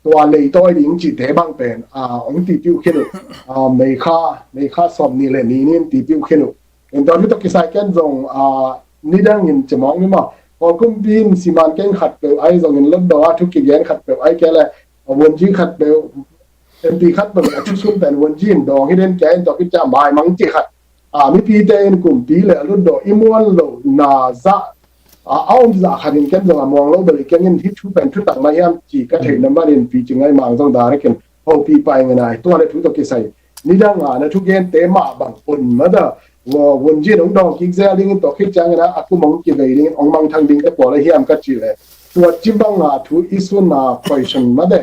tua leitawi ding cihte bang pen, ah, ong tipiu khin uh, ah, May kha, May kha sawm nih le nih nin tipiu khin uh. In tua mi tawh kisai ken zong, ah, nidangin cimawng mi maw Kawlkumpi in siman keng khat peuh ahi zongin Hlutdaw a thu kigen khat peuh ahi kei le, ah, wunji khat peuh M P khat peuh a thu sum pen wunji in dawng hi den kia in tua kicia maimang ci khat, ah, mipite in kumpi le a Hlutdaw i muan lo na zah, ah, a om zah khat in ken zong a muang lo bel i keng in hi thu pen thutak mah hiam ci ka theihna manin pi ci ngai mang zong direct in hopi pai ngai nai tua le thu tawh kisai nidang a na thugente mah bang un mah da. Wunji in ong dawng kik zel dingin tua khit ciangin a kum ong kivei dingin ong mangthang ding te pawl a hiam ka ci le tua ci banga thu i suna question mah de.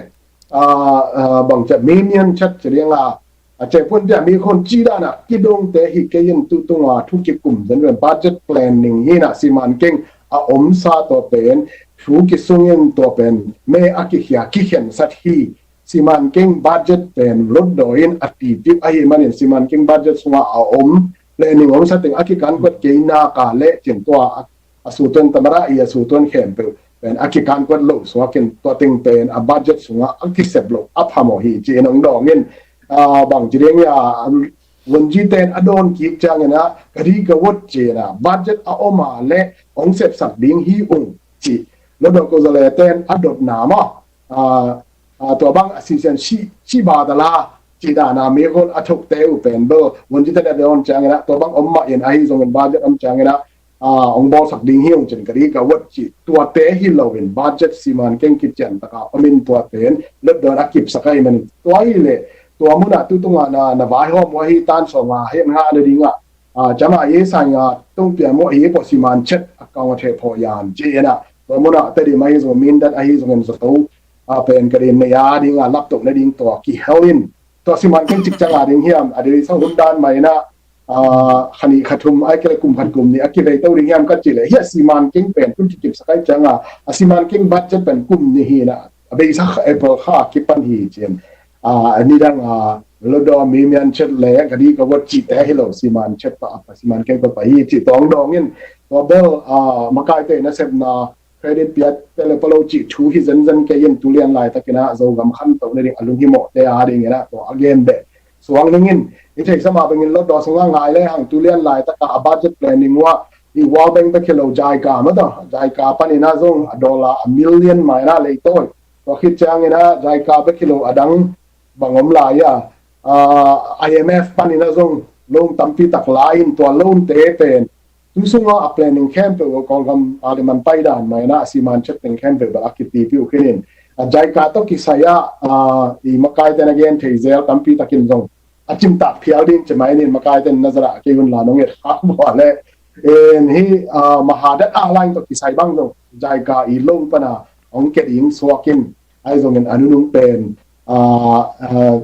Ah, ah, bang cia mimian chat ci ding a, a cia puan cia mi khon ci dan a kidongte hi kei in tu tunga thu kikum zen ven budget planning hi na siman keng a omsa tua pen thu kisungin tua pen me a kikhia kikhensat hi. Siman keng budget pen Hlutdaw in a tipip ahi manin siman keng budget sunga a om planning omsa teng a kikankuat kei naka le cin tua a, a sutuan tamara i a sutuan khempeuh pen a kikankuat lo suakin tua teng pen a budget sunga a kisep lo a phamo hi ci in ong dawngin, ah, bang ci ding a, um, wunji ten a dawn kik ciangin a ka ri ka wot ci in a budget a om a le ong sepsak ding hi ung ci. Hlutdaw ko zale ten a dotna maw, ah, ah, tua bang a sisian si, si ba da la ci dana mi hon a thokte uh pen bo wunji ten a dawn ciangin a tua bang om mah in ahi zongin budget om ciangin a, ah, ong bawlsak ding hi ung cin ka ri ka wot ci tuate hi loin budget siman keng kician taka om in tuate in Hlutdaw a kipsak ahi manin tua hi le tua muna tu tunga na, na vaihawm uh ahi tan sawm a hi nga na ding a, ah, cama i sa nga tungpia mo i pawh siman chet a kang a theh phaw yan ci in a tua muna Tedim ahi zong Mindat ahi zongin zato a pen ka din nei a ding a laptop na ding tua kihel in, tua siman keng cik ciang a ding hiam, a dei sang hun dan mai na, a, kha nih kha thum ai kele kum khat kum nih a kivei to ding hiam ka ci le, hi a siman keng pen tun kikip sak ai ciang a, a siman keng budget pen kum nih hi na, a bei sak April kha kipan hi cin. A, a ni dang a, lo do mi mian chet le, ka di ka wat ci te hi lo, siman chet pa, pa siman keng pa pa hi ci tong dong in, tua bel, a, makai te na sep na, credit piat pele palo ci thu hi zen zen ke in tulian lai takin a Zogam khan to ne ding a lung hi mo te a ding in a to again be. Suang ning in, i thei sama bengin lo do sunga ngai le hang tulian lai taka a budget planning wa, i World Bank be kilo JICA ma to, JICA pan in a zong a dollar a million mai na lei toi. To khit ciang in a JICA be kilo a dang bang om lai a, a, I M F pan in a zong loan tampi tak lai in tua loan te pen tu sunga a planning khempeuh a Kawlgam Parliament paidan mai na a siman chet teng khempeuh bel a kitipi uh khinin. A JICA to kisai a, a, i makai ten a gen thei zel tampi takin zong a cimtak phial ding ci mai nin makai ten na zara kei hun la nong et kha bua le. En hi, a, Mahadat a lain to kisai bang zong JICA i loan pana ong ke ding suakin ai zongin a nunung pen, a, a,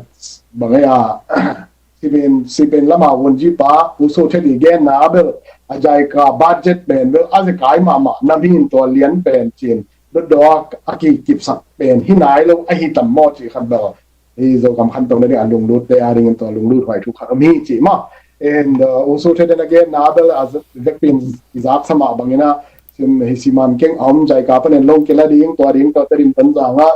bang ai a, sipen, sipen lama won ji pa, u so thedi gen na bel, a JICA budget pen bel, a zekai mama, na min tua lian pen cin, dot dot a ki kipsak pen, hi nai lo, a hi tam mo ci khan bel. Hi Zogam khan tong na ding a lunglut te a ding in tua lunglut huai thu khat om hi ci ma. And, uh, u so thedi na gen na bel, a vekpin i zak sama bangina, sim, hi siman keng om JICA panen long kila ding, tua ding, tua te ding pen zanga,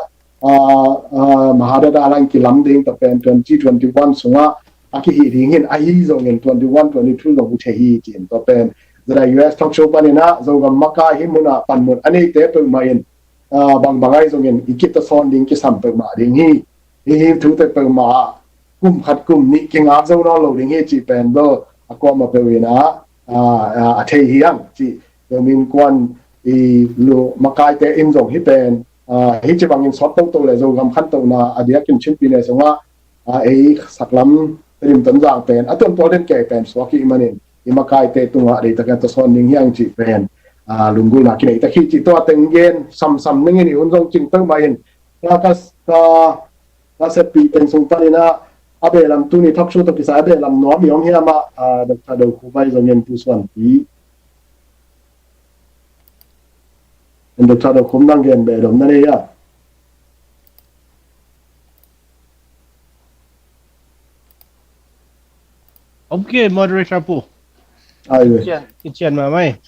a, a, Mahadat a lang kilam ding ta pen twenty twenty-one sunga a kihi ding hin a hi zongin twenty-one twenty-two zong u the hi cin ta pen. Zara U S talk show panina Zogam makai hi muna pan mun a nei te peuhmah in, a, bang bang ai zongin i kit ta son ding kisam peuhmah ding hi. Hi hi thu te peuhmah kum khat kum nih kingak zo nawn lo ding hi ci pen do a kuama peuh in a, a, a, a thei hi ang ci. Zomin kuan i lu makai te in zong hi pen, a, hi ci bangin sawt toto le Zogam khan tona a diakin chinpi ne sunga, a, ei saklam tedim tonzang pen a tuan tual den kei pen suak i manin i makai te tunga dei takin ta sawn ning hiang ci pen, a, lunggulna kinei ta khi ci tua teng gen samsam ning in i hun zong cing peuh mahin ka, ka, ka, ka seppi teng sung panina a belam tuni talk show to kisa a belam nuam i om hiama, a, Doctor Do Khum ai zongin Pu Suan Pi. Doctor Do Khum nang gen be dom na nei a. Ok, moderator pu. Ai ve. Kichian, kichian ma mai.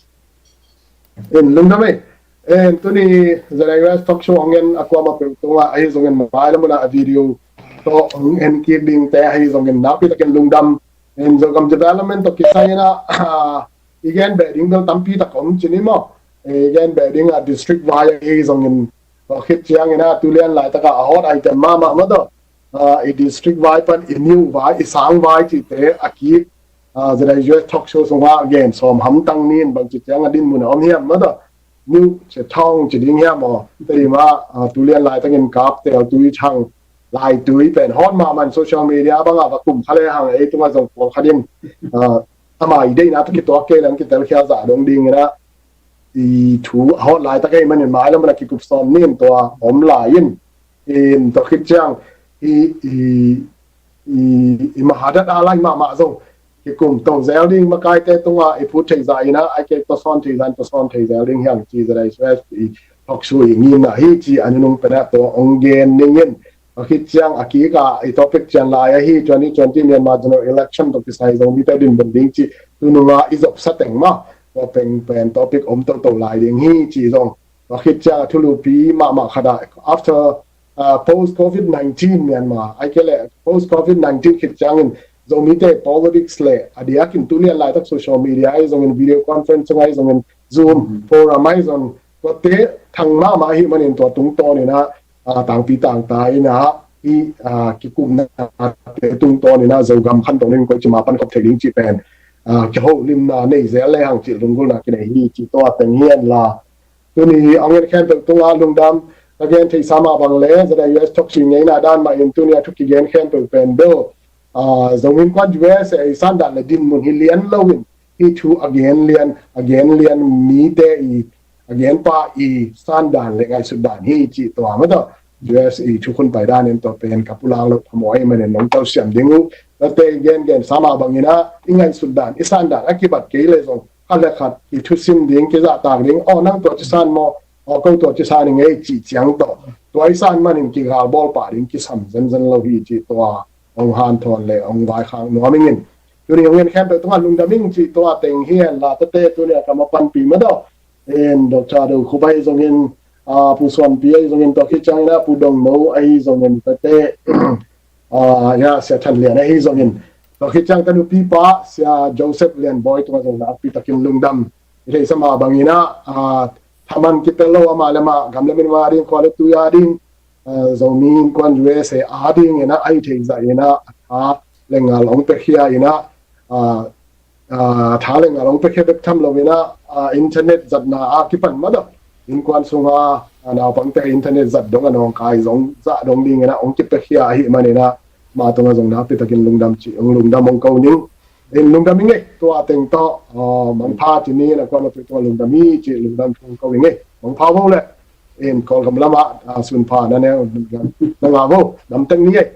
In lungdam ei. In tuni Zara U S talk show hong en a kuama peuh tunga ahi zongin mai lamuna a video to hong en kik ding te ahi zongin nakpi takin lungdam. In Zogam development to kisai na, a, i gen be ding bel tampi tak om cini maw. I gen be ding a district vai ahi zongin to khit ciangin a tulian laitaka a hot item mahmah maw to. A, i district vai pan i new vai, i sang vai cite a kik, a, Zara U S talk show sunga gen sawm hamtang nin bangci ciang a dinmun a om hiam maw to. New ce thong ci ding hiam aw. Tadima, a, tulian laitakin kap tel tui thang lai tui pen hot mahmah in social media banga va kum kha le hang ei tunga zong pawl kha din, a, ama i deina to kituak kei lang kitel khia zah dong dingin a i thu a hot laitak ei manin mai lamuna kikup sawm nin tua om lai in. In tua khit ciang i, i, i, i Mahadat a lai mahmah zong kikum to zel ding makaite tunga i phut thei zah ina ai kei to sawn thei zah in to sawn thei zel ding hiang ci Zara U S i talk show i ngimna hi ci a nunung pena tua ong gen ningin. A khit ciang a kika i topic cian lai ahi twenty twenty Myanmar general election to kisai zong mite dinmun ding ci tununga i zopsa teng ma. Tua peng pen topic om toto lai ding hi ci zong. A khit ciang a thulupi mahmah khata after, uh, post covid nineteen Myanmar ai kei le post covid nineteen khit ciangin Zomite politics le a diakin tulian laitak social media ai zongin video conference ai zongin Zoom forum ai zong tua te thang mahmah ahi manin tua tungtawn ina, a, tangpi tangta ina i, a, kikumna te tungtawn ina Zogam khan tong ding koi cima pan khop thei ding ci pen, a, kiho limna nei zel le hang ci lunggulna kinei hi ci tua teng hian la. Tuni a ngen khempeuh tunga lungdam ka gen thei sama bang le Zara U S talk show ngeina dan mah in tuni a thu kigen khempeuh pen bel, a, Zomin kuan U S A i sandan le dinmun hi lian loin hi thu a gen lian, a gen lian mite i a gen pa i sandan le ngaihsut dan hi ci tua maw to. U S A thukhun pai dan in tua pen ka pulak loh phamawh ahih manin nong telsiam ding uh. Tate i gengen sa mah bangin ah i ngaihsut dan i san dan a kibat kei leh zong khat le khat i thusim ding, kizahtak ding, aw nang tua ci san maw, aw ko tua ci san i ngei cih ciang tawh tua i san manin kigal bawl pah ding kisam zenzen lo hi cih tua hong hanthawn le hong vaikhak nuam ing in. Tuni hong en khempeuh tungah lungdam ing cih tua teng hi hen la, tate tuni a ka ma panpih mah tawh, en Doctor Do Khup ahi zongin, a, Pu Suanpi ahi zongin, tua khit ciangin a Pu Dong No ahi zongin, tate, a, ya, Sia Than Lian ahi zongin, tua khit ciang ka nupipa Sia Joseph Lian Bawi tungah zong nakpi takin lungdam i theihsa mah bangin ah, a, thaman kipel lo amah le amah, gam le minam a ding, khua le tui a ding, a, Zomi Innkuan U S A a dingin ah a hih theih zah in ah a tha le ngal hong piakhia in ah, a, a, tha le ngal hong piakhia bek tham lo in ah, a, internet zatna a kipan mah tawh innkuan sunga, a, naupangte internet zat dong a nawngkai zong zah dong dingin ah hong kipiakhia ahih manin ah, mah tungah zong nakpi takin lungdam cih, hong lungdam hong ko ning. In lungdam ing ei, tua teng tawh, a, mangpha ci ni, na kuan mah pi tungah lungdam hi cih lungdam thu hong ko ing ei. Mangpha vo le, in Kawlgam lamah, a, sunpha na ne, na ngah vo, dam teng ni ei.